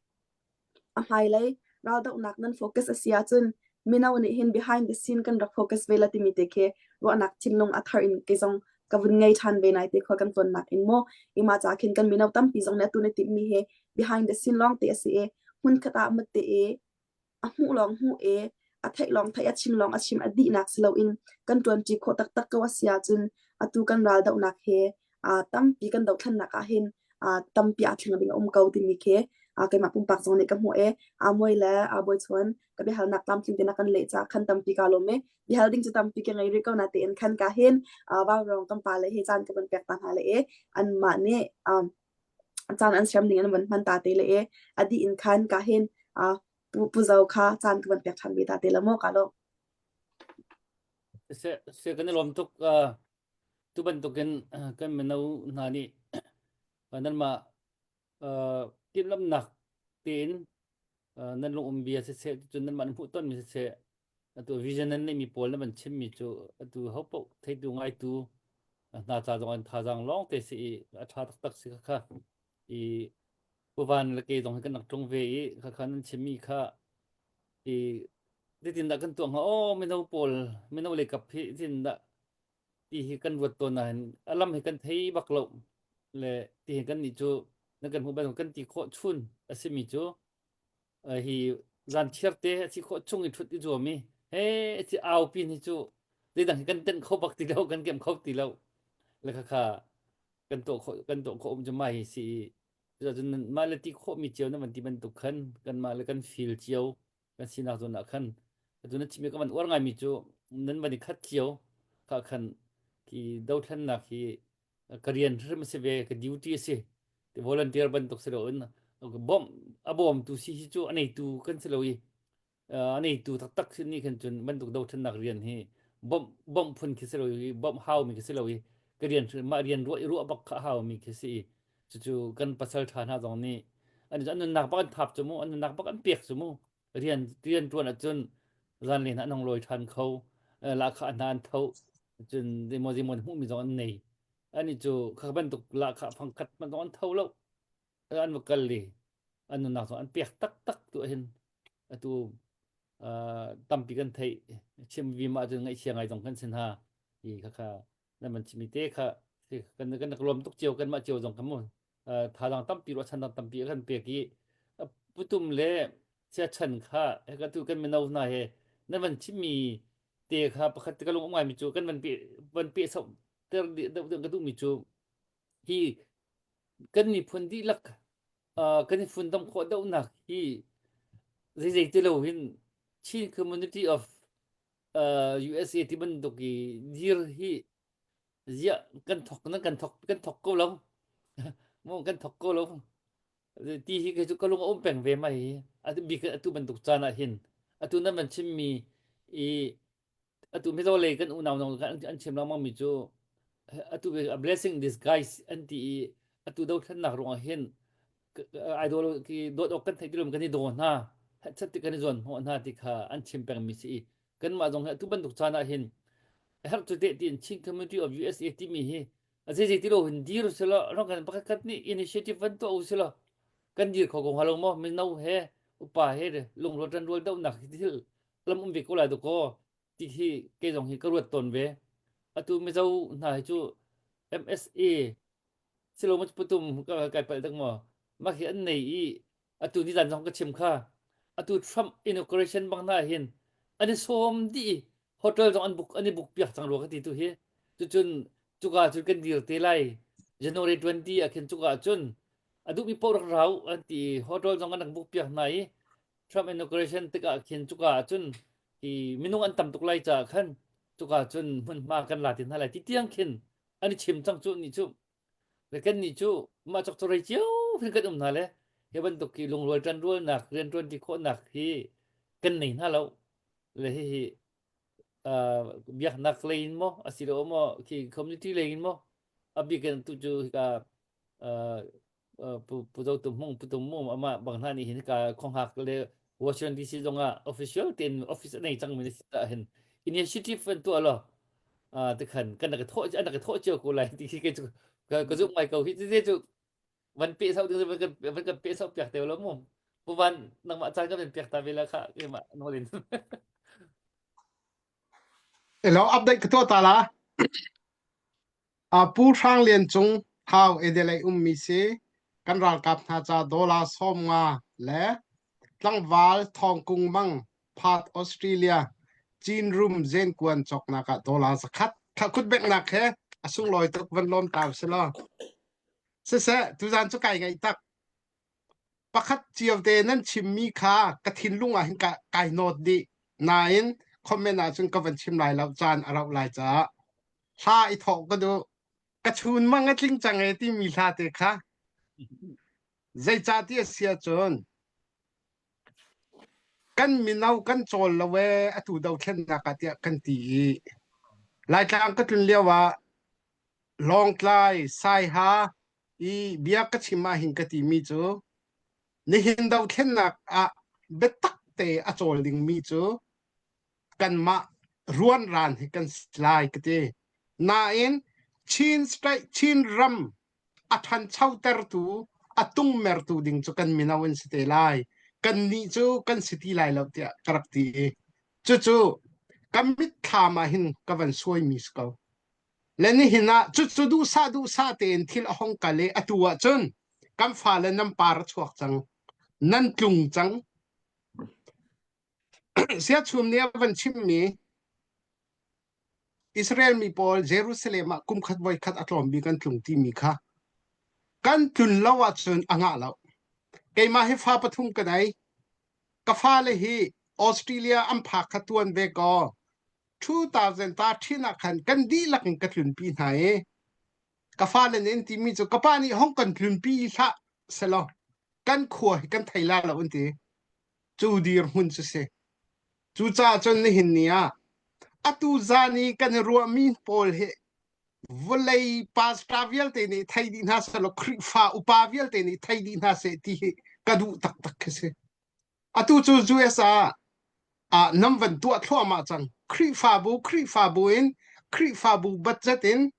a hmailei raldohnak nan focus a si ahcun mino nih hin behind the scene kan rak focus ve la timi te khi ruahnak thinlung a thar in kei zong ka vun ngei ṭhan ve nai te khua kan tonnak in maw i mah caah khin kan mino tampi zong nih atu na timhmi hi behind the scene lawng te a si i hmunkhat ah mut te i a hmuh lawng hmuh i a theih lawng theih a chim lawng a chim a dihnak si loin kan ṭuanṭi khawh taktak ko a si ahcun atu kan raldohnak he tampi kan dohthlennak ah hin tampi aa thleng ding a um ko timi khi keimah pumpak zong nih ka hmuh i aa muai le aa bawichuan ka biahalnak tlamtling te na kan leh caah khan tampi kaa lawm i biahal ding cu tampi ka ngei rih ko natein khan ka hin vaurawng kan pa le hi caan ka van pek ta hna le i anmah nih caan an siam ning an van hman ta te le i a dih in khan ka hin pu pu zo kha caan ka van pek ṭhan ve ta te la maw ka lo. Se se kan i lawm tuk tu bantukin kan mino hna nih nanmah. Uh, timhlamhnak tein uh, nan lung um bia siseh cun nan mah nan hmuh tonmi siseh atu vision nan neihmi pawl nan van chimmi cu atu ho paoh theitu ngaitu hna ca zong an thazaang lawng te si i a ṭha taktak si kha i puvan le ke zong hi kan rak tlung ve i kha kha nan chimmi kha i zeitin dah kan tuah hnga aw mino pawl mino lei kap hi zeitin dah ti hi kan ruat tawn nain a lam hi kan thei bak lo le ti hi kan nih cu na kan hmuh bantuk kan ti khawh chun a simi cu hi zan thiar te a si khawh chung i ṭhut i zuam i he ci au pin hi cu zeidang hi kan tenh kho bak ti lo kan kem kho ti lo le kha kha kan tuah khawh kan tuah khawh um cu mai hi si i cun mah le ti khawh mi cio na van ti bantuk khan kan mah le kan feel cio kan sinak zawn ah khan atu na chimmi ka van uar ngaimi cu nan van i khat cio kha khan khi dothlennak hi ka rian hrim a si ve ka duty a si volunteer bantuk si loin bawmh a bawmtu si hi cu a neitu kan si lo i a neitu taktak si nih khan cun bantuk dothlennak rian hi bawmh bawmh phun khi si lo i bawmh haumi khi si lo i ka rian mah rian ruah i ruah bak kha haumi khi si i cucu kan pasal ṭha hna zong nih an an nunnak bak an thap cu mu an nunnak bak an pek cu mu rian rian ṭuan ahcun zanlei hna an hong lawi ṭhan kho lahkhah hna an tho cun zeimaw zeimaw hmuhmi zong an nei ani cu kha bantuk lahkhah fangkhat hmanh zong an tho lo an va kal i an nunnak zong an pek taktak tu hin atu tampi kan theih chim vim ahcun ngaihchia ngai zong kan si hna i khakha nan man chimi te kha kan kan rak lawm tuk cio kan mah cio zong kha mu thazaang tampi ruahchan tampi a kan pek i putum le siachan kha ka tu kan mino hna he nan van chimmi te kha pakhat ka lung um ngaimi cu kan van pe van pe sau ter deuh deuh ka duhmi cu hi kan miphun dihlak kan i fundam khawh deuhnak hi zeizei ti lo hin Chin Community of USA ti bantuk i dir hi ziah kan thok nan kan thok kan thok ko lo mu kan thok ko lo ti hi kei cu ka lung a um peng ve mai hi atu bik atu bantuk caan ah hin atu nan van chimmi i atu mizo lei kan unau nong an chim lengmang mi cu atu a blessing in disguise an ti i atu dothlennak ruangah hin idol ki dawt awk kan theih ti lo kan i daw hna chat ti kan i zawn hnawh hna ti kha an chim pengmi si i kanmah zong hi atu bantuk caan ah hin herh cu te tiin Chin Community of USA timi hi a zeizei ti lo hin dir sila rong kan pakhat khat nih initiative van tuah u sila kan dir kho ko hnga lo maw mino he upa he lungrual ṭan rual dohnak hi thil lam um ve ko lai dakaw ti hi kei zong hi ka ruat tawn ve atu Mizo hna hi cu MSA silo ma putum ka kai palh tak maw mah hi an nei i atu ni zan zong ka chim kha atu Trump inauguration bang na hin an i sawm dih i hotel zong an book an i book piak cang rua ka ti tu hi cucun cuka cun kan dir te lai January 20 ah khin cuka cun a duhmi paoh rak rau an ti hotel zong an rak book piak hna i Trump inauguration tikah khin cuka ah cun hi minung an tam tuk lai caah khan cuka cun hmunhma kan la ti hna lai ti tiang khin an i chim cang cu ni cu le kan nih cu mah cok rei cio hin kan um hna le hi bantuk hi lungrual ṭanrualnak rianṭuan ti khawhnak hi kan nei hna lo le hihi uh, biaknak lei in maw asilo maw khi community lei in maw a bik in tu cu hika uh, pu pu zo tum hmung pu tum mum ama bang hna nih hin ka khonghak le Washington DC zong ah official ten office a nei cang mi ta hin initiative an tuah lo te khan kan ka thawh an ka thawh cio ko lai ti khi ke chu ka zuk mai ko hi te chu van pe sau ding van kan van kan pe sau piak te lo mu pu van nangmah caan kan piak ta ve la kha keimah nolin Hello, update ka tuah ta la. Pu Hrang Lian Cung Thau Adelaide ummi si kan ralkap hna ca dollar 50 le tlangval Thawng Kung Mang Perth Australia Chin Room Zenkuan cawknak ah dollar 100 khut benghnak he a sunglawi tuk van lawm ta usih law. Siseh tuzan cu kai ngaih tak. Pakhat cio te nan chimmi kha ka thinlung ah hin ka kai nawt dih. Nain comment ahcun ka van chim lai lo caan a rauh lai caah hla i thawh ka duh. Ka chun mang a tling cang e timi hla te kha zeicah ti a si ahcun kan mino kan cawl lo ee atu dothlennak ah tiah kan ti i Laitlang ka tlun lio ah Lawngtlai, Saiha. I bia ka chim ah hin ka timi cu nihin dothlennak ah biatak te a cawl dingmi cu kanmah ruanran hi kan si lai ka ti. Nain Chin state Chin ram a ṭhanchotertu a tungmertu ding cu kan mino an si te lai. Kannih cu kan si ti lai lo tiah ka rak ti i cucu ka mitthlam ah hin ka van suaimi si ko. Le nihin ah cucu duhsah duhsah tein thil a hong kal i atu ah cun kan fale nan par a chuak cang. Nan tlung cang. Siachum nih a van chimmi Israel mi pawl Jerusalem ah kumkhat voikhat a tlawm bik an tlung timi kha kan tlun lo ahcun a ngah lo. Keimah hi fa pathum ka nei. Ka fale hi Australia an phak kha tuan ve kaw 2013 ah khan kan dihlak in ka tlunpi hna i ka fale nih an timi cu ka pa nih hong kan tlunpi hlah selaw kan khua hi kan thei la lo an ti. Cu dirhmun cu si. Cucaah cun nihin ni ah atu zan i kan i ruahmi pawl hi vawlei pastor vialte nih thei dih hna seh law Khrihfa upa vialte nih thei dih hna seh ti hi ka duh taktak khi si. Atu cu US ah ah nan van tuah thluahmah cang. Khrihfabu Khrihfabu in Khrihfabu budget in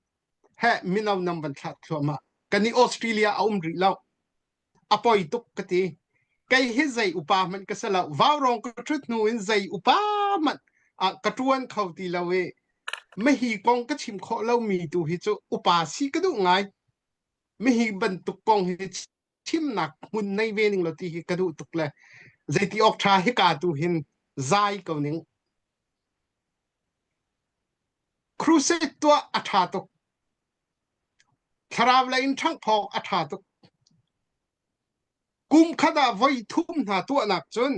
he mino nan van thlah thluahmah. Kan i Australia a um rih lo. A poi tuk ka ti. Kei hi zei upa hmanh ka si lo. Vaurawng ka ṭhut hnu in zei upa hmanh ah ka ṭuan kho ti lo i mihi kong ka chim khawh lomi tu hi cu upa si ka duh ngai. Mihi bantuk kong hi chimnak hmun nei ve ning lo ti hi ka duh tuk le zeiti awk ṭha hika tu hin zai ko ning. Crusade tuah a ṭha tuk. Thlarau lei in ṭhanghphawk a ṭha tuk. Kum khat ah voi thum hna tuahnak cun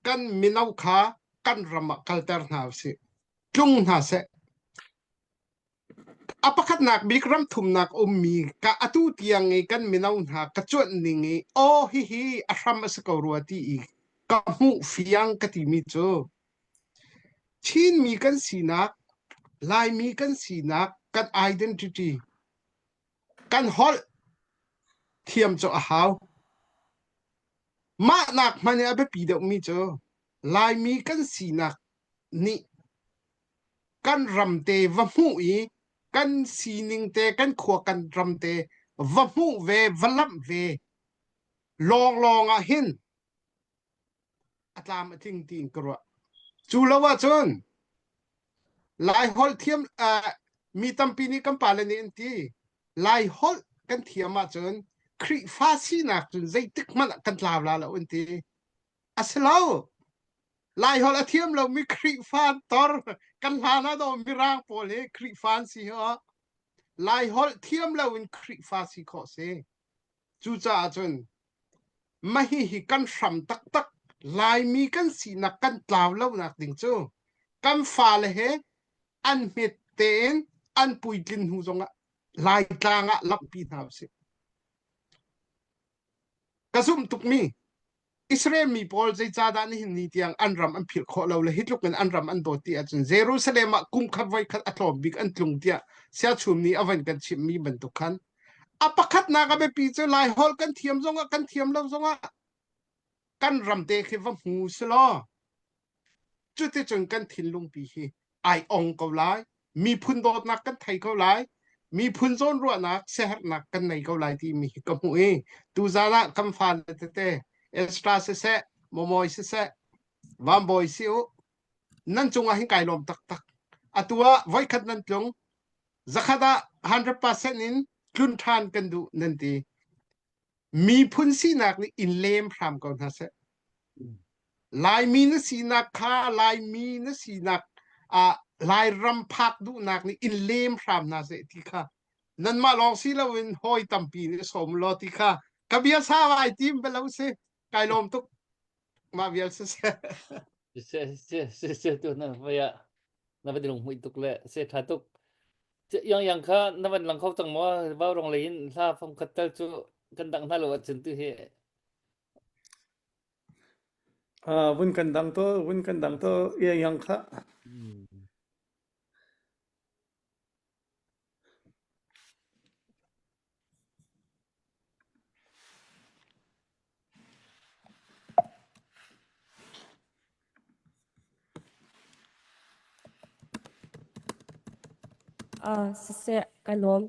kan mino kha kan ram ah kalter hna usih. Tlung hna seh. A pakhatnak bik ram thumnak ummi ka atu tiang i kan mino hna ka cuanh ning i aw hihi a hram a si ko rua ti i ka hmuh fiang ka timi cu Chinmi kan sinak, Laimi kan sinak, kan identity, kan holh thiam cu a hau. Mah nak hmanh i a biapi deuhmi cu Laimi kan sinak nih kan ram te va hmuh i kan sining te, kan khua kan ram te va hmuh ve, va lamh ve lawnglawng ah hin a tlam a tling tiin ka ruah. Cu lo ahcun Laiholh thiam uh, mi tampi nih kan pale nih an ti Laiholh kan thiam ahcun Khrihfa sinak cun zeitik hmanh ah kan tlau la lo an ti. A si lo. Laiholh a thiam lomi Khrihfa tor kan hlan ah dawh Mirang pawl hi Khrihfa an si hi Laiholh thiam loin Khrihfa si khawh si. Cucaah cun mahhi kan hram taktak Laimi kan sinak kan tlau lonak ding cu kan fale he an hmet tein an puitlin hnu zongah Laitlang ah lamhpi hna usih. Ka zumh tukmi Israel mi pawl zeicahdah nihin ni tiang an ram an philh khawh lo le hi tluk in an ram an dawt ti ahcun Jerusalem ah kum khat voi khat a tlawm bik an tlung tiah siachum nih a van kan chimhmi bantuk khan a pakhatnak a biapi cu Laiholh kan thiam zongah kan thiam lo zongah kan ram te khi va hmu selaw Cuticun kan thinlungpi hi ai ong ko lai. Miphun dawtnak kan thei ko lai. Miphun zawnruahnak, siaherhnak kan nei ko lai timi hi ka hmuh i tuzaan ah kan fale tete Ezra siseh, Momoy siseh, Vanbawi si u, nan cungah hin kai lawm taktak. Atu ah voikhat nan tlung, zakhat ah 100% in tlun ṭhan kan duh nan ti. Miphun sinak nih in lem hram ko hna seh. Laimi na sinak kha Laimi na sinak ah Lairam phak duhnak nih in lem hram hna seh ti kha nanmah lawng si loin hawi tampi nih sawm law ti kha ka bia sa vai tim belo si kai lawm tuk mah vial si seh Se se se se tu na vaya na va lung hmui tuk le se tha tuk yang yang kha na van lang kho cang maw vau rong lei in hla fam khat tal cu kan dang hna lo ahcun tu hi Ah, vun kan dang to, vun kan dang to, yang yang kha. Hmm. Siseh ka lawm.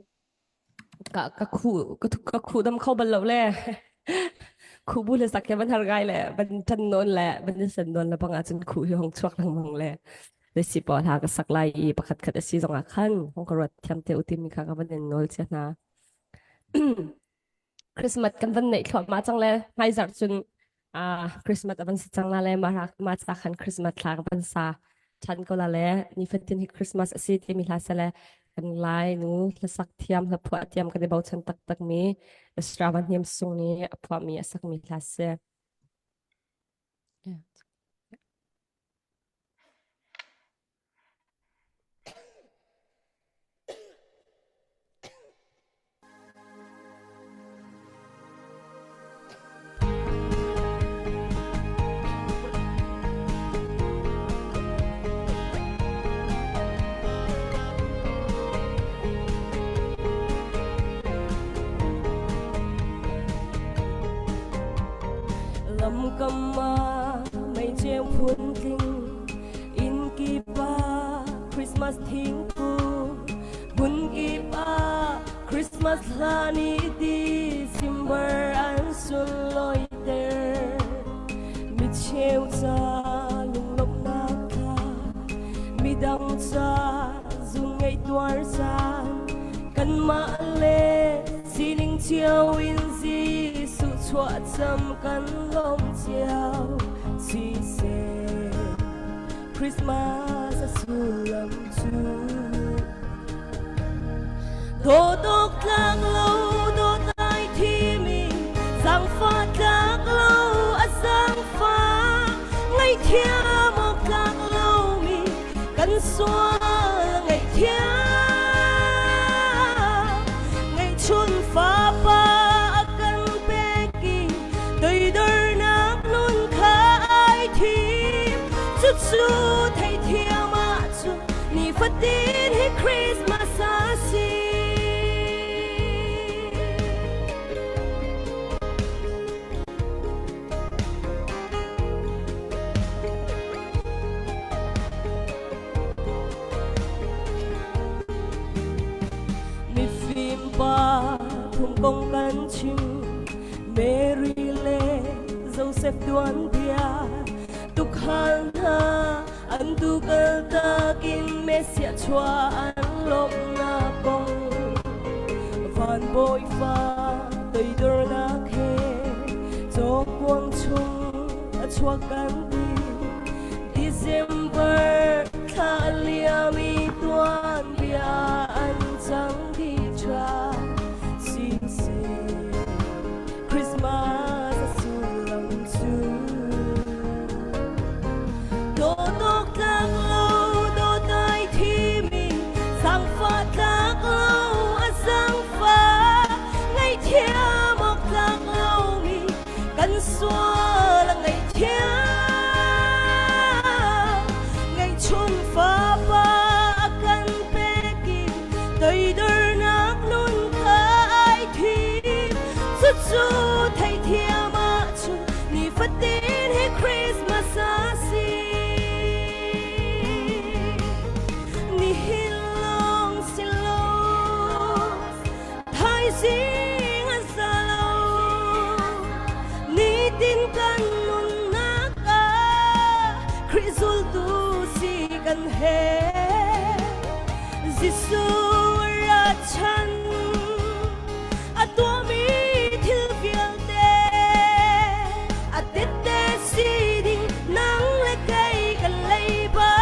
Ka ka khu ka ka khu dam kho bal lo le. Khu bu le sak ke ban har gai le ban tan non le ban san non le bang ahcun khu hi hong chuak lengmang le. Le si pawl ha ka sak lai i pakhat khat a si zong ah khan hong ka ruat thiam te utim mi kha ka van in nawl chia hna. Christmas kan van neih thluahmah cang le hmaizarh cun uh, Christmas a van si cang la le ma ma ca khan Christmas thla ka van sa ṭhan ko la le nifatin hi Christmas a si timi hla se le kan lai nu hlasak thiam hla phuah thiam kan i bochan taktak mi Strava Hniam Sung nih a phuahmi a sakmi hla si. Yeah. Lamkam ah meicheu phuntling inn kip ah Christmas thingkung hmun kip ah Christmas hla nih December an sunlawiter mi cheu ca lunglawmhnak kha midang ca zun ngaih tuar caan kanmah le sining cio in Jesuh chuahcam kan lawm cio siseh Christmas a sullam cu dawt tlak lo dawt ai thimi zaangfah tlak lo a zaangfah ngaihthiam awk tlak lomi kan sual ngaihthiam ngeihchun fapa a kan pek i toidornak nun kha ai thim cucu theithiam ahcun nifatin hi Christmas a si. Mifim pa thum kong kan chim Mary le Joseph tuanbia tukhal hna an tu kaltak in Messiah chuah an lawmhnak kong van bawifa toidornak he cawkuang chung a chuak kan ti December thla a liam i tuanbia an cang dih ṭhan siseh Christmas a sullam cu dawt awk tlak lo dawt ai thimi zaangfah tlak lo a zaangfah ngaihthiam awk tlak lomi kan sual a ngaihthiam ngeihchun fapa a kan pek i toidornak nun kha ai thim cucu theithiam ahcun nifatin hi Christmas a si nihin lawng si lo thaizing an sa lo nitin kan nunnak ah Khrih zultu si kan he Jesuh ra chan a tuahmi thil vialte a tette si ding nang le kei kan leiba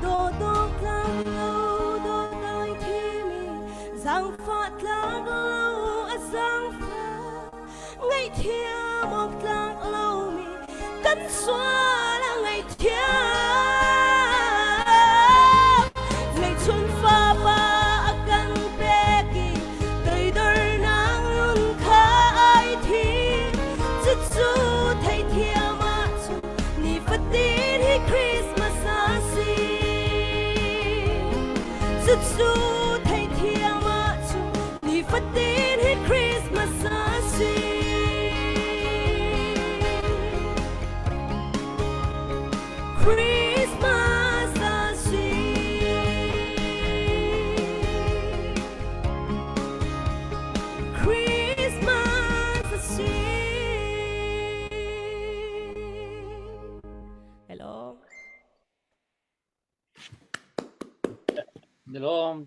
dawt awk tlak lo dawt ai thimi zaangfah tlak lo a zaangfah ngaihthiam awk tlak lomi kan sual a ngaihthiam ngeihchun fapa a kan pek i toidornak run kha ai thim cucu theithiam ahcun nifatin hi Christmas a si cucu theithiam ahcun nifatin hi Christmas a si Christmas a si.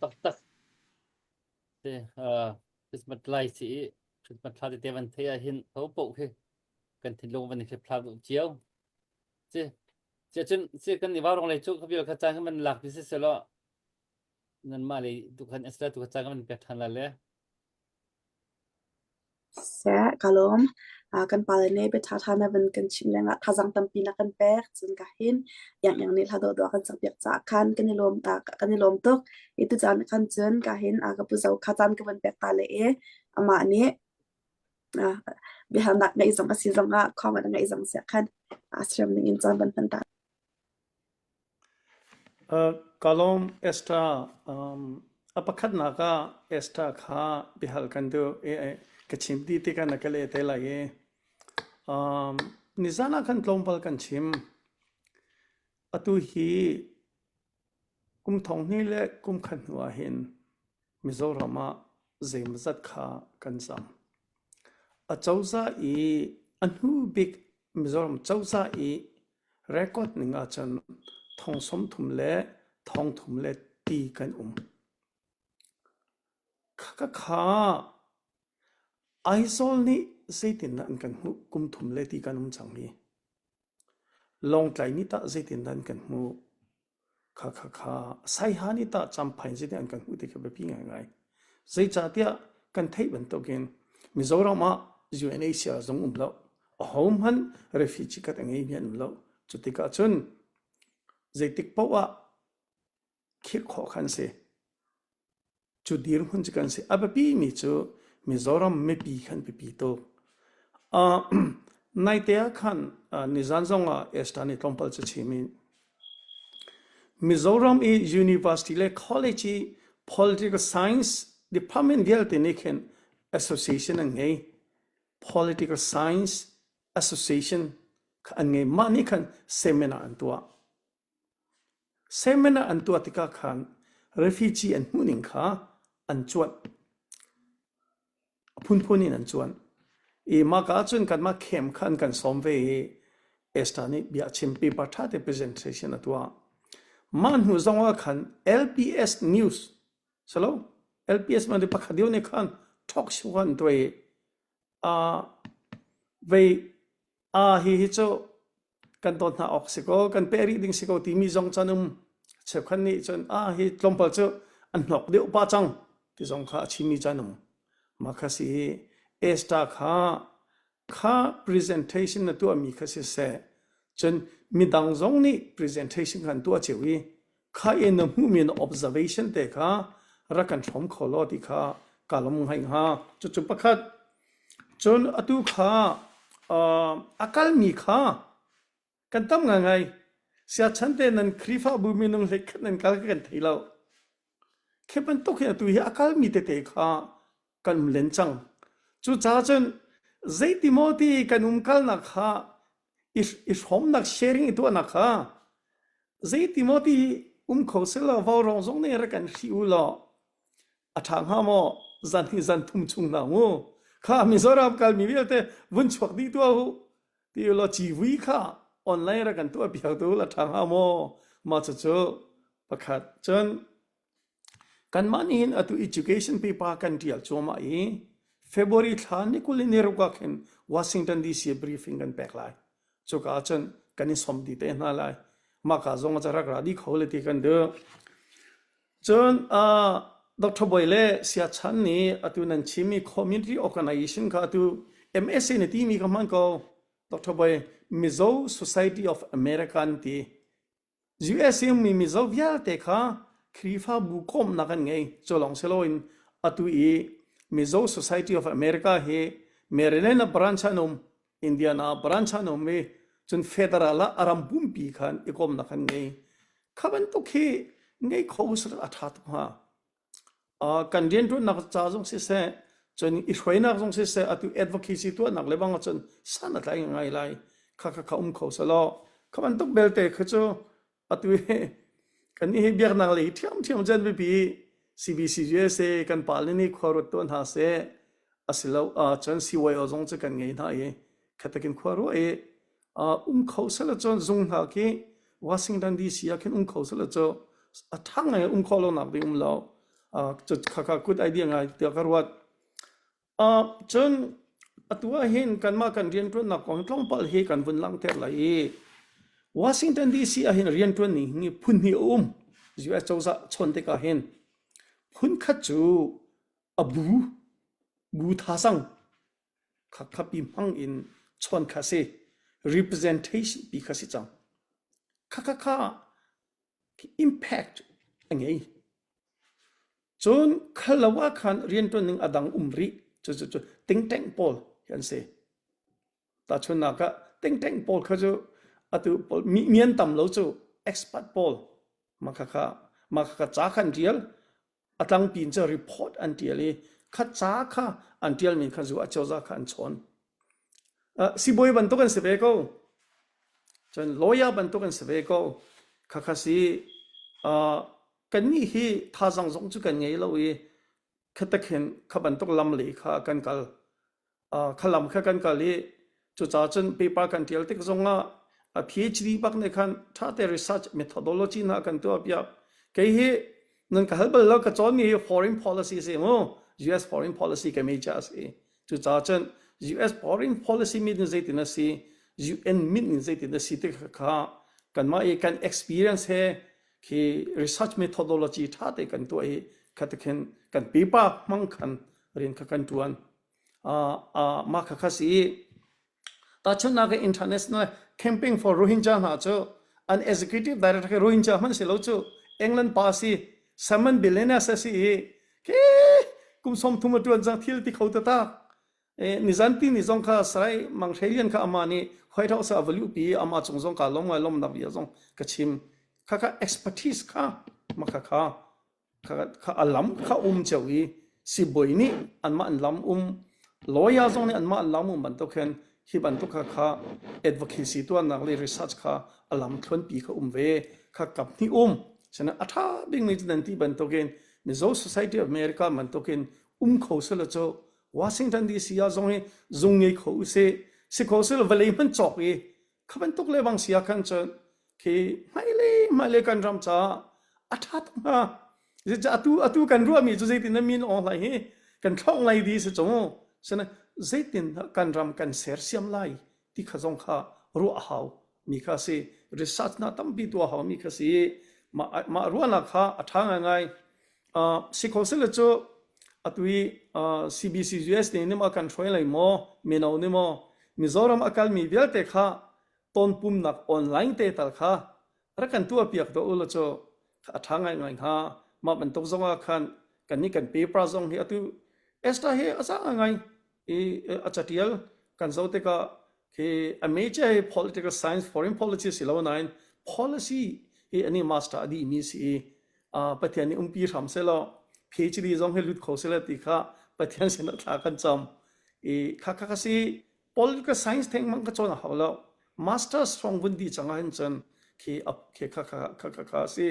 taktak. Te uh, Christmas lai si i Christmas thla tete van thei ah hin ho poh khi kan thinlung van i hliphlau duh cio. Si si cun si kan i vaurawng lei cu ka vial kha caan kan van lak ti si selaw nanmah lei tu khan Esther tu kha caan kan van pek ṭhan lai le. Seh, ka lawm. Kan pale nih bia ṭhaṭha na van kan chimh lengah thazaang tampi na kan pek. Cun ka hin iang nih hla dawhdawh a kan sakpiak caah khan kan i lawm kan i lawm tuk. I tucaan khan cun ka hin ka pu Zo kha caan ka van pek ta le i amah nih biahalnak ngeih zong a si zongah comment a ngeih zong siah khan aa siam ning in caan van hman ta. Ka lawm Esther. Um, a pakhatnak ah Esther kha biahal kan duh i ka chim dih tikah na ka leh te lai i um, nizan ah khan tlawmpal kan chim. Atu hi kum thong hnih le kum khat hnu ah hin Mizoram ah zeimawzat kha kan zam. Acozah i a hnu bik Mizoram cozah i record ning ahcun thong 30 le thong thum le ti kan um. Khakha kha Aizawl nih zeitindah an kan hmuh kum thum le ti kan um cang hi. Lawngtlai nih tah zeitindah an kan hmuh? Khakha kha Saiha nih tah Champhai zeitin an kan hmuh ti kha biapi ngaingai. Zeicahtiah kan theih bantukin Mizoram ah UNHCR zong um lo. Ahohmanh refugee card a ngeimi an um lo. Cutikah cun zeitik paoh ah khirh khawh kha an si. Cu dirhmun cu kan si. A biapimi cu Mizoram mipi khan biapi tuk. Uh, naite ah khan uh, nizan zong ah Esther nih tlawmpal cu chim i Mizoram i university le college i political science department vialte nih khin association an ngei. Political science association kha an ngei. Mah nih khan seminar an tuah. Seminar an tuah tikah khan refugee an hmuhning kha an cuanh. A phunphun in an cuanh. I mahka ahcun kanmah camp kha an kan sawm ve i Esther nih bia a chim paper ṭha te presentation a tuah. Mah hnu zong ah khan LPS News salo LPS man pakhat deuh nih khan talk show an tuah i uh, vei Ah hihi cu kan dawt hna awk si ko, kan peh rih ding si ko timi zong cun um. Cheukhat nih cun ah hi tlawmpal cu an hnok deuh pah cang ti zong kha a chimmi caan um. Mah kha si i Esther kha kha presentation na tuahmi kha siseh, cun midang zong nih presentation kha an tuah cio i kha i na hmuhmi na observation te kha rak kan hrawm kho law ti kha ka lawm ngai hnga. Cucu pakhat. Cun atu kha uh, a kalmi kha kan tam ngaingai. Siachan te nan Khrihfabu minung hlei khat nan kal kan thei lo. Khi bantuk hin atu hi a kalmi tete kha kan um len cang. Cucaah cun zeiti maw ti kan umkalnak kha i hrawmnak sharing i tuahnak kha zeiti maw ti um kho selaw vaurawng zong nih rak kan hrih u law a ṭha hnga maw zan hi zan thum chung hna mu kha Mizoram kalmi vialte vun chuak dih tuah u ti law civui kha online rak kan tuah piak tu la ṭha hnga maw mah cucu pakhat cun Kanmah nih hin atu education pipa kan ṭial cuahmah i February thla ni 20 ni ruk ah khin Washington DC ah briefing kan pek lai. Cuka ah cun kan i sawm dih te hna lai. Mahka zong ah rak ra dih kho le ti kan duh. Cun uh, Dr. Boi le Siachan nih atu nan chimmi community organization kha atu MSA na timi kha hman ko. Dr. Boi Mizo Society of America an ti. US i ummi mizaw vialte kha Khrihfabu komhnak an ngei. Cu lawng si loin atu i Mizo Society of America hi Maryland ah branch an um, Indiana ah branch an um i cun federal ah a ram pumpi khan i komhnak an ngei. Kha bantuk hi ngei kho usih a ṭha tuk hnga. Kan rianṭuannak ca zong siseh, cun i hruainak zong siseh, atu advocacy tuahnak le bang ahcun san a tlai ngai lai. Kha kha kha um kho selaw kha bantuk belte kha cu atu hi kan hi biaknak lei ṭhiamṭhiam cun biapi CBC USA kan pale nih khua ruat tuah hna seh asilo cun CYO zong cu kan ngei hna i khatakin khua ruah i um kho selaw cun zung hna khi Washington DC ah khin um kho selaw cu a ṭha ngai um khawh lonak ding um lo. Cu khakha good idea ngai tiah ka ruat. Cun atu ah hin kanmah kan rianṭuannak kong tlawmpal hi kan vun langhter lai i Washington DC ah hin rianṭuan ning hi phun hnih a um. US cozah chawn tikah hin phun khat cu a bu bu thasang khakhapi hmang in chawn kha si representation pi kha si cang. Khakha kha impact a ngei. Cun khal lo ah khan rianṭuan ning a dang um rih. Cucu cu tingteng pawl hi an si. Tahchunhnak ah tingteng pawl kha cu atu pawl mi, mi an tam lo cu expert pawl mah khakha mah khakha ca kha an ṭial a tlangpi in cu report an ṭial i kha ca kha an ṭialmi kha zu acozah kha an chawn. Uh, sibawi bantuk an si ve ko. Cun lawyer bantuk an si ve ko. Khakha si uh, kannih hi thazang zong cu kan ngei lo i khatakhin kha bantuk lam lei kha kan kal. Uh, kha lam kha kan kal i cucaah cun paper kan ṭial tik zongah a PhD bak nih khan ṭhate research methodology hna kan tuah piak. Kei hi nan ka hal bal lo ka cawnmi hi foreign policy si mu US foreign policy ka major a si. Cucaah cun US foreign policy mit in zeitin a si, UN mit in zeitin a si ti kha kanmah i kan experience he khi research methodology ṭha te kan tuah i khatakhin kan pipa hmang khan rian kha kan ṭuan. Uh, uh, mah kha kha si. Tahchunhnak ah International Campaign for Rohingya hna cu an executive director khi Rohingya hmanh si lo cu England pa si Simon Billionaires a si i khi kum 30 a ṭuan cang thil ti kho taktak. E, nizan ti ni zong kha Sarai Mang Hre Lian kha amah nih White House ah a va luhpi i amah cung zong kaa lawm ngai lawmnak bia zong ka chim. Kha kha expertise kha mah kha kha kha a lam kha um cio i sibawi nih anmah an lam um lawyer zong nih anmah an lam um bantuk hin hi bantuk kha kha advocacy tuahnak le research kha a lam thluanpi kha um ve kha kap hnih um sina a tha bingmi cu nan ti bantukin Mizo Society of America bantukin um kho sela cu Washington DC ah zong hi zung ngei kho usih si kho sela vawlei hman cawk i Kha bantuk le bang si ah khan cun khi hmailei hmailei kan ram caah a ṭha tuk hnga. Zeicah atu atu kan ruahmi cu zeitin na min awng hlai hi kan thlong lai di si cu. Sina zeitin kan ram kan sersiam lai ti kha zong kha ruah a hau mi kha si. Research na tampi tuah hau mi kha si. Mah mah ruahnak kha a ṭha ngaingai. Uh, si kho sile cu atu i uh, CBC US nih nih maw kan hruai lai maw mino nih maw Mizoram a kalmi vialte kha tonpumnak online te tal kha rak kan tuah piak do ula cu a ṭha ngai ngai hnga mah bantuk zong ah khan kan nih kan paper zong hi atu Esther hi a za ngai i a catial kan zo tikah khi a major hi political science foreign policy si lo nain policy hi ani master a dih mi si i Pathian nih umpi hram selaw PhD zong hi lut kho selaw ti kha Pathian sin ah thla kan cam i kha kha kha si political science theng mang ka cawn a hau lo masters hrawng vun di cang ahhin cun khi khi kha kha kha kha kha si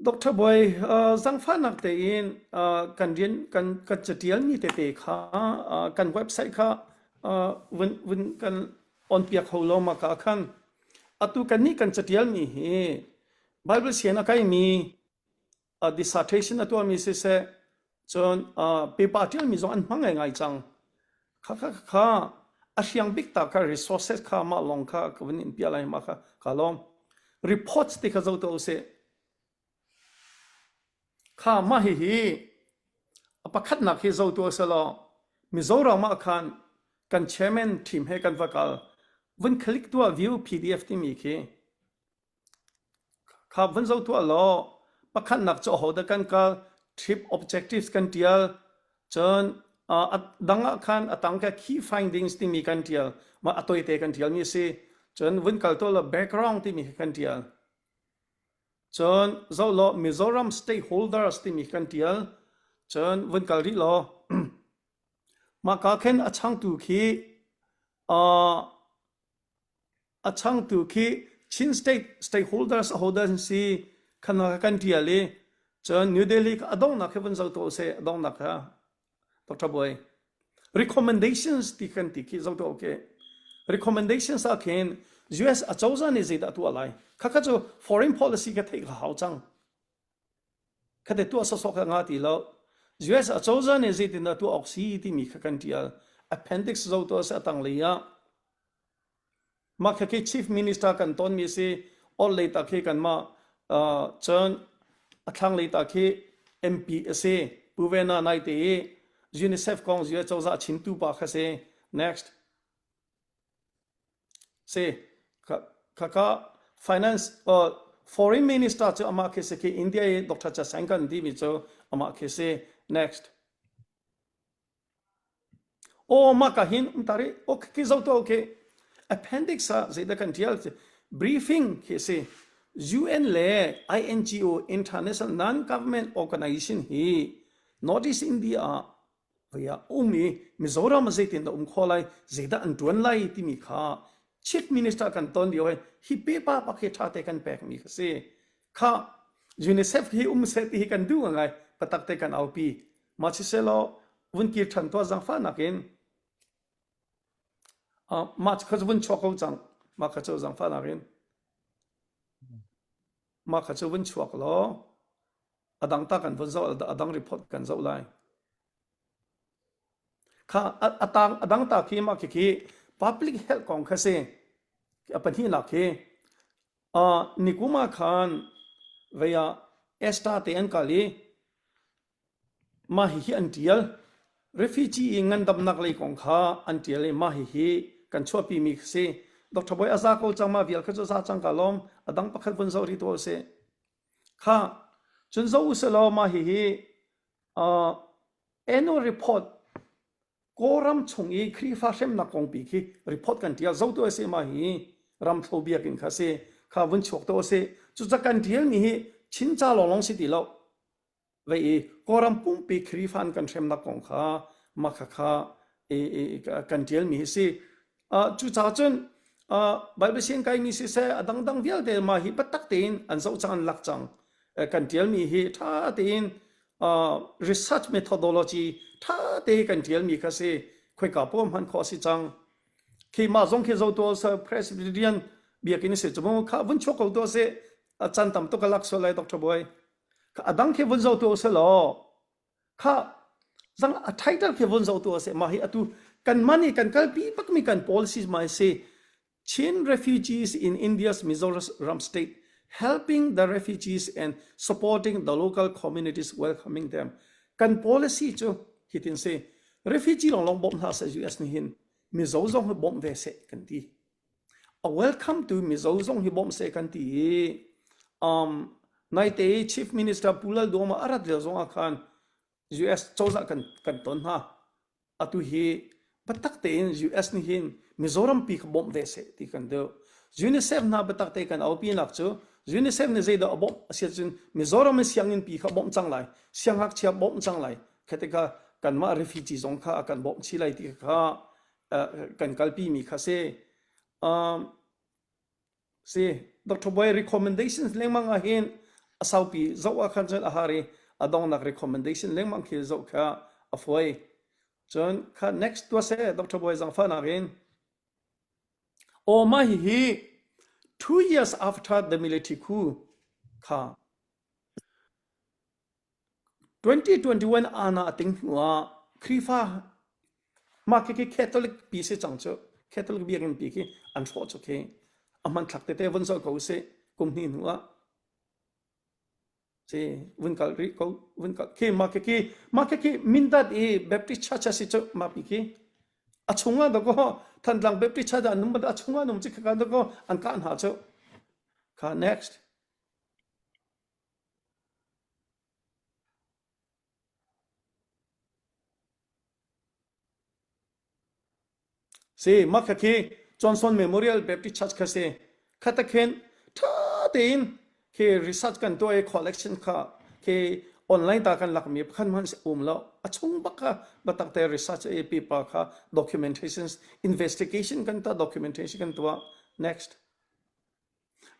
Dr. Boy, uh, zangfahnak tein uh, kan rian kan kan catialmi tete kha uh, kan website kha uh, vun vun kan on piak ho lo ma ka khan atu kan nih kan catialmi hi Bible sian a kaimi uh, dissertation a tuahmi siseh cun uh, paper tialmi zong an hmang ngai ngai cang kha kha kha a hriang bik ta kha resources kha mah lawng kha ka vun in pia lai ma kha ka lawm reports ti kha zo to usih kha mah hi hi a pakhatnak hi zo tu selaw Mizoram ah khan kan chairman team he kan va kal vun click tuah view PDF timi khi Kha vun zoh tuah law pakhatnak cu ahodah kan kal, trip objectives kan ṭial, cun a dang ah khan a tang kha key findings timi kan ṭial. Mah a toite kan ṭialmi a si. Cun vun kal tuah law background timi kha kan ṭial. Cun zoh law Mizoram stakeholders timi kan ṭial. Cun vun kal rih law mah ka khin a changtu khi uh, A changtu khi Chin State stakeholders ahodah an si khan kan ṭial i cun New Delhi a donghnak hi vun zoh tuah usih a donghnak kha Dr. Buai recommendations ti kan ti khi zoh tuah okay recommendations ah khin US acozah nih zeidah tuah lai khakha cu foreign policy ka theih ka hau cang. Khate tuah sawsawh kha nga ti lo. US acozah nih zeitindah tuah awk si timi kha kan tial. Appendix zo tuah si a tanglei ah. Mah kha khi Chief Minister kan tonmi si. Orhlei ta khi kanmah uh, cun a thlanglei ta khi MP a si. Pu Vena naite i UNICEF kong US cozah chimtu pa kha si. Next. Si. Khaka finance uh, foreign minister cu amah khi si khi India i Dr. Jaishankar timi cu amah khi si. Next. Aw mah ka hin um ta rih. Ok khi zoh tuah okay. Appendix ah zeidah kan tial briefing khi a si. UN le INGO International Non-Government Organization hi Northeast India ah voi ah um i Mizoram ah zeitin dah um kho lai, zeidah an tuan lai timi kha Chief Minister kan ton lio hi hi paper pak hi tha te kan pekmi kha si. Kha UNICEF hi um seh ti hi kan duh ngai patak te kan aupi. Mah siselaw vun kir ṭhan tuah zaangfahnak in uh, mah kha cu vun chuak ko cang. Mah kha cu zaangfahnak in mah kha cu vun chuak law a dang ta kan vun zoh a dang report kan zoh lai. Kha a tang a dang ta khi mah khi khi public health kong kha si. A pahnihnak khi uh, nikum ah khan vei ah Esther te an kal i Mah hihi an ṭial. Refugee i ngandamnak lei kong kha an ṭial i mah hihi kan chuahpimi kha si. Dr. Bawi a za ko cang mah vial kha cu za cang ka lawm. A dang pakhat vun zoh rih tuah usih. Kha cun zoh usih law mah hihi uh, annual report Kawlram chung i Khrihfa hremnak kongpi khi report kan ṭial zoh tuah usih mah hi ramthlo biakinn kha si kha vun chuak tuah usih. Cucaah kan ṭialmi hi Chin ca lawnglawng si ti lo. Vei i Kawlram pumpi Khrihfa an kan hremnak kong kha mah khakha kan ṭialmi hi si. Cucaah cun Bible siang kaimi siseh a dangdang vialte mah hi biatak tein an zoh cang an lak cang. Kan ṭialmi hi ṭha tein research methodology ṭha te kan ṭialmi kha si. Khoika paoh hman khawh a si cang. Khi mah zong khi zoh tuah seh Presbyterian biakinn si cu mu kha vun chuak ko tuah seh. A caan tam tuk a lak sual lai Dr. Bawi. A dang khi vun zoh tuah usih law kha zang a title khi vun zoh tuah usih mah hi atu kan man i kan kalpi bakmi kan policy ma si Chin refugees in India's Mizoram state helping the refugees and supporting the local communities welcoming them kan policy cu hitin si refugee long long bawmh hna seh US nih hin Mizo zong hi bawmh ve seh kan ti A welcome tu Mizo zong hi bawmh seh kan ti i um, naite i Chief Minister Pu Lal Duhoma a rat lio zong ah khan US cozah kan kan ton hna. Atu hi biatak tein US nih hin Mizoram pi kha bawmh ve seh ti kan duh. UNICEF hna biatak te kan aupi nak cu UNICEF nih zeidah a bawmh a si ahcun Mizoram in sianginn pi kha bawmh cang lai, siangngakchia bawmh cang lai. Kha tikah kanmah refugee zong kha a kan bawmh chih lai ti kha kan kalpi mi kha si. Um, si Dr. Boy recommendations lengmang ah hin a saupi zoh ah khan cun a har i a dongnak recommendation lengmang khi zoh kha a fawi. Cun kha next tua se Dr. Boy zangfahnak in Aw mah hihi 2 years after the military coup kha 2021 ana a ting hnu ah Khrihfa mah khi Catholic pi si cang cu Catholic biakinn pi khi an hrawh cu khi a hmanthlak tete vun zoh ko usih kum hnih hnu ah si vun kal rih ko vun kal khi mah khi khi mah khi khi Mindat i Baptist Church a si cu mah pi khi a chungah dakaw Thantlang Baptist Church an um a chungah an um ci kha dakaw an kah hna cu kha next Si, mah kha khi Johnson Memorial Baptist Church kha si. Kha khin ṭha tein khi research kan tuah i collection kha khi online ta kan lakmi pakhat hmanh um lo. A chung bak kha biatak te research i paper kha documentations investigation kan tuah documentation kan tuah. Next.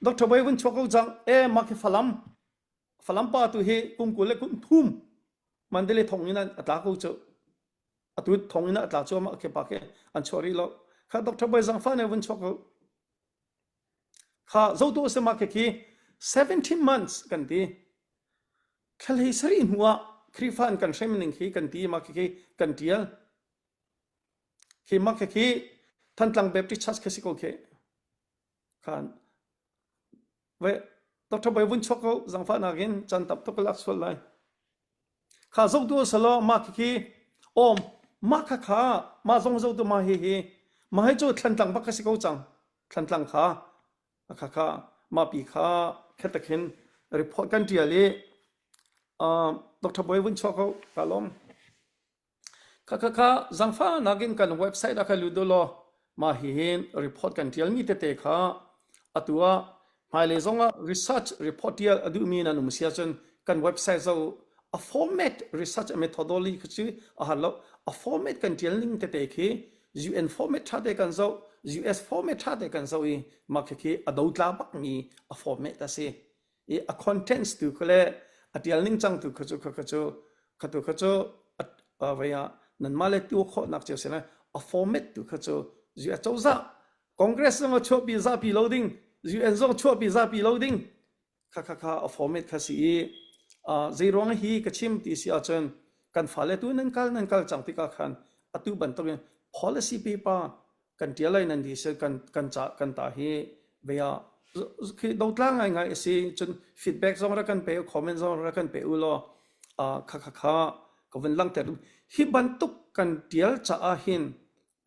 Dr. Bawi vun chuak ko cang. E mah khi Falam Falam pa tu hi kum 20 le kum thum Mandalay thong in a tla ko cu. Atu thong in a tla cu amah ke pa ke an chuah rih lo. Kha Dr. Bawi Zangfa ne vun chuak ko. Kha zotu se ma ke khi 17 months kan ti. Thla sarih hnu ah Khrihfa an kan hrem ning khi kan ti mah khi kan tial. Khi mah khi Thantlang Baptist Church khi si ko khi. Khan ve Dr. Bai vun chuak ko zangfah nakin chan tam tuk lak sual lai. Kha zoh tu salo mah khi om mah kha kha mah zong zoh tu mah hi hi mah hi cu Thlantlang bak kha si ko cang. Thlantlang kha kha kha mah pi kha khetak hin report kan tial i Dr. Bawi vun chuak ko ka lawm. Kha kha kha zangfa nakin kan website ah kha lut law mah hi hin report kan tial mi tete kha atu ah hmailei zong ah research report tial a duhmi nan um si ahcun kan website zo a format research methodology kha cu a har lo a format kan tial ning tete khi UN format ṭha te kan zoh US format ṭha te kan zoh i mah khi khi a dotla bakmi a format a si i a contents tu kha le a tial ning cang tu kha cu kha kha cu kha tu kha cu vei ah nanmah le tu khawhnak cio si lai a format tu kha cu US cozah Congress zong a chuahpi zapi lo ding UN zong chuahpi zapi lo ding kha kha kha a format kha si i zei ruang hi ka chim ti si ahcun kan fale tu nan kal nan kal cang tikah khan atu bantukin policy paper kan ṭial lai nan ti si kan kan ca kan ta hi ve ah khi dotla ngai ngai a si cun feedback zong rak kan pe comment zong rak kan pe u law kha kha kha ka vun langhter hi bantuk kan ṭial caah hin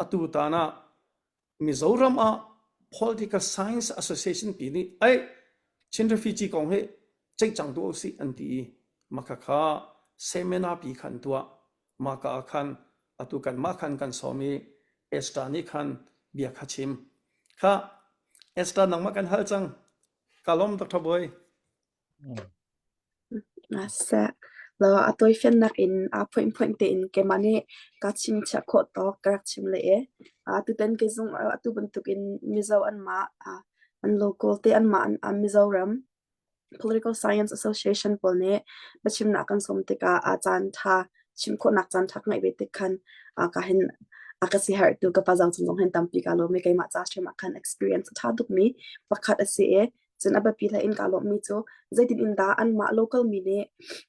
atu tan ah Mizoram ah Political Science Association pi nih ei Chin refugee kong hi ceih cang duh usih an ti i maka kha seminar pi khan tuah maka ah khan atu kan mah khan kan sawm i Esther nih khan bia kha chim kha Esther nangmah kan hal cang ka lawm Dr. Bawi Seh law a tawifiannak in aa phoihphoih tein keimah nih kaa chimchiah khawh tawk ka rak chim leh i tutan kei zong atu bantukin Mizo anmah an local te anmah an Mizoram Political Science Association pawl nih biachimnak kan sawm tikah a caan ṭha chim khawhnak caan ṭha ka ngeih ve tik khan ka hin a ka siaherhtu ka pa zang cung zong hin tampi kaa lawm i keimah ca hrim ah khan experience a ṭha tukmi pakhat a si i Cun a biapi hlei in kaa lawmhmi cu zeitin in dah anmah local mi nih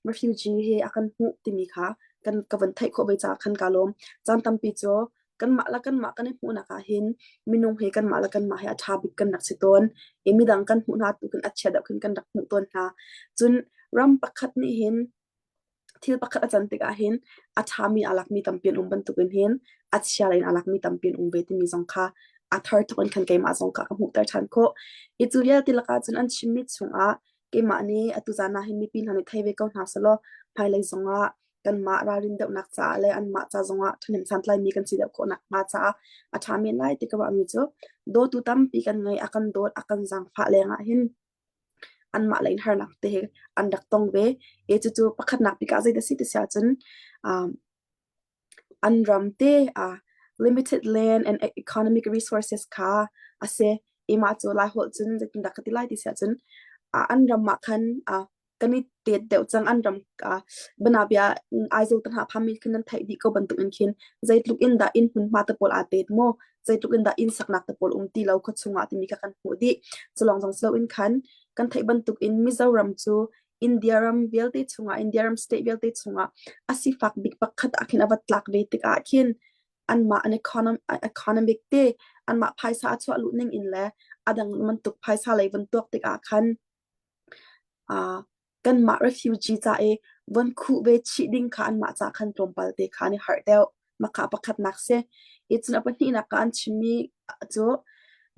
refugee hi a kan hmuh timi kha kan ka van theih khawh ve caah khan kaa lawm. Caan tampi cu kanmah le kanmah kan i hmuhnak ah hin minung hi kanmah le kanmah hi a ṭha bik kan rak si tawn. I midang kan hmuh hna tu khin a chia deuh khin kan rak hmuh tawn hna. Cun ram pakhat nih hin thil pakhat a can tikah hin a ṭhami aa lakmi tampi an um bantukin hin a chia lei in aa lakmi tampi an um ve timi zong kha a thar tuk in khan keimah zong kha ka hmuhter ṭhan khawh. I cu vialte lakah cun an chimmi chungah keimah nih atu zan ah hin mipi hna nih thei ve ko hna sehlaw hmailei zongah kanmah ralrin deuhnak caah le anmah ca zongah ṭhahnem santlaimi kan si deuh khawh nakhnga caah a ṭha men lai ti ka ruahmi cu dawtu tampi kan ngei a kan dawt a kan zaangfah lengah hin anmah lei in harnak te he an rak tong ve. I cucu pakhatnak bik ah zeidah a si ti si ahcun um, an ram te uh, limited land and economic resources kha a si. I mah cu Laiholh cun zeitindah ka ti lai ti si ahcun uh, an ram ah khan uh, kan i tet deuh cang an ram uh, banabia Aizawl te hna phami khin nan theih dih ko bantuk in khin zeitluk in dah inn hmunhma te pawl aa tet maw zeitluk in dah inn saknak te pawl um ti lo khua chungah timi kha kan hmuh dih culong zong silo in khan kan theih bantuk in Mizoram cu India ram vialte chungah India ram state vialte chungah a sifak bik pakhat ah khin a va tlak ve tikah khin anmah an economic te anmah phaisa a chuah luh ning in le adang bantuk phaisa lei van tuak tikah khan uh, kanmah refugee ca i von khuh ve chih ding kha anmah ca khan tlawmpal te kha an i harh deuh. Maka pakhatnak si. I cun a pahnihnak ah an chimmi cu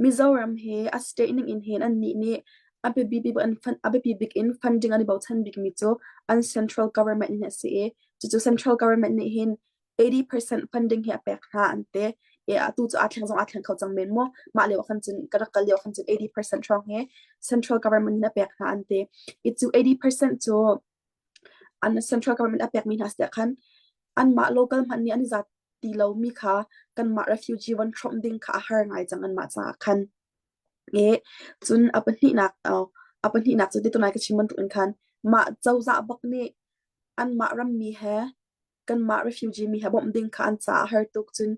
Mizoram hi a state ning in hin annih nih a biapi bik an a biapi bik in funding an i bochan bikmi cu an central government in a si i cucu central government nih hin 80% funding hi a pek hna an ti. E atu cu aa thleng zong aa thleng kho cang men maw? Mah lio ah khan cun ka rak kal lio khan cun 80% hrawng hi central government in a pek hna an ti. I cu 80% cu an central government a pekmi hna si ah khan anmah local hmanh nih an i zat ti lomi kha kanmah refugee von hrawmh ding kha a har ngai cang anmah caah khan. E cun a pahnihnak a pahnihnak cu ti tunai ka chim bantuk in khan mah cozah bak nih anmah rammi he kanmah refugee mi he bawmh ding kha an caah a har tuk cun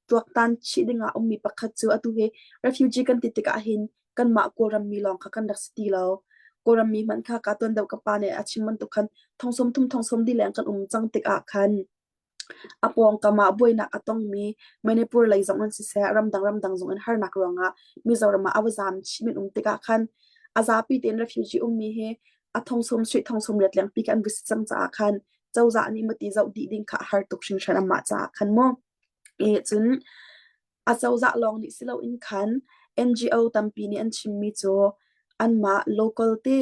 tuaktan chih dingah ummi pakhat cu atu hi refugee kan ti tikah hin kanmah Kawlram mi lawng kha kan rak si ti lo. Kawlram mi hmanh kha ka tuan deuh ka pa nih a chim bantuk khan thong 30 thong 40 leng kan um cang tikah khan a pawngkam ah buainak a tongmi Manipur lei zong in siseh ramdang ramdang zong in harnak ruangah Mizoram ah a va zaam chih min um tikah khan a zapi tein refugee ummi hi a thong sawm suih thong sawm riat lengpi kan va si cang caah khan cozah nih mati zoh dih ding kha a har tuk hringhran amah caah khan mu. E cun a cozah lawng nih si loin khan NGO tampi nih an chimmi cu anmah local te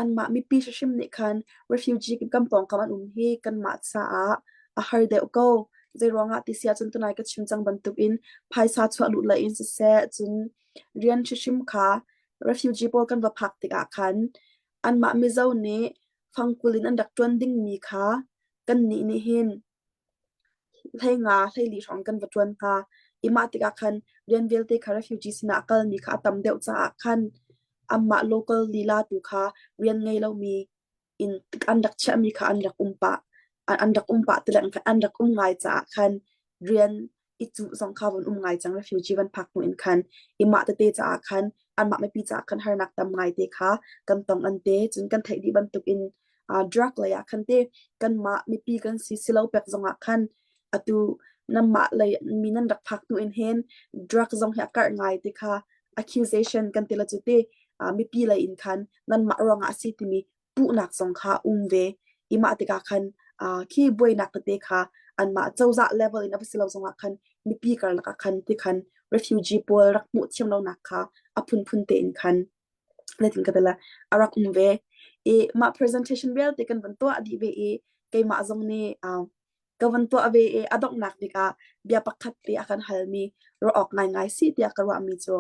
anmah mipi hrimhrim nih khan refugee kan pawngkam an um hi kanmah caah a har deuh ko. Zeiruangah ti si ahcun tunai ka chim cang bantukin phaisa chuah luh lei in siseh cun rian hrimhrim kha refugee pawl kan va phak tikah khan anmah Mizo nih fangkul in an rak ṭuan dingmi kha kannih nih hin 15 14 hrawng kan va ṭuan hnga. I mah tikah khan rian vialte kha refugee sinah a kalmi kha a tam deuh caah khan anmah local lila tu kha rian ngei lomi in an rak chiahmi kha an rak um pah an rak um pah ti le an rak um ngai caah khan rian i cuh zong kha von um ngai cang refugee van phak hnu in khan i mah tete caah khan anmah mipi caah khan harnak tam ngai te kha kan tong an te cun kan theih dih bantuk in uh, drug lei ah khan te kanmah mipi kan si silo pek zong ah khan atu nanmah lei mi nan rak phak hnu in hin drug zong hi a karh ngai te kha accusation kan ti la cu te uh, mipi lei in khan nanmah ruangah a si timi puhnak zong kha um ve i mah tikah khan uh, khi buainak tete kha anmah cozah level in a va si lo zongah khan mipi karlak ah khan ti khan refugee pawl rak hmuh thiam lonak kha a phunphun tein khan zeitin ka tila a rak um ve i mah presentation vialte kan van tuah dih ve i keimah zong nih uh, ka van tuah ve i a donghnak bik ah bia pakhat te a kan halmi ruah awk ngaingai si tiah ka ruahmi cu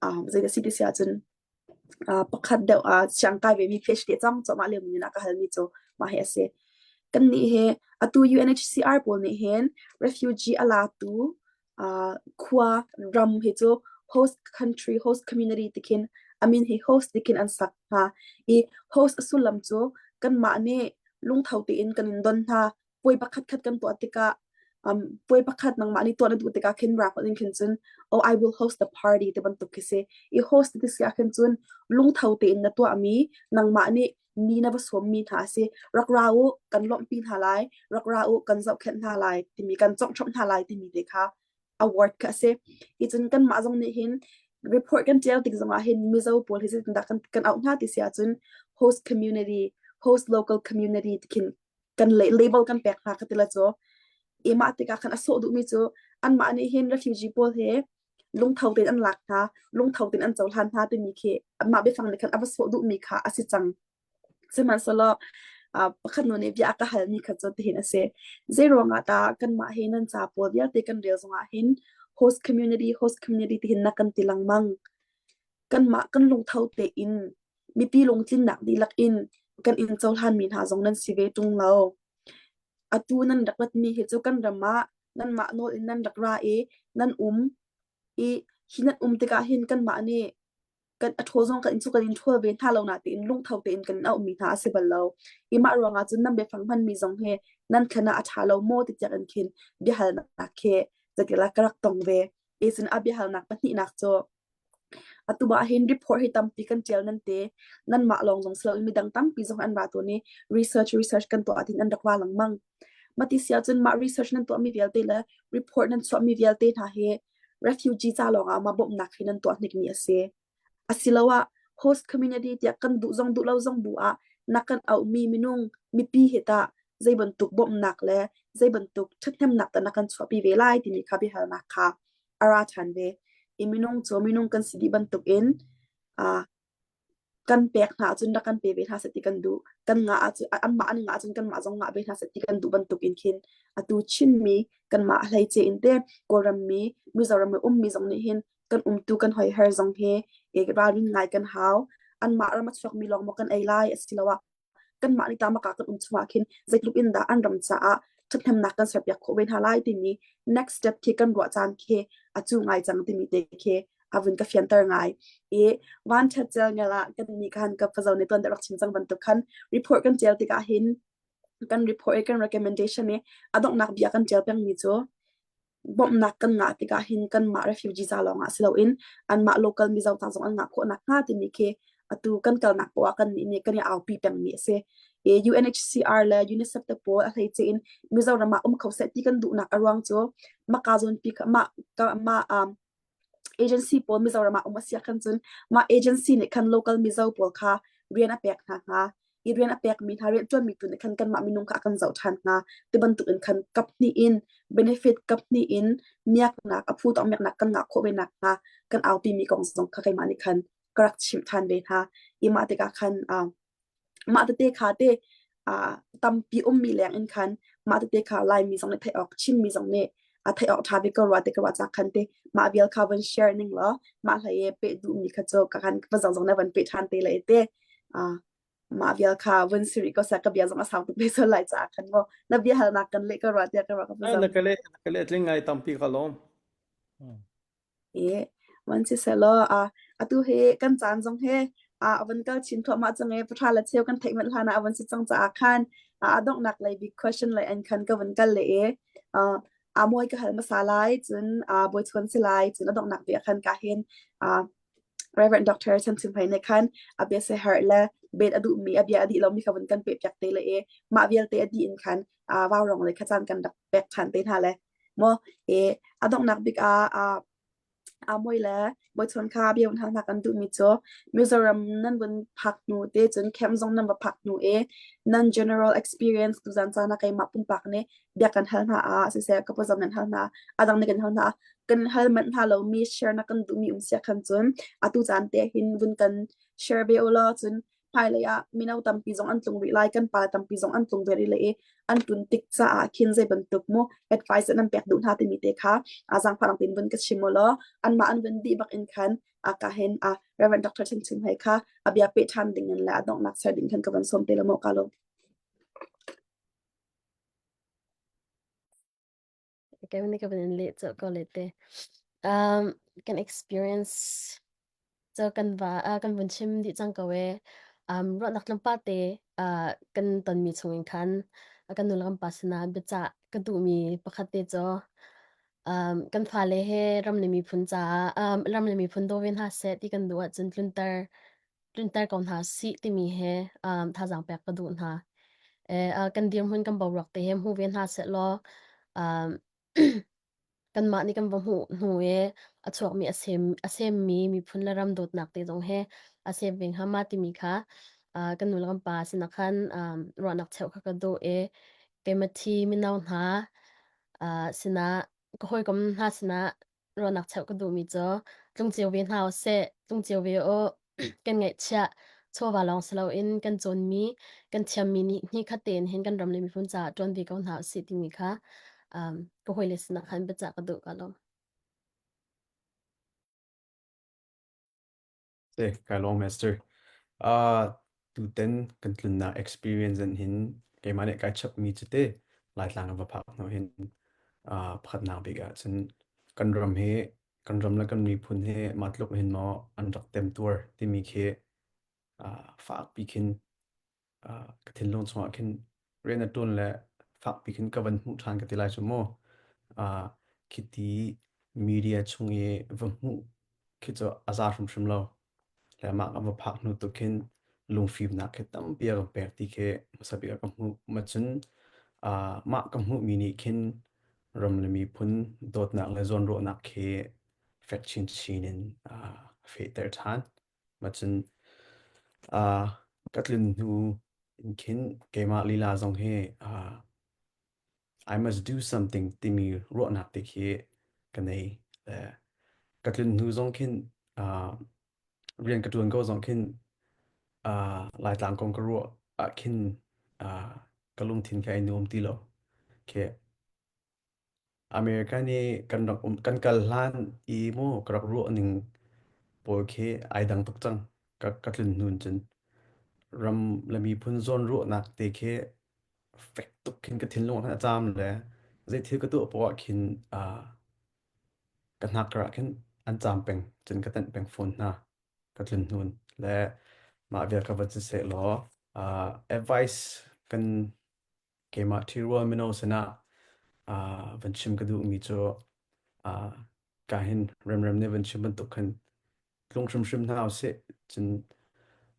um, zei si ti si ahcun pakhat deuh ah siangkai vemi PhD cang cuahmah lio mi a ka halmi cu mah hi a si. Kannih hi atu UNHCR pawl nih hin refugee a latu khua ram hi cu host country host community tikhin a min hi host tikhin an sak hna i host a sullam cu kanmah nih lungtho tein kan in don hna puai pakhat khat kan tuah tikah um, puai pakhat nangmah nih tuah na duh tikah khin rak in khin cun oh I will host the party ti bantuk khi si i host ti si ah khin cun lungtho tein na tuahmi nangmah nih mi na va sawmmi hna a si rak ra u kan lawmhpi hna lai rak ra u kan zohkhenh hna lai timi kan conghṭhomh hna lai timi te kha award kha a si i cun kanmah zong nih hin report kan ṭial tik zongah hin Mizo pawl hi zeitindah kan kan auh hna ti si ahcun host community host local community ti khin kan label kan pek hna ka ti la cu i mah tikah khan a sawh duhmi cu anmah nih hin refugee pawl he lungtho tein an lak hna lungtho tein an cohlan hna timi khi mah biafang nih khan a va sawh duhmi kha a si cang sihmanhsehlaw pakhat nu nih bia a ka halmi kha cu tihin a si zei ruangah dah kanmah hi nan ca pawl vialte kan rel zongah hin host community host community tihin na kan ti lengmang kanmah kan lungtho tein mipi lungtlinnak dihlak in kan in cohlanmi hna zong nan si ve ṭung lo. Atu nan rak ratmi hi cu kan ram ah nanmah nawl in nan rak ra i nan um i hi nan um tikah hin kanmah nih kan a ṭhawl zong kan in cu kan in ṭhawl ve hna lo na tiin lungtho tein kan in auhmi hna a si bal lo. I mah ruangah cun nan biafang hmanmi zong hi nan thlen ah a ṭha lo maw ti tiang in khin biahalnak khi zeitilah ka rak tong ve. I cun a biahalnak pahnihnak cu Atu ah hin report hi tampi kan ṭial nan te. Nanmah lawng zong si loin midang tampi zong an ra tawn i research research kan tuah ahtin an rak ra lengmang. Mah ti si ahcun mah research nan tuahmi vialte le report nan chuahmi vialte hna hi refugee ca lawngah mah bawmhnak hi nan tuah hnikmi a si. Asiloah host community tiah kan duh zong duh lo zong bu ah na kan auhmi minung mipi hi tah zei bantuk bawmhnak le zei bantuk ṭhathnemnak dah na kan chuahpi ve lai timi kha biahalnak kha a ra ṭhan ve i minung cu minung kan si dih bantukin uh, kan pek hna ahcun rak kan pe ve hna seh ti kan duh kan ngah ahcun anmah an ngah ahcun kanmah zong ngah ve hna seh ti kan duh bantukin khin atu Chinmi kanmah hleice in te Kawlram mi Mizoram mi ummi zong nih hin kan umtu kan hoiher zong hi i ralrin ngai kan hau anmah ram a chuakmi lawng maw kan ei lai asiloah kanmah nih tah maka kan um chungah khin zeitluk in dah an ram caah ṭhathnemnak kan serpiak khawh ve hna lai timi next step khi kan ruah caan khi a cu ngai cang timi te khi a vun ka fianter ngai i van ṭhat cel ngel ah kan nih khan ka pazo nih tuan rak chim cang bantuk khan report kan ṭial tikah hin kan report i kan recommendation i a donghnak bia kan ṭial pengmi cu bawmhnak kan ngah tikah hin kanmah refugee ca lawngah si loin anmah local Mizo ca zong an ngah khawh nakhnga timi khi Atu kan kalnak poah kan nih nih kan i aupi pengmi a si. I UNHCR le UNICEF te pawl a hleice in Mizoram ah um kho seh ti kan duhnak a ruang cu maka zawn pi kha mah mah um, agency pawl Mizoram ah um a si ah khan cun mah agency nih khan local Mizo pawl kha rian a pek hna hnga. I rian a pekmi hna rianṭuanmi tu nih khan kanmah minung kha a kan zoh ṭhan hnga. Ti bantuk in khan kap hnih in benefit kap hnih in miaknak a phu tawk miaknak kan ngah khawh ve nak hnga kan aupimi kong zong kha keimah nih khan ka rak chimh ṭhan ve hna. I mah tikah khan uh, mah tete kha te uh, tampi ummi leng in khan mah tete kha Laimi zong nih theih awk Chinmi zong nih a theih awk ṭha bik ko rua te ka ruah cak khan te mah vial kha van share ning law mah hlei i peh duhmi kha cu ka kan va zong zong na van peh ṭhan te le te uh, mah vial kha vun siri ko seh ka bia zong a sau tuk ve sual lai caah khan maw na bia halnak kan leh ka ruah tiah ka ruah ka Na ka le na ka le tling ngai tampi ka lawm. E van si selaw a atu hi kan caan zong he a van kal chin thluahmah cang e pathra le cheu kan theih manh hlan ah a van si cang caah khan a donghnak lei big question lei an khan ka van kal le e a mawi ka hal hmasa lai cun a bawi chuan si lai cun a donghnak bia khan ka hin a Reverend Dr. Chan Chim Hlei nih khan a bia siaherh le bet a duhmi a bia a dih lomi kha vun kan pehpiak te le i mah vialte a dih in khan vaurawng le kha caan kan rak pek ṭhan te hna le maw i a donghnak bik ah a moi le Bawichawn kha bia vun hal hna kan duhmi cu Mizoram nan vun phak hnu te cun camp zong nan va phak hnu i nan general experience tuzan caan ah keimah pumpak nih bia kan hal hna ah siseh ka pawzam nan hal hna a dang nih kan hal hna kan hal manh hna lomi share na kan duhmi um sia khan cun atu caan te hin vun kan share ve ulaw cun hmailei ah mino tampi zong an tlung rih lai kan pa tampi zong an tlung ve rih lai i an tlun tik caah khin zei bantuk mu advice nan pek duh hna timi te kha a zaangfah tein vun ka chim ulaw anmah an vun dih bak in khan a ka hin a Reverend Dr. Chen Chim Hei kha a bia pe ṭhan ding in le a donghnak ser ding khan ka van sawm te la maw ka lo. Okay, ni ka van in leh cawh ko le te. Um, kan experience cu kan va uh, kan vun chim dih cang ko e. Um, ruahnak tlawmpal te uh, kan tonmi chungin khan uh, kan nu le kan pa sinah biacah ka duhmi pakhat te cu um, kan fale he ram le miphun caah um, ram le miphun daw ve hna seh ti kan duh ahcun tlunter tlunter ko hna sih timi he um, thazaang pek ka duh hna. Eh, uh, kan dirhmun kan boruak te he hmu ve hna seh law um, kanmah nih kan va hmuh hnu i a chuakmi a sem a semmi miphun le ram dawtnak te zong he a sem ve hnga ma timi kha uh, kan nu le kan pa sinah khan um, ruahnak cheuh kha ka duh i keimah thi mino hna uh, sinah ka hawikom hna sinah ruahnak cheuh ka duhmi cu tlung cio ve hna usih, tlung cio ve u. Kan ngaihchiah chawva lawng si loin kan cawnmi, kan thiammi nih hnikhat tein hin kan ram le miphun caah ṭuan ve ko hna usih timi kha um, ka hawile sinah khan biacah ka duh ka lawm. Si, kai lawm Master. Uh, tuten kan tlunnak experience in hin keimah nih kai chapmi cu te Laitlang va phak hnu hin uh, pakhatnak bik ah cun kan ram hi kan ram le kan miphun hi mah tluk hin maw an rak temtuar timi khi uh, fakpi khin uh, ka thinlung chungah khin rian a ṭuan le fakpi khin ka van hmuh ṭhan ka ti lai cu mu. Uh, khiti media chung i va hmuh khi cu a za hrimhrim lo. Le mah ka va phak hnu tu khin lungfimnak khi tampi a ka pek ti khi hmasa bik ah ka hmuh. Ma cun uh, mah ka hmuhmi nih khin ram le miphun dawtnak le zawnruahnak khi fek chinchin in uh, a fehter ṭhan. Macun uh, ka tlun hnu in khin keimah lila zong hi uh, I must do something timi ruahnak te khi ka nei. Le ka tlun hnu zong khin uh, rian ka ṭuan ko zong khin uh, Laitlang kong ka ruah ah khin uh, ka lungthin kha ai nuam ti lo. Khi American i kan rak um kan kal hlan i mu ka rak ruah ning pawl khi ai dang tuk cang. Ka ka tlun hnu in cun ram le miphun zawn ruahnak te khi fek tuk khin ka thinlung ah khan a caam le zei thil ka tuah poah ah khin uh, ka hnakkar ah khin an caam peng cun ka tenh peng fawn hna ka tlun hnu in le mah vial ka van siseh law uh, advice kan Keimah ṭhirual mino sinah uh, van chim ka duhmi cu uh, ka hin remrem nih van chim bantuk khin tlung hrimhrim hna usih. Cun.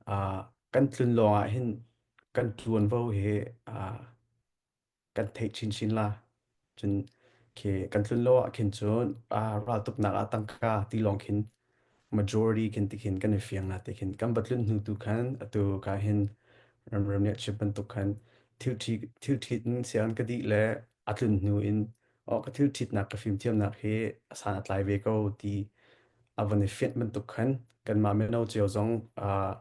Uh, kan tlun lawng ah hin kan ṭuanvo hi uh, kan theih chinchin la. Cun khi kan tlun lo ah khin cun uh, raltuknak ah tangka ti lawng khin majority khin ti khin kan i fiang na ti khin kan va tlun hnu tu khan atu ka hin ramram nih a chim bantuk khan thil ṭhi thil ṭhit in sian ka dih le a tlun hnu in oh ka thil ṭhitnak ka fimthiamnak hi a san a tlai ve ko ti a van i fianh bantuk khan kanmah mino cio zong uh,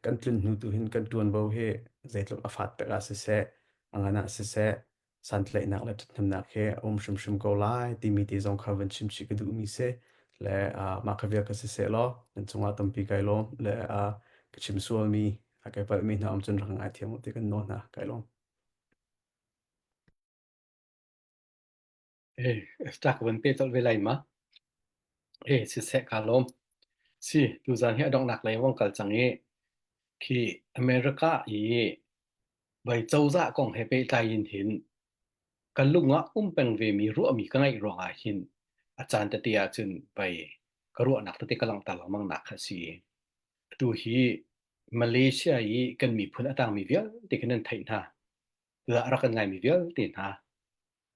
kan tlun hnu tu hin kan ṭuanvo hi zeitluk a fat pek ah siseh a ngan ah siseh santlaihnak le ṭhathnemnak hi a um hrimhrim ko lai timi te zong kha van chim chih ka duhmi si le uh, mah kha vial ka si seh law nan cungah tampi kai lawm le uh, ka chim sualmi a kai palhmi hna um cun rak ngaithiam u ti kan nawl hna kai lawm. Eh, tak van pe colh ve lai ma. Eh, siseh ka lawm. Si, tuzan hi a donghnak lei vong kal cang i khi America i vai cozah kong he pehtlai in hin ka lung ah um peng ve mi ruahmi ka ngeih ruangah hin a caan tete ahcun vai ka ruahnak tete ka langhter lengmang nak kha si. Atu hi Malaysia i kan miphun a tangmi vialte khi nan theih hna. Tiah a rak kan ngaimi vialte hna.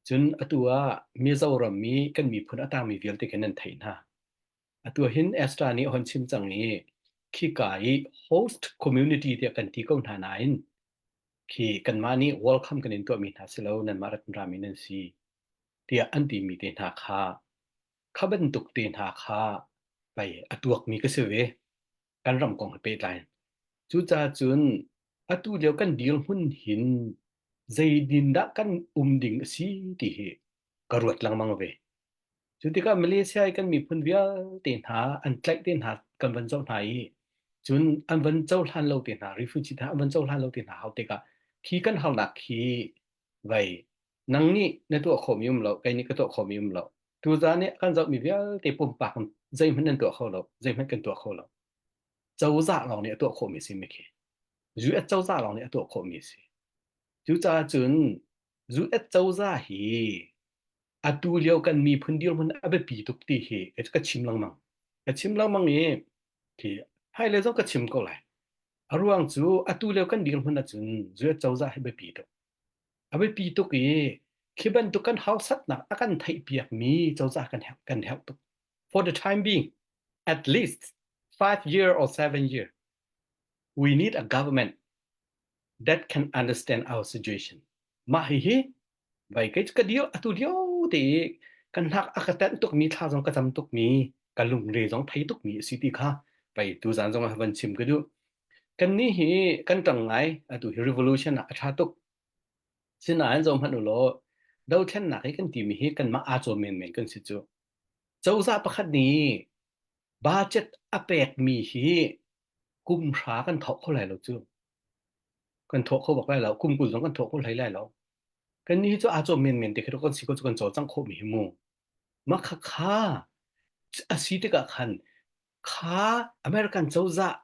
Cun atu ah Mizoram i kan miphun a tangmi vialte khi nan theih hna. Atu ah hin Esther nih a hon chim cang i khika i host community tiah kan ti ko hna nain khi kanmah nih welcome kan in tuahmi hna si lo nanmah rak rami nan si tiah an timi te hna kha kha bantuk te hna kha pei a tuakmi ka si ve kan ram kong he pehtlai in. Cucaah cun atu lio kan dirhmun hin zeitindah kan um ding a si ti hi ka ruat lengmang ve. Cu tikah Malaysia i kan miphun vialte hna an tlaih te hna kan van zoh hna i cun an van cohlan lo te hna refugee hna an van cohlan lo te hna hau tikah khi kan harnak khi vei nang nih na tuah khawhmi um lo kei nih ka tuah khawhmi um lo tuzaan nih kan zohmi vialte pumpak zeihmanh nan tuah kho lo zeihmanh kan tuah kho lo cozah lawng nih a tuah khawhmi si mi khi US cozah lawng nih a tuah khawhmi si cucaah cun US cozah hi atu lio kan miphun dirhmun a biapi tuk ti hi ka chim lengmang ka chim lengmang i khi hmailei zong ka chim ko lai a ruang cu atu lio kan dirhmun ahcun US cozah hi biapi tuk a biapi tuk i khi bantuk kan harsatnak a kan theihpiakmi cozah kan herh kan herh tuk for the time being at least 5 year or 7 year we need a government that can understand our situation mah hihi vai kei ka dio atu lio te i kan hnak a ka tenh tukmi thla zong ka cam tukmi ka lungre zong thei tukmi a si ti kha pei tuzan zong ah van chim ka duh kan ni hi kan ṭang ngai atu hi revolution ah a ṭha tuk sinain zoh hmanh u law dothlennak hi kan timi hi kanmah aa cawn menmen kan si cu cozah pakhat nih budget a pekmi hi kum hra kan thawk kho lai lo cu kan thawh kho bak lai lo kum 20 zong kan thawh kho hlei lai lo kan nih cu aa cawm menmen te khi kan si ko cu kan cawlcangh khawhmi hi mu mah kha kha a si tikah khan kha American cozah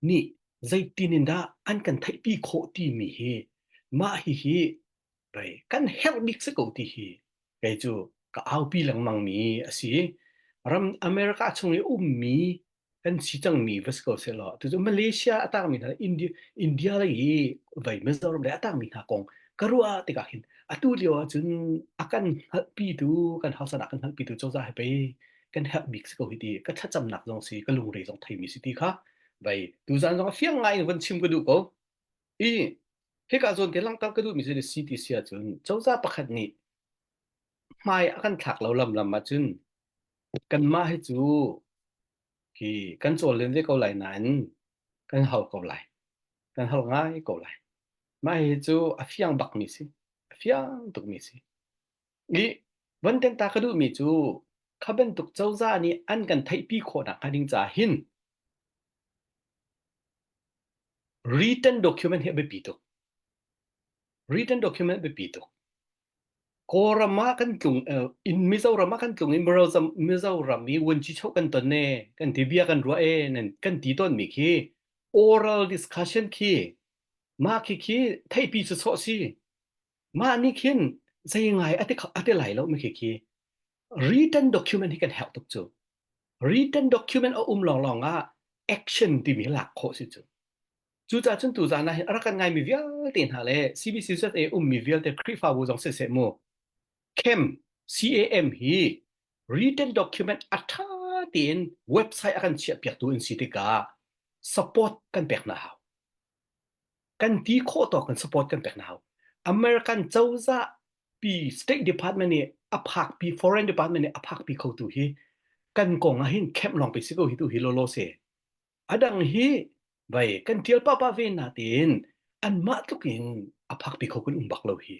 nih zeitin in dah an kan theihpi khawh timi hi mah hihi pei kan herh bik si ko ti hi kei cu ka aupi lengmang mi a si ram America chung i ummi kan si cangmi va si ko sehlaw tucu Malaysia a tangmi hna India India lei i vai Mizoram lei a tangmi hna kong ka ruah tikah hin atu lio ahcun a kan hngalhpitu kan hausanak kan hngalhpitu cozah hi pei kan herh bik si ko hi ti ka thlacamnak zong si ka lungre zong theimi si ti kha vai tuzan zong a fiang ngai in von chim ka duh ko i hika zawn te langhter ka duhmi cu si ti si ahcun cozah pakhat nih hmai a kan thlak lo lam lam ahcun Kanmah hi cu hi kan cawl len ve ko lai nain kan hal ko lai. Kan hal ngai ko lai. Mah hi cu a fiang bakmi si. A fiang tukmi si. I von ten ta ka duhmi cu kha bantuk cozah nih an kan theihpi khawh nakhnga ding caah hin written document hi a biapi tuk. Written document a biapi tuk. Kawlram ah kan tlung in Mizoram ah kan tlung i Mizoram i vuanci kan ton e kan ti bia kan ruah e nan kan ti tawn mi khi oral discussion khi mah khi khi theihpi cu sawh si mah nih khin zei ngai ati ati lai lo mi khi khi written document hi kan herh tuk cu written document a um lawnglawng ah action timi lak khawh si cu. Cucaah cun tuzaan ah hin a rak kan ngaimi vialte hna le CBCUSA ummi vialte Khrihfabu zong siseh mu CAM CAM hi written document a ṭha tein website a kan chiahpiaktu an si tikah support kan pek hna hau. Kan ti khawh tawk in support kan pek hna hau. American cozah pi State Department nih a phakpi Foreign Department nih a phakpi khotu hi kan kong ah hin camp lawng pe si ko hi tu hi lawlaw se. A dang hi vai kan ṭial pahpah ve natein anmah tluk in a phakpi kho kan um bak lo hi.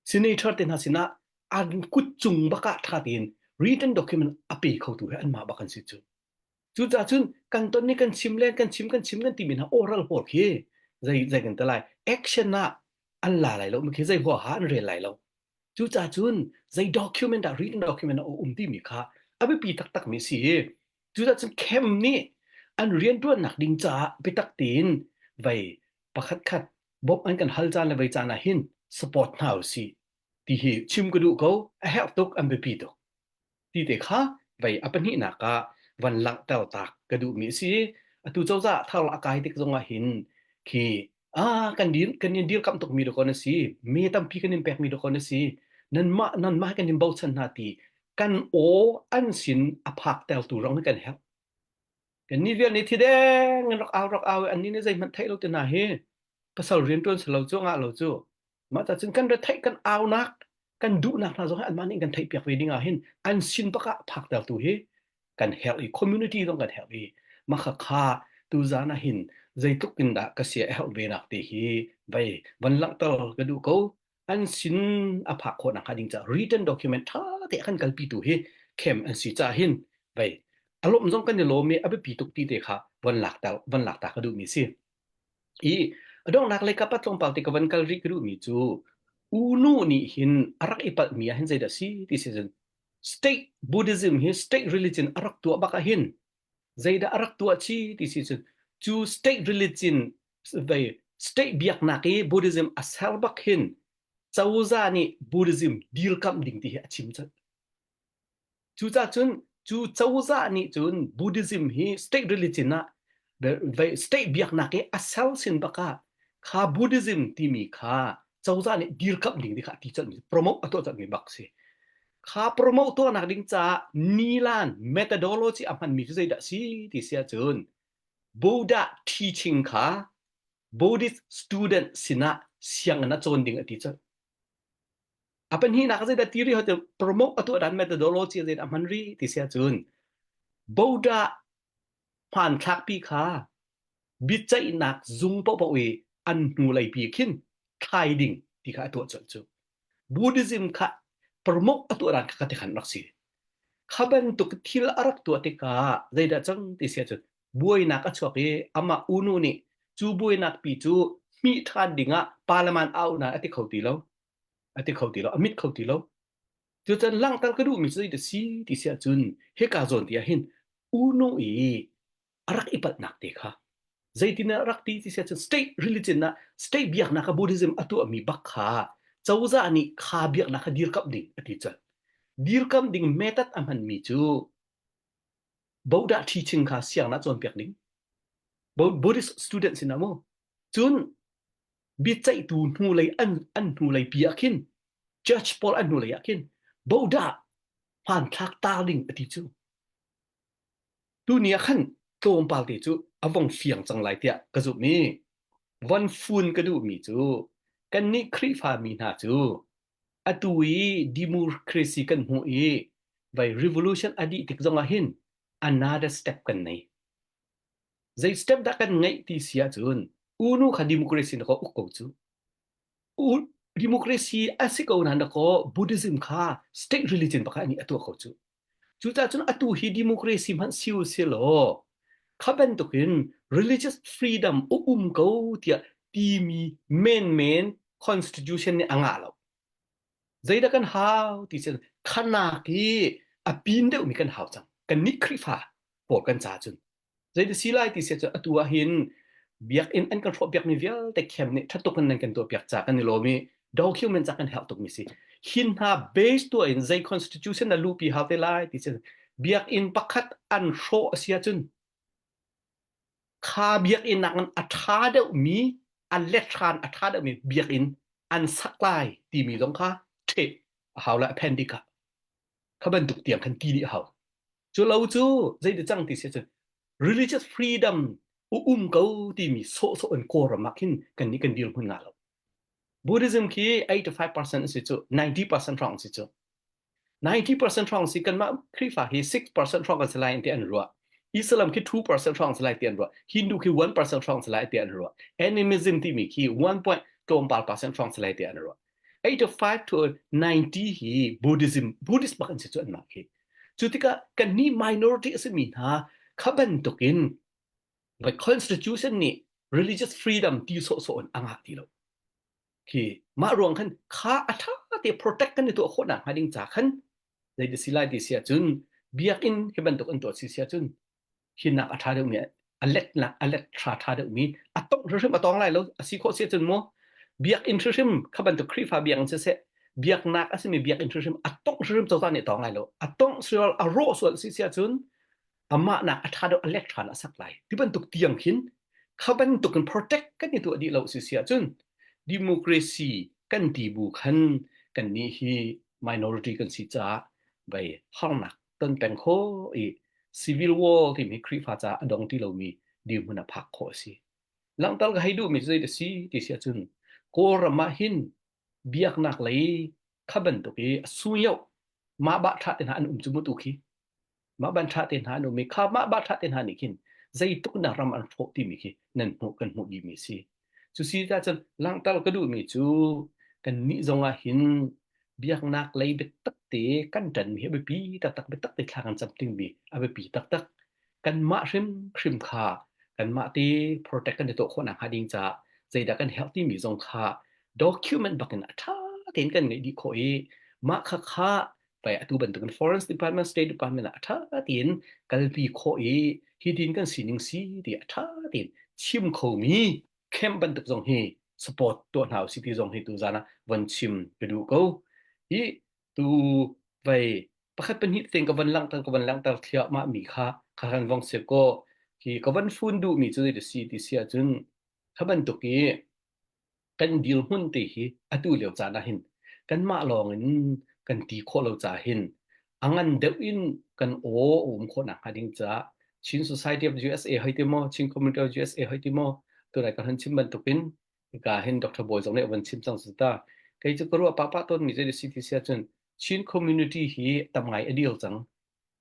Senator te hna sinah an kut cung bak ah ṭha tein written document a pe khotu hi anmah bak an si cu. Cucaah cun kan ton ni kan chim len kan chim kan chim kan timi hna oral pawl khi zei zei kan ti lai action ah an la lai lo mi khi zei huaha an rel lai lo. Cucaah cun zei document dah written document a um timi kha a biapi taktak mi si i cucaah cun camp nih an rianṭuannak ding caah biatak tein vei pakhat khat bawmh an kan hal caan le vei caan ah hin support hna usih ti hi chim ka duh ko a herh tuk an biapi tuk. Ti te kha vei a pahnihnak ah van langhter tak ka duhmi a si. Atu cozah thar a kai tik zongah hin khi ah kan dir kan in dirkamh tukmi dawkaw na si mi tampi kan in pekmi dawkaw na si nanmah nanmah kan in bochan hna ti kan aw an sin a phak tertu rong kan herh kan ni vial nih thi deng in rak au rak au an ni nih zeihmanh theih lo te hna hi pasal rian tuan selo cu ngah lo cu Mah ta cun kan retheih kan aunak kan duhnak hna zong hi anmah nih kan theihpiak ve ding ah hin an sin bak ah phaktertu hi kan herh i community zong kan herh i mah kha kha tuzaan ah hin zeitluk in dah ka sia a herh ve nak te hi vei van langhter ka duh ko an sin a phak khawh nak hnga ding caah written document tha te kan kalpi tu hi khem an si caah hin vei a lawm zong kan i lawm i a biapi tuk ti te kha van lakter van lakta ka duh mi si I a donghnak lei kap ah tlawmpal te ka van kal rih ka duhmi cu Unu nih hin a rak i palhmi ah hin zeidah si ti si cun state Buddhism hi state religion a rak tuah bak ah hin zeidah a rak tuah chi ti si cun cu state religion vei state biaknak i Buddhism a ser bak hin cozah nih Buddhism dirkamh ding ti hi a chim colh. Cucaah cun cu cozah nih cun Buddhism hi state religion ah state biaknak i a ser sin bak ah kha Buddhism timi kha cozah nih dirkamh ding ti kha a ti colhmi promote a tuah colhmi bak si. Kha promote tuahnak ding caah nilan methodology a hmanmi cu zeidah si ti si ahcun Buddha teaching kha Buddhist student sinah sianginn ah cawn ding a ti colh. A pahnihnak zeidah ti rih ti promote a tuah dan methodology zeidah a hman rih ti si ahcun Boda hmanthlak pi kha biaceihnak zung paohpaoh i an hnulei pi khin thlai ding ti kha a tuah colh cu. Buddhism kha promote a tuah dan kha ti khan rak si. Kha bantuk thil a rak tuah tikah zeidah cang ti si ahcun buainak a chuak i amah unu nih cu buainak pi cu hmih ṭhan dingah parliament au na a ti kho ti lo. A ti kho ti lo, a mit kho ti lo. Cucan langhter ka duhmi cu zeidah si ti si ahcun hika zawn ti ah hin UNO i a rak i palhnak te kha zeitin a rak ti ti si ahcun state religion ah state biaknak ah Buddhism a tuahmi bak kha cozah nih kha biaknak kha dirkamh ding a ti cun dirkamh ding method a hmanmi cu Buddha teaching kha sianginn ah cawnpiak ding Buddhist student sin ah mu cun biaceihtu hnulei an an hnulei pi ah khin judge pawl an hnulei ah khin bodah hmanthlak tar ding a ti cu tuni ah khan tlawmpal te cu a vong fiang cang lai tiah ka zumh i von fun ka duhmi cu kannih Khrihfa mi hna cu atu i democracy kan hmuh i vai revolution a dih tik zongah hin another step kan nei Zei step dah kan ngeih ti si ahcun unu kha democracy na ko uk ko cu. U, democracy a si ko na ko Buddhism kha state religion pakhat nih a tuah ko cu. Cucaah cun atu hi democracy hmanh si u si law kha bantukin religious freedom a um ko tiah timi menmen constitution nih a ngah lo. Zeidah kan hau ti cun khanak hi a pin deuhmi kan hau cang. Kannih Khrihfa pawl kan ca cun Zeiti si lai ti si cu atu ah hin biakinn an kan hrawhpiakmi vialte khem nih ṭha tuk in nan kan tuahpiak ca kan i lawm i document ca kan herh tukmi si. Hin hna base tuah in zei constitution na luhpi hau te lai ti si biakinn pakhat an hrawh a si ahcun. Kha biakinn nakin a ṭha deuhmi, a let hran a ṭha deuhmi biakinn an sak lai timi zong kha ṭheh a hau lai appendix ah. Kha bantuk tiang khan ti dih a hau. Cu lo cu zeiti cang ti si cun religious freedom u um ko timi sawhsawh in Kawlram ah khin kan nih kan dirhmun nga lo. Buddhism khi 85% a si cu 90% hrawng a si cu. 90% hrawng si kanmah Khrihfa hi 6% hrawng kan si lai ti an ruah. Islam khi 2% hrawng si lai ti an ruah. Hindu khi 1% hrawng si lai ti an ruah. Animism timi khi 1 point tlawmpal percent hrawng si lai ti an ruah. 85 to 90 hi Buddhism Buddhist bak an si cu anmah khi. Cu tikah kannih minority a simi hna kha bantukin the constitution nih religious freedom ti sawhsawh in a ngah ti lo. Khi mah ruang khan kha a ṭha te protect kan i tuah khawh nak hnga ding ca khan zei si lai ti si ahcun biakinn hi bantuk an tuah si si ahcun hinak a ṭha deuhmi a letnak a let ṭha ṭha deuhmi a tong hrimhrim a tong lai lo a si khawh si ahcun mu biakinn hrimhrim kha bantuk Khrihfa biakinn siseh biaknak a simi biakinn hrimhrim a tongh hrimhrim cozah nih a tong lai lo a tongh sual a rawh sual si si ahcun amah nak a ṭha deuh a lek ṭhan a sak lai ti bantuk tiang khin kha bantuk in protect kan i tuah dih lo si si ahcun democracy kan ti bu khan kan nih hi minority kan si caah vei harnak ton peng kho i civil war timi Khrihfa caah a dong ti lomi dirhmun a phak khawh a si. Langhter ka hei duhmi cu zei a si ti si ahcun Kawlram ah hin biaknak lei kha bantuk i a sungyoh mah bah ṭha te hna an um cu mu tu khi mah ban ṭha te hna an um i kha mah bah ṭha te hna nih khin zeitluk na ram an hrawh timi khi nan hmuh kan hmuh dihmi si. Cu si ta cun langhter ka duhmi cu kan nih zong ah hin biaknak lei biatak te kan ṭanmi hi a biapi taktak biatak te thla kan cam dingmi a biapi taktak. Kanmah hrimhrim kha kanmah te protect kan i tuah khawh nakhnga ding caah zeidah kan herh timi zong kha document bakin a ṭha tein kan ngeih dih khawh i mah kha kha pai atu bantukin Foreign Department State Department ah a ṭha tein kalpi khawh i hi tin kan sining si ti a ṭha tein chim khomi camp bantuk zong hi support tuah hna usih ti zong hi tu zan ah von chim ka duh ko. Hi tu vei pakhat pahnih tein ka van langhter ka van langhter thliahmah mi kha kha kan vong si ko hi ka van fun duh mi cu zei si ti si ahcun kha bantuk i kan dirhmun te hi atu lio caan ah hin kanmah lawng in kan ti khawh lo ca hin a ngan deuh in kan aw a um khawh nakhnga ding caah Chin Society of USA hoi ti maw Chin Community of USA hoi ti maw tunai ka han chim bantukin hika hin Dr. Bawi zong nih a van chim cang cu ta kei cu ka ruah pah pah tawn mi zei si ti si ahcun Chin community hi tam ngai a deal cang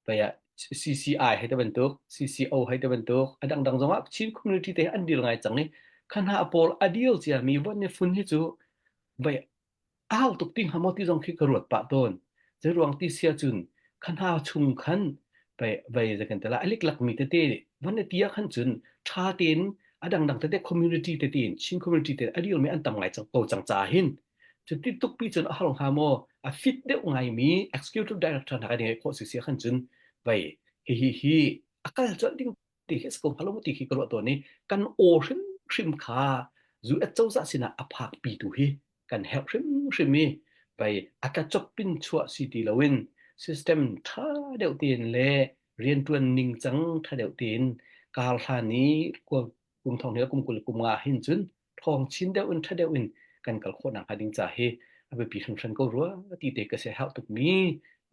Paya CCI hei te bantuk, CCO hei te bantuk, a dangdang zongah Chin community te an deal ngai cang i kha hna pawl a deal ciami von ni fun hi cu vai au tuk ti hnga maw ti zong khi ka ruat pah tawn. Zei ruang ti sia cun kha hna chung khan vai vai zei kan tela alik lak mi tete von ni tia khan cun tha tein a dangdang tete community tete in Chin community te a deal mi an tam ngai cang ko cang ca hin Cuti tukpi cun a har hnga maw? A fit deuh ngaimi executive director hna kan ngeih khawh si si khan cun vei hihi hi a kal colh ding ti khi a si ko hnga lo maw ti khi ka ruah tawn i kan aw hrimhrim kha US cozah sinah a phakpi tu hi kan herh hrimhrim i vei a tlacop pin chuah si ti loin system ṭha deuh tein le rianṭuan ningcang ṭha deuh tein kar hlan i kum thong hnih le kum 20 kum nga hin cun ṭhawng chin deuh in ṭha deuh in kan kal khawh nakhnga ding ca hi a biapi hringhran ko rua ti te ka sia herh tukmi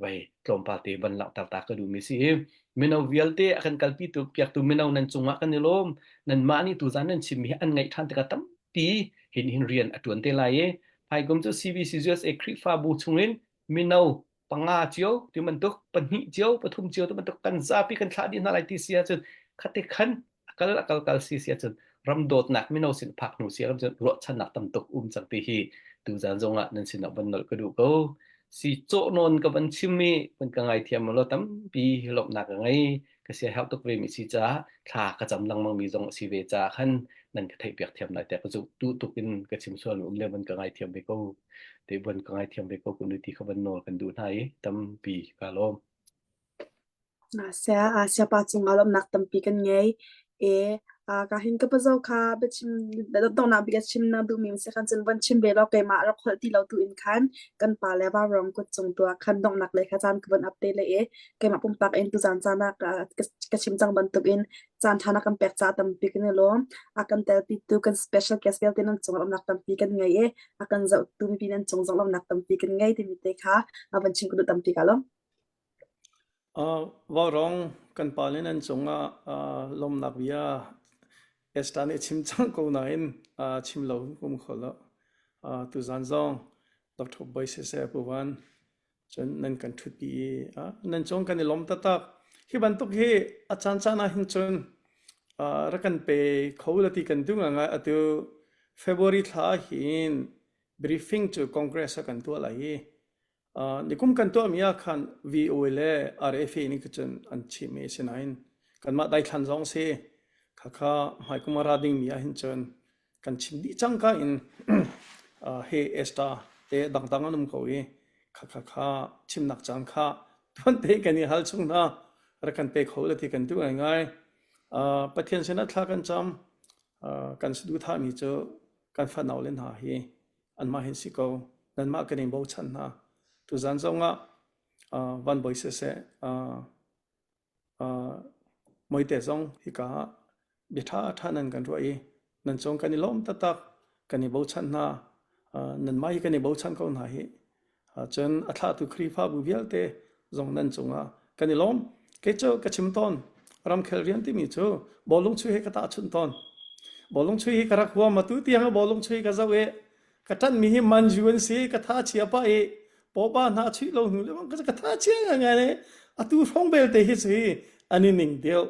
vai tlawmpal te van langhter ta ka duhmi si i mino vialte a kan kalpi tu piaktu mino nan cungah kan i lawm nanmah nih tuzan nan chimmi hi an ngaih ṭhan tikah tampi hin hin rian a ṭuan te lai i hmaikum cu CBC USA Khrihfabu chungin mino panga cio ti bantuk pahnih cio pathum cio ti bantuk kan zapi kan thlah dih hna lai ti si ahcun khate khan a kal a kal kal si si ahcun ram dawtnak mino sin phak hnu si ahcun ruahchannak tam tuk um cang ti hi tuzan zongah nan sinah van nolh ka duh ko si cawh nawn ka van chim i van ka ngaithiam law tampi lawmhnak ka ngei ka sia herh tuk ve mi si caah thla ka cam lengmang mi zong a si ve caah khan nan ka theihpiak thiam lai tiah ka zumh duh tuk in ka chim sual mi um le van ka ngaithiam ve ko te van ka ngaithiam ve ko kun ti kha van nawl kan duh hna i tampi ka lawm. Asia, Asia pa cungah lawmhnak tampi kan ngei. E. Ka hin ka pazo kha biachim donghnak bik a chim na duhmi si khan cun von chim ve law keimah rak holh ti lo tu in khan kan pa le vaurawng kut cung tu ah khan donghnak lei kha caan ka von up te le i keimah pumpak in tuzaan caan ah ka chim cang bantuk in caan ṭha na kan pek caah tampi kan i lawm. A kan telpi tu kan special guest vialte nan cung lawmhnak tampi kan ngei i a kan zohtu mipi nan cung zong lawmhnak tampi kan ngei timi te kha a van chim ka duh tampi ka lawm. Vaurawng kan pa le nan cungah lawmhnak bia Esther nih a chim cang ko nain chim lo um kho lo. Tuzaan zong Dr. Boy siseh Pu Van cun nan kan ṭhutpi i nan cung kan i lawm taktak. Hi bantuk hi a caan caan ah hin cun rak kan pe kho la ti kan duh ngaingai. Atu February thla hin briefing cu Congress ah kan tuah lai i Nikum kan tuahmi ah khan VOA le RFA nih cun an chimmi a si nain kanmah daithlan zong si khakha hmaikum a ra dingmi ah hin cun kan chim dih cangka in he ESTA te dangdang an um ko i khakha kha chimnak caan kha tuan te kan i hal chung hna rak kan pe kho le ti kan duh ngaingai. Pathian sinah thla kan cam kan saduhthahmi cu kan fanau le hna hi anmah hin si ko nanmah kan in bochan hna tuzan zongah uh, van boi siseh uh, uh, moite zong hika ah bia ṭha ṭha nan kan ruah i nan cung kan i lawm taktak kan i bochan hna uh, nanmah hi kan i bochan ko hna hi Cun a thlahtu Khrihfabu vialte zong nan cungah kan i lawm. Kei cu ka chim tawn, ramkhel rian timi cu bawlung chuih he ka tahchunh tawn. Bawlung chuih hi ka rak huam, atu tiang bawlung chuih ka zoh i ka ṭanhmi hi manju an si, ka tha chia pah i pawpa hna chuih lo hnu le bang ka tha chia ngaingai le atu hrawng belte hi cu hi an i ning deuh.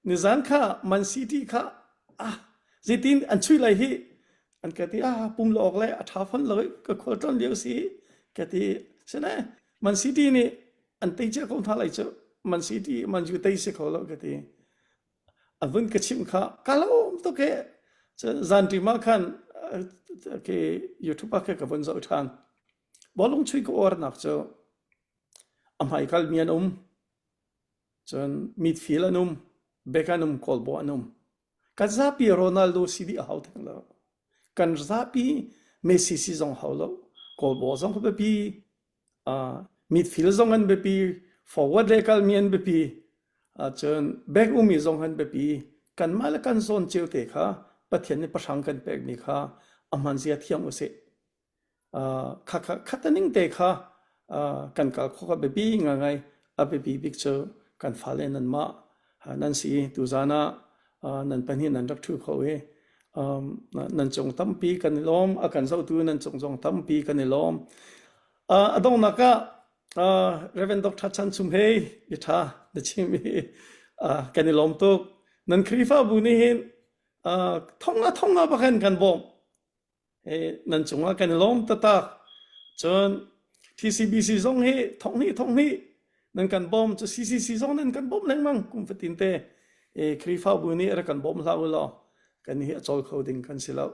Nizan kha Man City kha ah zeitin an chuih lai hi an ka ti ah pum lo awk le a ṭha fon lo ka khual tlawn lio si ka ti sine Man City nih an tei cia ko hna lai cu Man City Man U tei si kho lo ka ti a vun ka chimh kha ka lawm tuk e zan ṭim ah khan ke YouTube ah ka vun zoh ṭhan bawlung chui ka uarnak cu a hmaikal mi an um cun midfield an um back an um goalball an um Kan zapi Ronaldo si dih a hau theng lo. Kan zapi Messi si zong hau lo. Goalball zong kha biapi. Uh, midfield zong an biapi. Forward le kalmi an biapi. Uh, cun back umi zong an biapi. Kanmah le kan zawn cio te kha Pathian nih pahrang kan pekmi kha a hman zia thiam usih. Khataning te kha kan kal khawh kha biapi ngaingai a biapi bik cu kan fale nanmah nan si tuzaan ah nan pahnih nan rak ṭhu kho i nan cung tampi kan i lawm a kan zohtu nan cung zong tampi kan i lawm a donghnak ah Reverend Dr. Chan Chum Hei i ṭha na chim i kan i lawm tuk nan Khrihfabu nih hin thong a thong a bakhan kan bawmh Nan cungah kan i lawm taktak. Cun TCBC zong hi thonghnih thonghnih nan kan bawm. Cu CCC zong nan kan bawm lengmang kum fatin te. E, Khrihfabu nih rak kan bawm hlah u law kan hi a cawl kho ding kan si lo.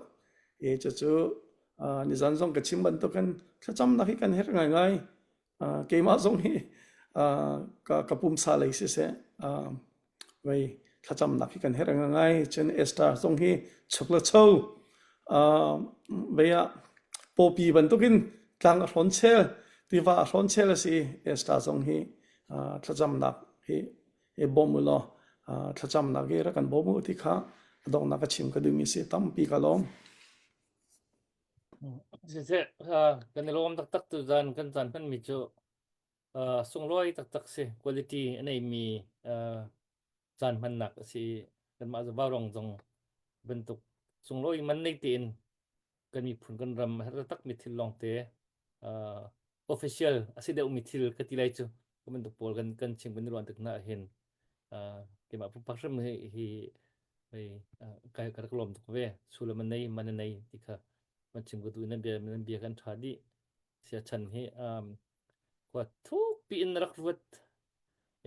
E, cucu uh, nizan zong ka chim bantukin thlacamnak hi kan herh ngaingai. Uh, keimah zong hi uh, ka, ka pumsa lei siseh uh, vei thlacamnak hi kan herh ngai cun Esther zong hi chuk le cho uh, vei ah pawpi bantukin tlang a hrawn chel tiva a hrawn chel a si Esther zong hi uh, thlacamnak hi hi bawm u law uh, thlacamnak hi rak kan bawm u ti kha a donghnak ka chim ka duhmi si tampi ka lawm Siseh, kan i lawm taktak tu zan kan caan hmanmi cu sunglawi taktak si. Quality a neimi caan hmannak a si i kanmah Zavarong zong bantuk sunglawi man nei tein kan miphun kan ram a herh taktakmi thil lawngte official a si deuhmi thil ka ti lai cu ka bantuk pawl kan kan chim kan i ruah tik hna ahhin keimah pumpak hrim hi hi hei ka ka rak lawm tuk ve sullam a nei man a nei ti kha man chim ka duh nan bia nan bia kan ṭha dih sia chan hi um khua thuk piin rak ruat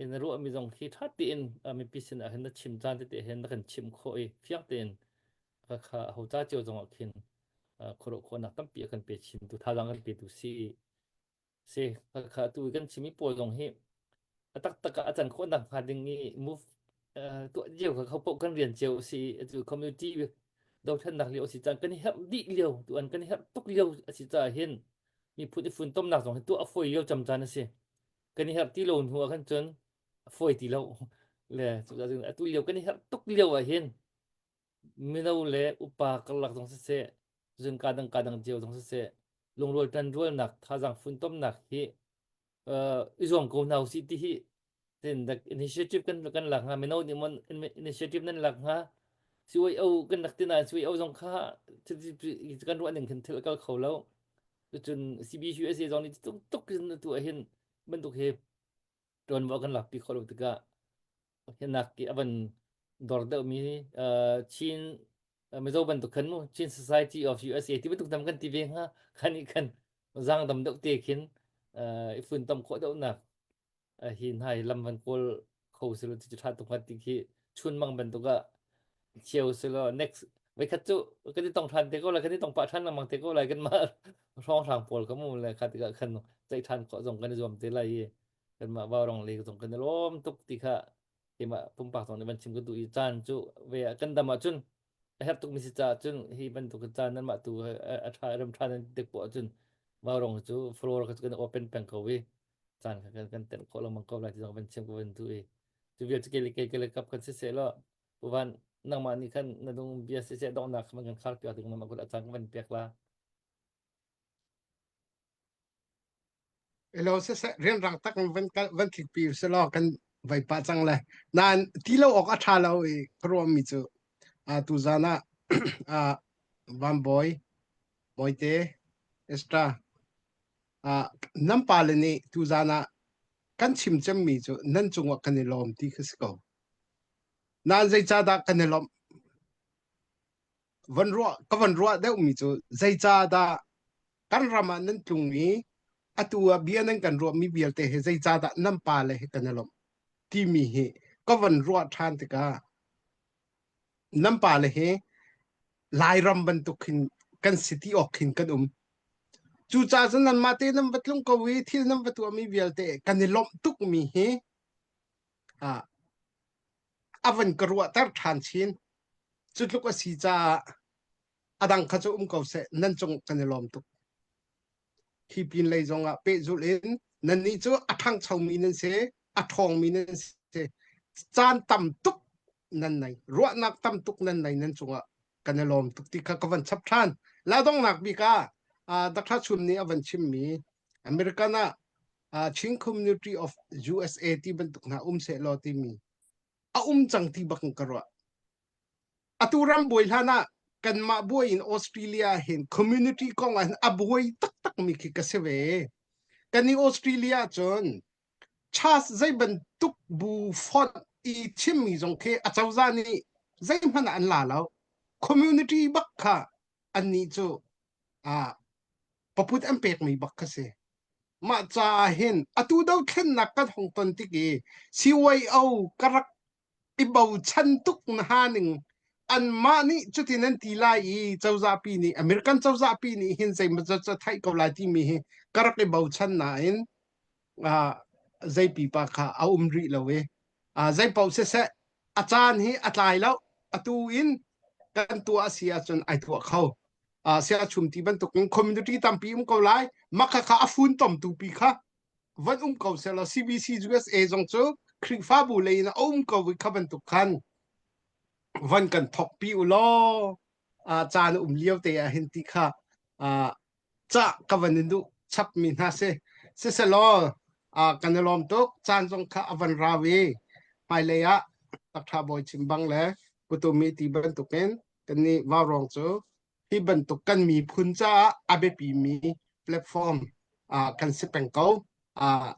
in ruahmi zong khi ṭha tein mipi sin ah hin na chim caan tete hin na kan chim khawh i fiang tein kha kha ho ca cio zong ah khin khuaruah khawhnak tampi a kan pe chintu thazaang kan petu si si kha tu kan chimi pawl zong hi a taktak ah a can khawh nak hnga ding i move. tuah cio kha kho paoh kan rian cio a si i atu community dothlennak lio a si caan kan i herh dih lio tu an kan i herh tuk lio a si caah hin miphun i funtomnak zong hi tuah a fawi lio cam caan a si. Kan i herh ti lo hnu ah khan cun a fawi ti lo. Le cucaah cun atu lio kan i herh tuk lio ah hin mino le upa karlak zong siseh, zun ka dang ka dang cio zong siseh, lungrual ṭanrualnak thazaang funtomnak hi uh, i zuam ko hna usih ti hi tin the initiative kan kan lak hnga mino nih mon initiative nan lak hnga CYO kan rak ti nain CYO zong kha kan ruah ning khin thil kal kho lo cun CBUSA zong nih tuk tuk in tu hin bantuk hi ṭuanvo kan lak pi kho lo tikah hinak ki avan dor deuh mi Chin Mizo bantuk khan mu Chin Society of USA ti bantuk tam kan ti ve hnga khan i khan zang dam deuh te khin i fun tam khawh deuh nak hi hna hi lam van kawl kho silo ti tha tuk ti khi chun mang bantuk ah cheu silo next voi khat cu kan i tong than te ko lai kan i tong pah than lengmang te ko lai kan mah hrawng hrang pawl ka mu le kha tikah khan ceih than khawh zong kan i zuam te lai i kan mah vaurong le zong kan i lawm tuk ti kha keimah pumpak zong nih van chim ka duh i caan cu ve ah kan dam ahcun a herh tukmi si caah cun hi bantuk caan nan mah tu a ṭha rem ṭha nan tik poah cun vaurong cu floor kha kan open peng ko i caan kha kan kan tenh khawh lengmang ko lai ti zong van chim ka van duh i cu vial cu ke le ke ke le kap kan si seh law puvan nangmah nih khan na dung bia siseh donghnak kha kan khar piak ding nangmah kut a caan ka van pek la Elo siseh rianrang tak in van kal van tlikpi usih kan vai pah cang le. Nain ti lo awk a ṭha lo i ka ruahmi cu uh, tuzan ah uh, Van Bawi, Mawite, Estra, uh, nan pale nih tuzan ah kan chim cemmi cu nan cungah kan i lawm ti kha si ko. Nain zeicahdah kan i lawmh? Van ruah ka van ruah deuhmi cu zeicahdah kan ram ah nan tlung i atu ah bia nan kan ruahmi vialte hi zeicahdah nan pale hi kan i lawmh timi hi ka van ruah ṭhan tikah nan pale hi Lairam bantuk hin kan si ti awk khin kan um. Cucaah cun nanmah te nan va tlung ko i thil nan va tuahmi vialte kan i lawmh tukmi hi ah a van ka ruahter ṭhan chin. Cu tluk a si caah a dang kha cu um ko seh nan cung kan i lawm tuk. Hi pin lei zong ah pehzulh in nannih cu a ṭhangchomi nan si, a ṭhawngmi nan si. Caan tam tuk nan nei, ruahnak tam tuk nan nei nan cungah kan i lawm tuk ti kha ka van chap ṭhan. La donghnak bik ah uh, Dr. Chum nih a van chimmi American ah uh, Chin Community of USA ti bantuk hna um seh law timi a um cang ti bak in ka ruah. Atu ram buai hlan ah kanmah buai in Australia hin community kong ah hin a buai taktak mi khi ka si ve. Kan i Australia cun Charles zei bantuk bu fonh i chimmi zong khi acozah nih zeihmanh ah an la lo. Community bak kha annih cu ah paput an pekmi bak kha si. Mah caah hin atu dothlennak kan hong ton tik i CYO ka rak i bochan tuk na ning anmah nih cutin an ti lai i cozahpi nih American cozahpi nih hin zeimaw zat cu theih ko lai timi hi ka rak i bochan nain uh, zei pipa kha a um rih lo i uh, zei paoh siseh a caan hi a tlai lo atu in kan tuah a si ahcun ai tuah kho uh, sia chum ti bantukin community tampi um ko lai makha kha a fun tomtu pi kha van um ko selaw CBC USA zong cu Khrihfabu lei in a um ko i kha bantuk khan van kan thokpi u law caan um lio te ah hin ti kha cah ka van in duh chapmi hna si siselaw kan i lawm tuk caan zong kha a van rau i hmailei ah takṭha bawi chim bang le putumi ti bantukin kannih vaurawng cu hi bantuk kan miphun caah a biapimi platform uh, kan si peng ko uh,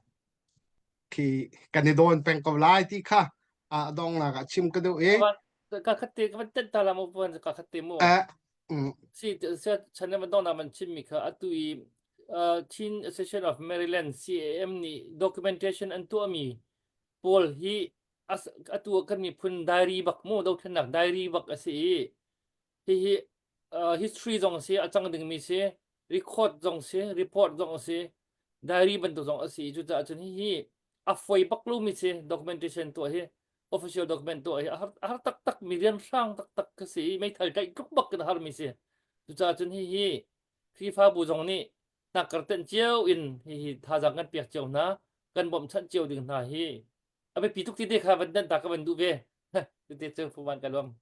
khi kan i dawn peng ko lai ti kha uh, dongnak ah chim ka duh i ka khat te ka van tet ta la mo puan ka khat te mu si se chan man dong na man chim mi kha atu i Chin Association of Maryland CAM nih documentation an tuah mi pawl hi atu kan miphun diary bak mu dothlennak diary bak a si i Hihi uh, history zong a si, a cang dingmi si, record zong si, report zong a si, diary bantuk zong a si. Cucaah cun hihi a foi bak lomi si documentation tuah hi. Official document tuah hi a har, a har taktak mi rian hrang taktak ka si i meithal tlaih tluk bak in a har mi si. Cucaah cun hihi Khrihfabu zong nih hnakkar tenh cio in hihi thazaang kan pek cio hna, kan bawmhchanh cio ding hna hi a biapi tuk ti te kha van dan ta ka van duh ve. Tute cu fuman ka luam.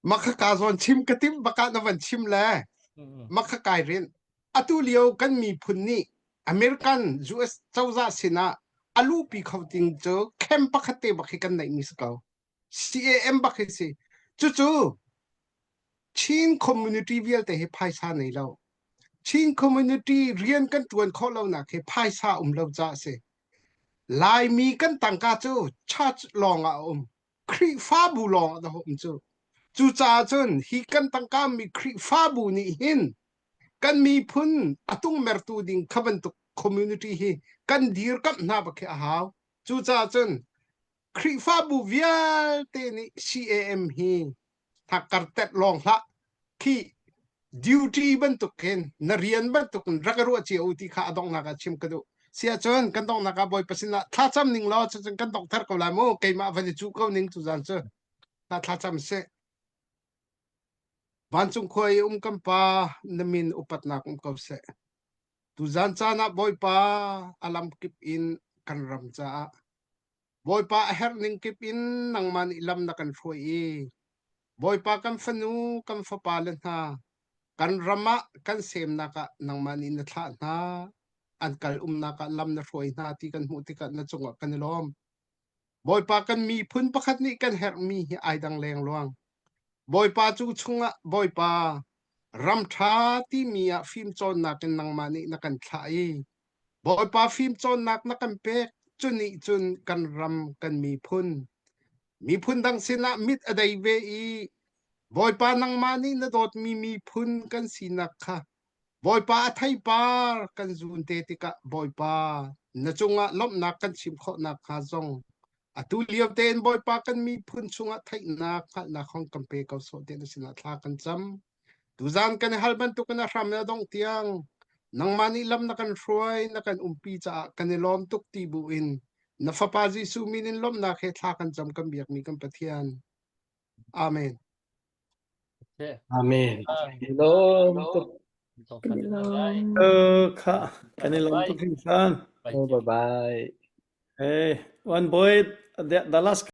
Makha ka zawn chim ka tim baka na van chim le makha kai rin. Atu lio kan miphun nih American US cozah sinah a lupi kho ding cu camp pakhat te bak hi kan neih mi si ko. CAM bak hi si. Cucu Chin community vialte hi phaisa nei lo. Chin community rian kan ṭuan khawh lonak hi phaisa um lo caah a si. Laimi kan tangka cu church lawng ah a um. Khrihfabu lawng ah dah um cu. Cucaah cun hi kan tangka mi Khrihfabu nih hin kan miphun a tungmertu ding kha bantuk community hi kan dirkamh hna bak hi a hau. Cucaah cun Khrihfabu vialte nih CAM hi hnakkar tet lawng hlah khi duty bantuk khin na rian bantuk in rak i ruah cio u ti kha a donghnak ah chim ka duh. Siahcun kan donghnak ah Bawipa sinah thlacam ning law cucun kan donghter ko lai mu keimah van i cuh ko ning tu zan cu ta thlacam sih. Vancung khua i um kan pa na min upatnak um ko seh. Tuzan caan ah Bawipa a lamkip in kan ram caah Bawipa a herh ning kip in nangmah nih lam na kan hruai i Bawipa kan fanu kan fapa le hna kan ram ah kan semnak ah nangmah nih na thlah hna an kal umnak ah lam na hruai hna ti kan hmuh tikah na cungah kan i lawm. Bawipa kan miphun pakhat nih kan herhmi hi ai dang lengluang. Bawipa cu chungah Bawipa ram ṭha timi ah fimcawnnak in nangmah nih na kan thlah i Bawipa fimcawnnak na kan pek cu nih cun kan ram kan miphun miphun dang sinah mit a dei ve i Bawipa nangmah nih na dawtmi miphun kan sinak kha Bawipa a theipar kan zun te tikah Bawipa na cungah lawmhnak kan chim khawh nakhnga zong atu lio tein Bawipa kan miphun chungah theihnak hngalhnak hong kan pe ko sawh tiah na sinah thla kan cam. Tuzaan kan i hal bantukin a hram le a dongh tiang nangmah nih lam na kan hruai, na kan umpi caah kan i lawm tuk ti bu in na Fapa Jesuh min in lawmhnak he thla kan cam kan biakmi kan Pathian. Amen. Amen. Lawm tuk. Kan i lawm. Eh, kha kan i lawm tuk hringhran. Bye bye. Hey, one boy, Dallas.